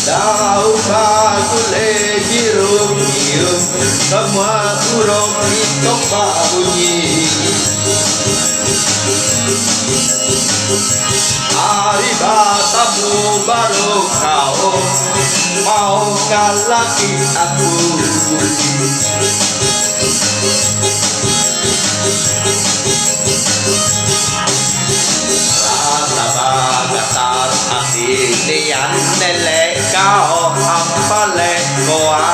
Daun bagule nyiru-nyiru, semua urang hidup babunyi. Ari batamu baru kau mau ngalaki aku. Rasa bagatar ati nian nele kau ampale koa.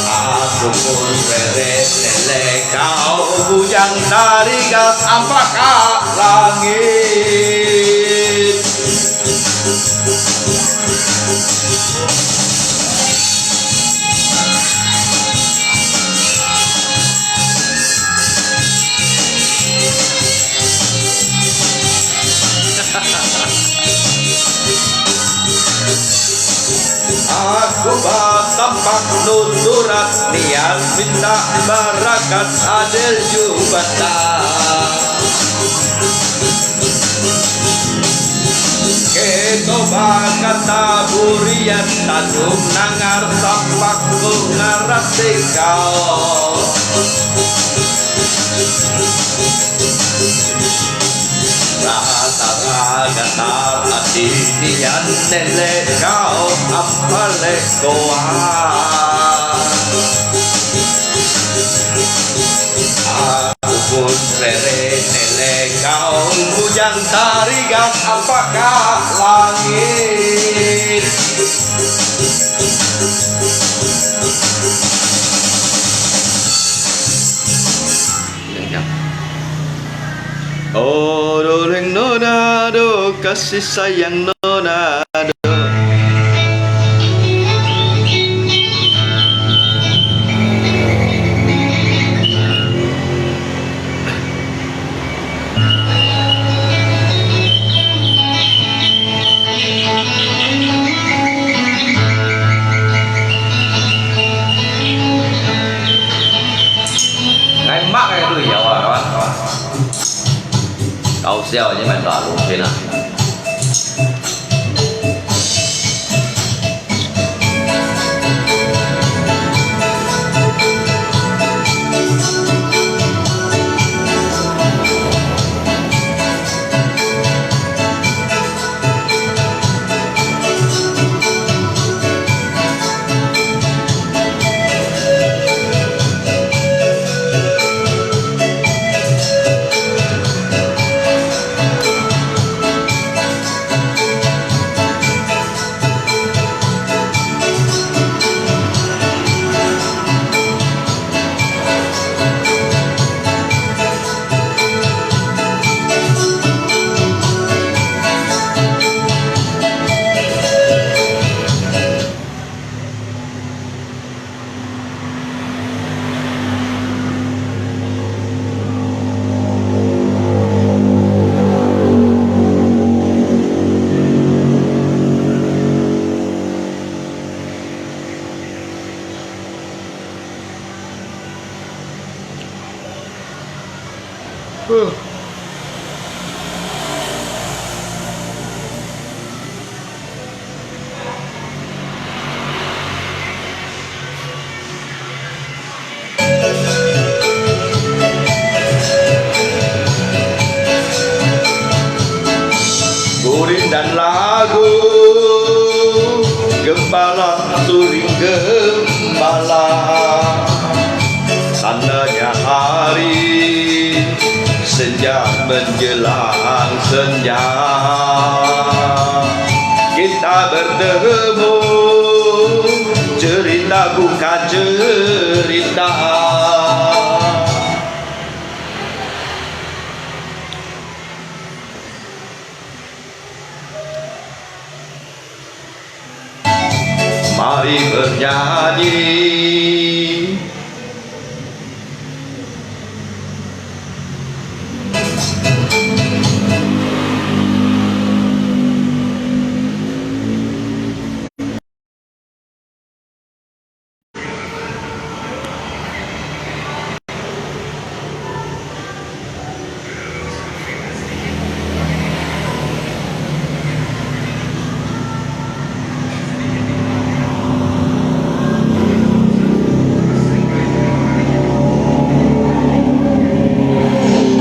Aku pun rere nele kau bujang tarigas ampa ka langit. Aku batampak nuturat nian minta barakat adil jubata. Keto bakata burian tadum nangar tampak ku ngarati kau. Rasa bagatar ati nian nele kau ampale koa. Aku pun rere nele kau bujang tarigas ampa ka langit. Ororeng nona do, kasih sayang nona do. 好笑，你们打龙圈啊？ Guling dan lagu, gembala suling gembala. Tandanya hari, senja menjelang senja. Kita bertemu, cerita bukan cerita. Mari bernyanyi.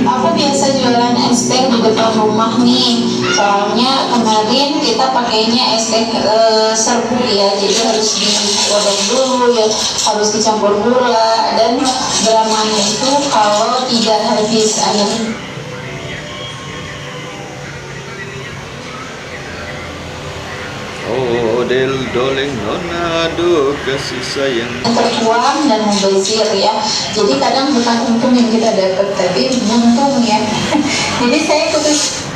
Aku biasa jualan es teh di depan rumah nih. Soalnya kemarin kita pakainya es teh, eh, serbuk ya, jadi harus digodok dulu ya, harus dicampur gula, dan dramanya itu kalau tidak habis air. Oh, del doleng nona do kasih sayang. Tertuang dan membazir ya. Jadi kadang bukan untung yang kita dapat, tapi buntung ya. Jadi saya putus.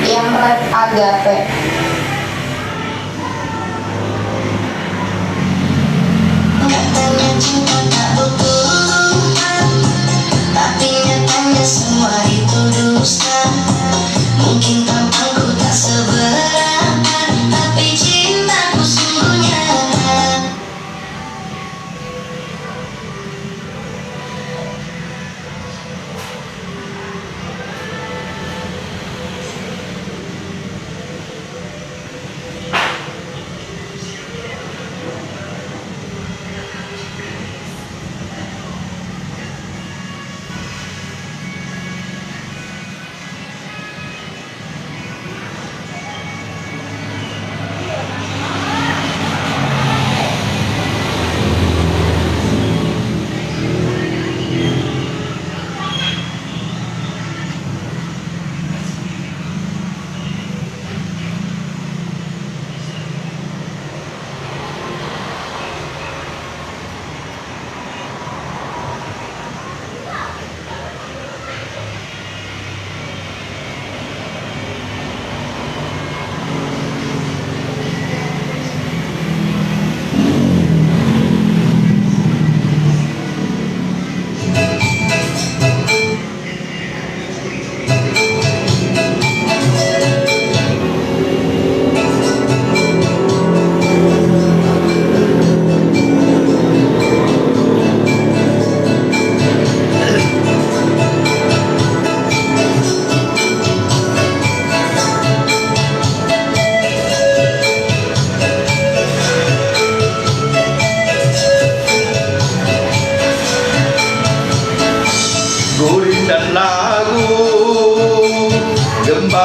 Yang rap Agape. Katanya cinta tak butuh urutan, tapi nyatanya semua itu dusta. Mungkin tampangku tak seberapa, tapi cintaku sungguh nyata.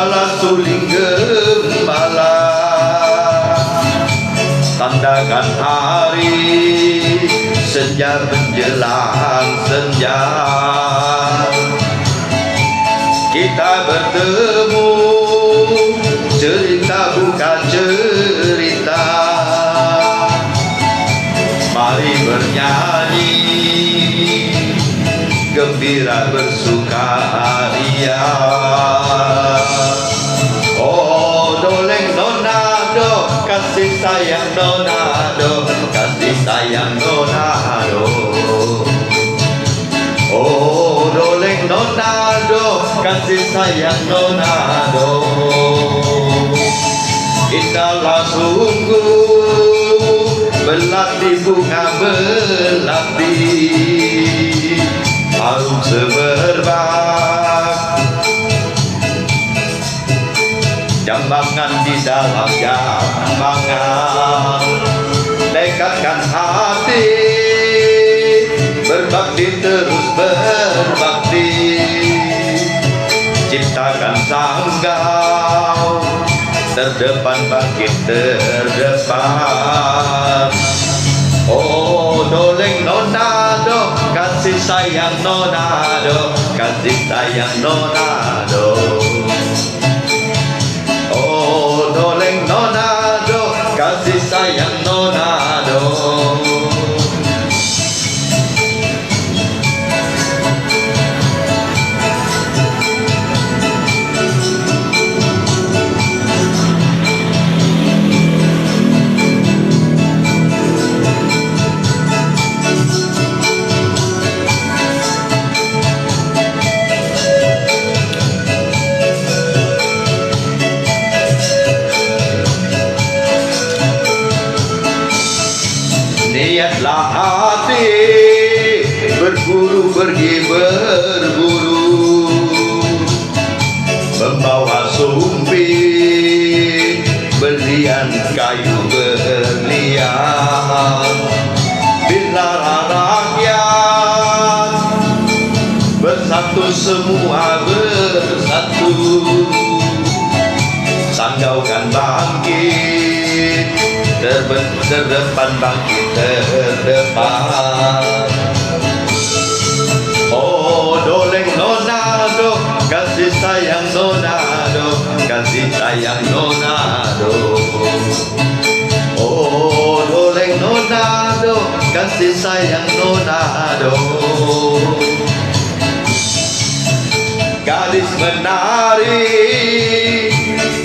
Gembala, suling gembala, tandakan hari senja menjelang senja. Kita bertemu, cerita bukan cerita. Mari bernyanyi, gembira bersukaria. Oh, doleng nona do, kasih sayang nona do, kasih sayang nona do. Oh, doleng nona do, kasih sayang nona do. Indahlah sungguh belati bunga melati, harum semerbak. Jambangan di dalam jambangan, dekatkan hati, berbakti terus berbakti, ciptakan sanggau, terdepan bangkit terdepan. Oh, doleng nona do, kasih sayang nona do, kasih sayang nona do. Oh, doleng nona do, kasih sayang nona do. Niatlah hati, berburu pergi berburu, membawa sumpit, berlian, kayu berlian. Bilalah rakyat bersatu, semua bersatu, sanggaukan bangkit, terbe-, terdepan bangkit terdepan. Oh, doleng nona do, kasih sayang nona do, kasih sayang nona do. Oh, doleng nona do, kasih sayang nona do. Gadis menari,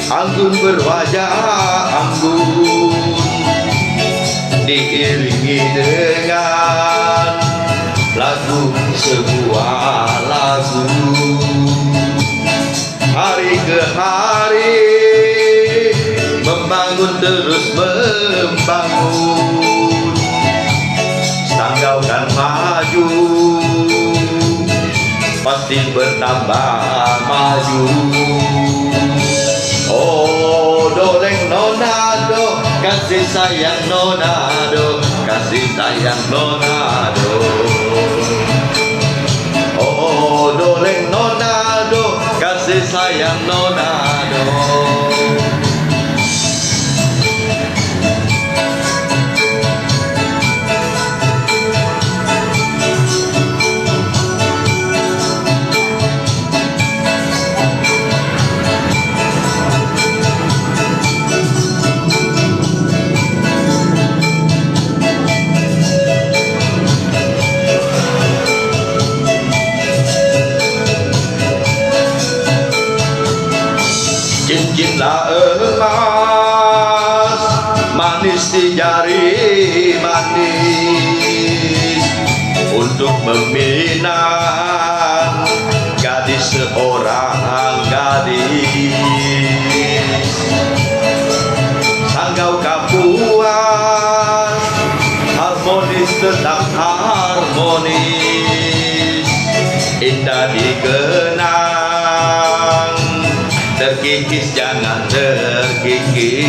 anggun berwajah anggun, diiringi dengan lagu, sebuah lagu. Hari ke hari, membangun terus membangun. Sanggaukan maju, pasti bertambah maju. Oh, doleng nona do, kasih sayang nona do, kasih sayang nona do. Oh, doleng nona do, kasih sayang nona do. 'Cincin lah emas, manis di jari manis, untuk meminang gadis seorang gadis. Sanggau kapuas, harmonis tetap harmonis, indah dikenang, terkikis jangan terkikis.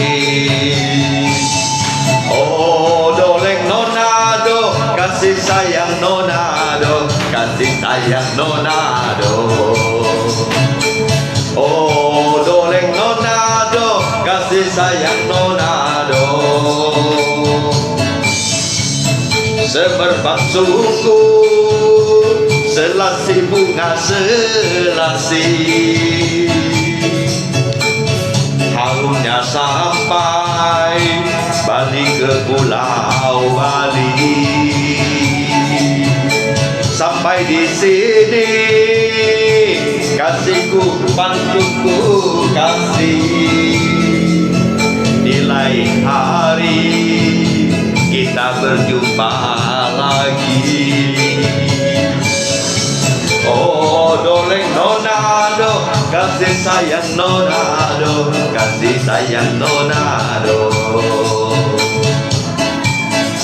Oh, doleng nona do, kasih sayang nona do, kasih sayang nona do. Oh, Sayang nona do, semerbak sungkuh, selasih bunga selasih. Harunya sampai balik ke Pulau Bali. Sampai di sini, kasihku, pantungku kasih. Di lain hari, kita berjumpa lagi. Oh, doleng nona do, kasih sayang nona do, kasih sayang nona do.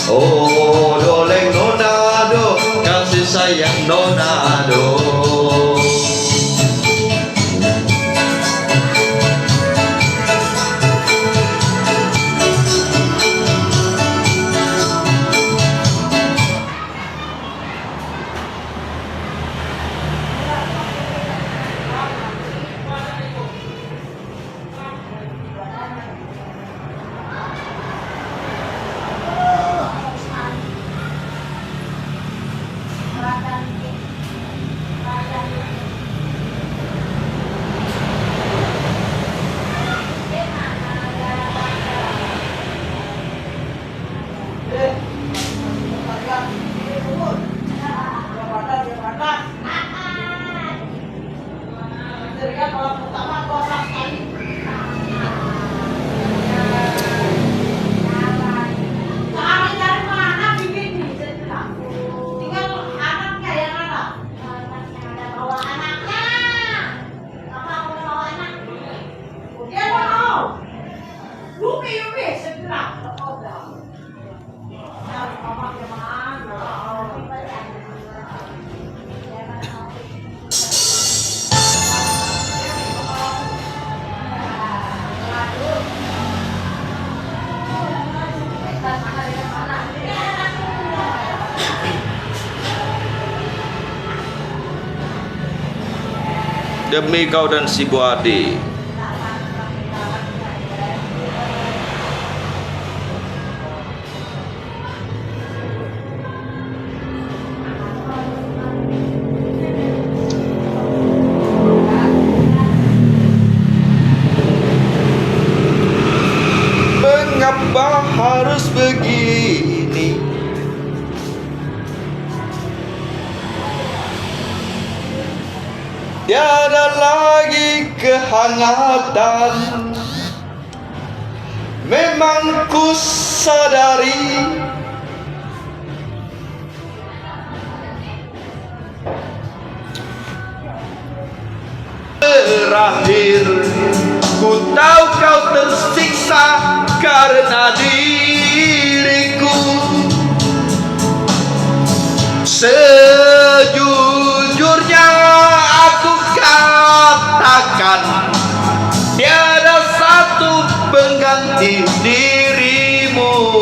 Oh, doleng nona do, kasih sayang nona do. Terakhir, ku tahu kau tersiksa karena diriku. Sejujurnya aku katakan, tiada satu pengganti dirimu.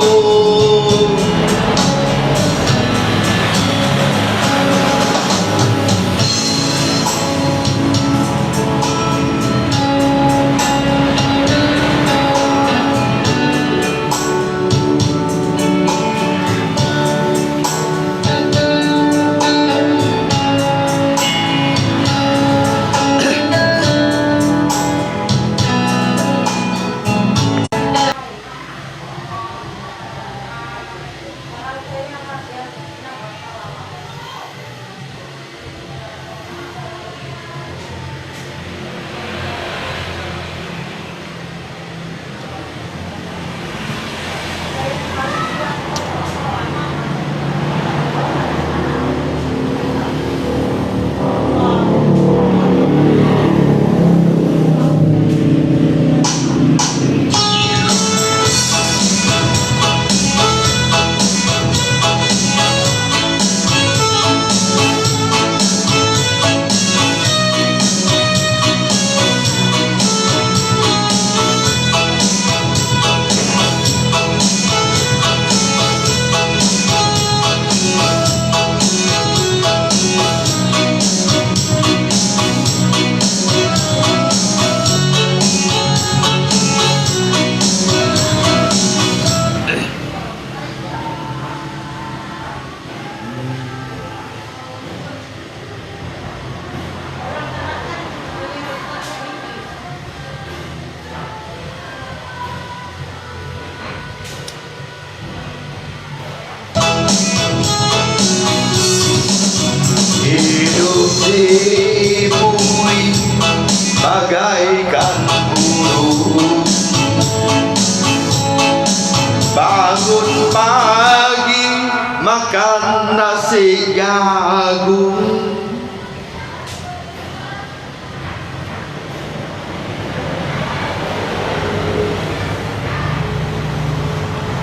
Jagung.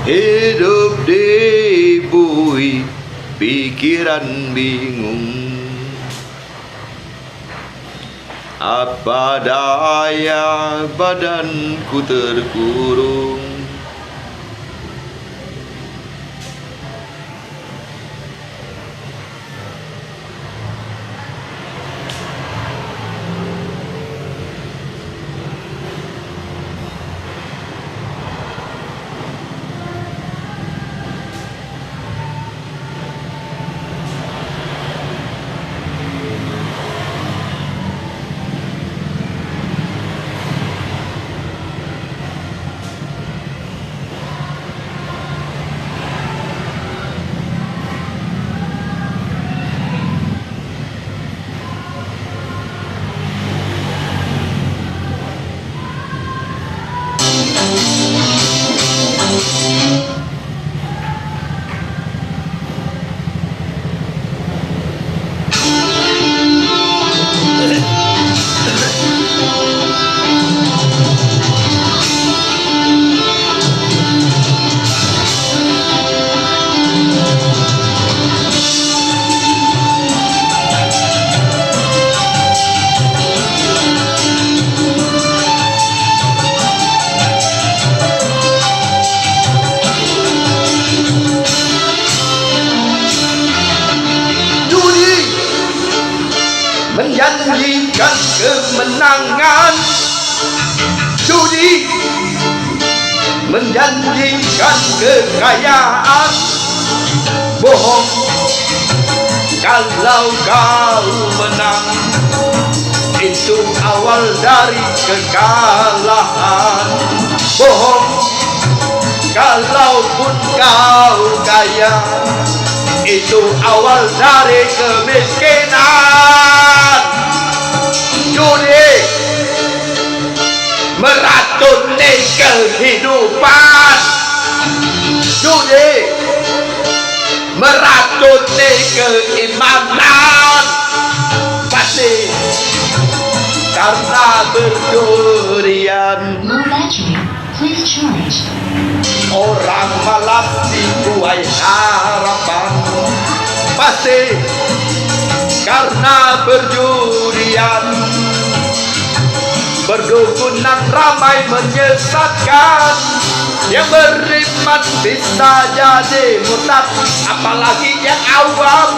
Hidup di bui, pikiran bingung. Apa daya, badanku terkurung. Judi menjanjikan kemenangan. Judi menjanjikan kekayaan. Bohong, kalau kau menang, itu awal dari kekalahan. Bohong, kalaupun kau kaya, itu awal dari kemiskinan. Judi meracuni kehidupan. Judi meracuni keimanan. Pasti karena perjudian. Low battery. Please charge. Orang malas dituai harapan, pasti karena perjudian. Perdukunan ramai menyesatkan. Yang beriman bisa jadi murtad, apalagi yang awam.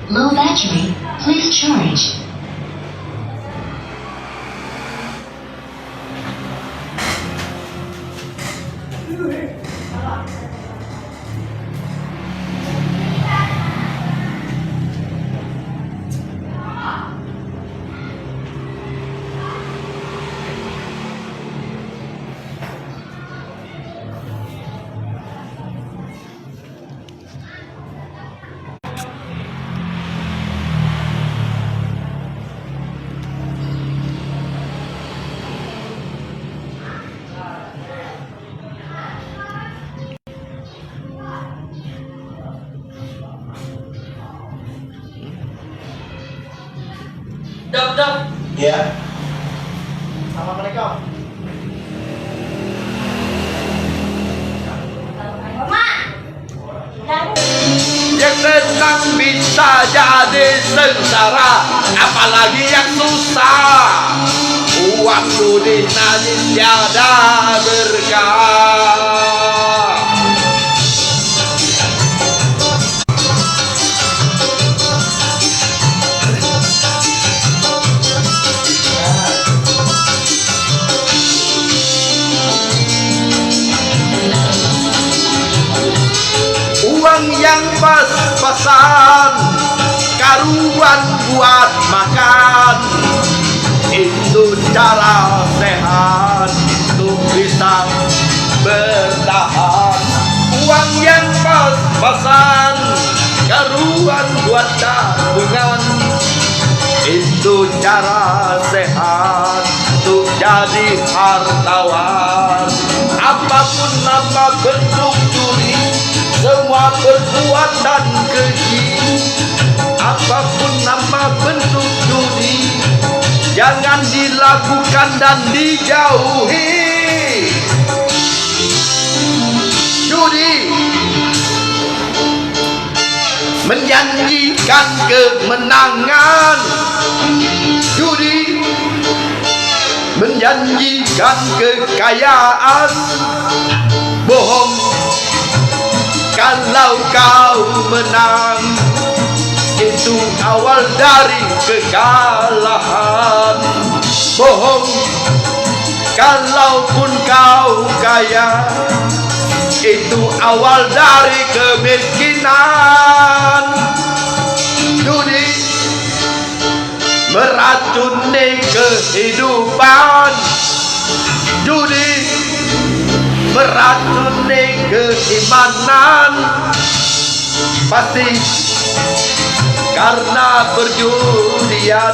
Low battery, please charge. Dok, dok. Ya. Assalamualaikum. Yang senang bisa jadi sengsara, apalagi yang susah. Uang duit nangis tiada berkah. Uang yang pas-pasan, karuan buat makan. Itu cara sehat untuk bisa bertahan. Uang yang pas-pasan, karuan buat tabungan. Itu cara sehat untuk jadi hartawan. Nama bentuk judi, semua perbuatan keji, apapun nama bentuk judi, jangan dilakukan dan dijauhi. Judi menjanjikan kemenangan. Judi menjanjikan kekayaan. Bohong. Kalau kau menang, itu awal dari kekalahan. Bohong. Kalaupun kau kaya, itu awal dari kemiskinan. Judi meracuni kehidupan. Judi meracuni keimanan. Pasti karena perjudian,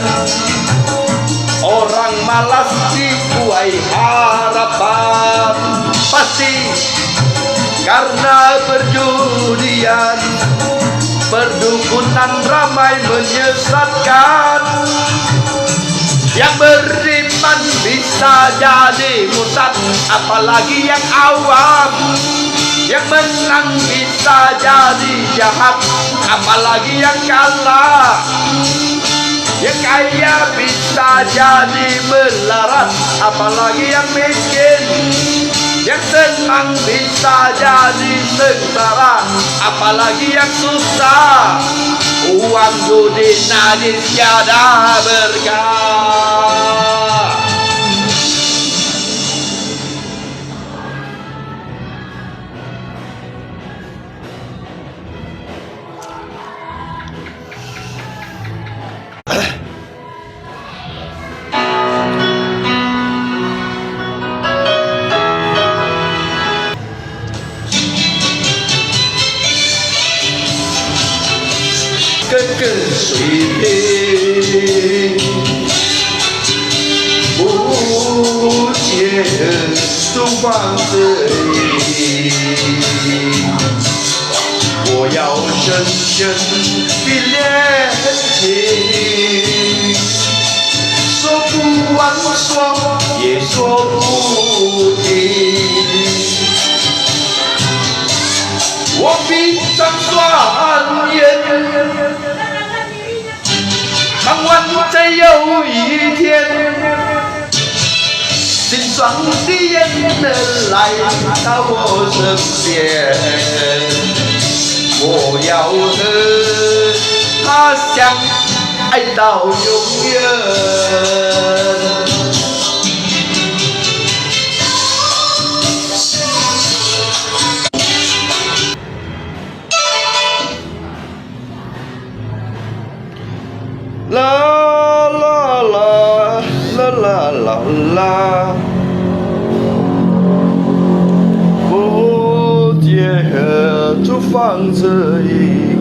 orang malas dibuai harapan. Pasti karena perjudian, perdukunan ramai menyesatkan. Yang beriman bisa jadi murtad, apalagi yang awam. Yang menang bisa jadi jahat, apalagi yang kalah. Yang kaya bisa jadi melarat, apalagi yang miskin. Yang senang bisa jadi sengsara, apalagi yang susah. Uang judi najis tiada berkah. 跟随你，不见主方之意。我要深深的练习，说不完，说也说不尽。我闭上双眼， 盼望再有一天，清爽的眼泪来到我身边。我要和她相爱到永远。 啦啦啦，啦啦啦啦。不见主方之意。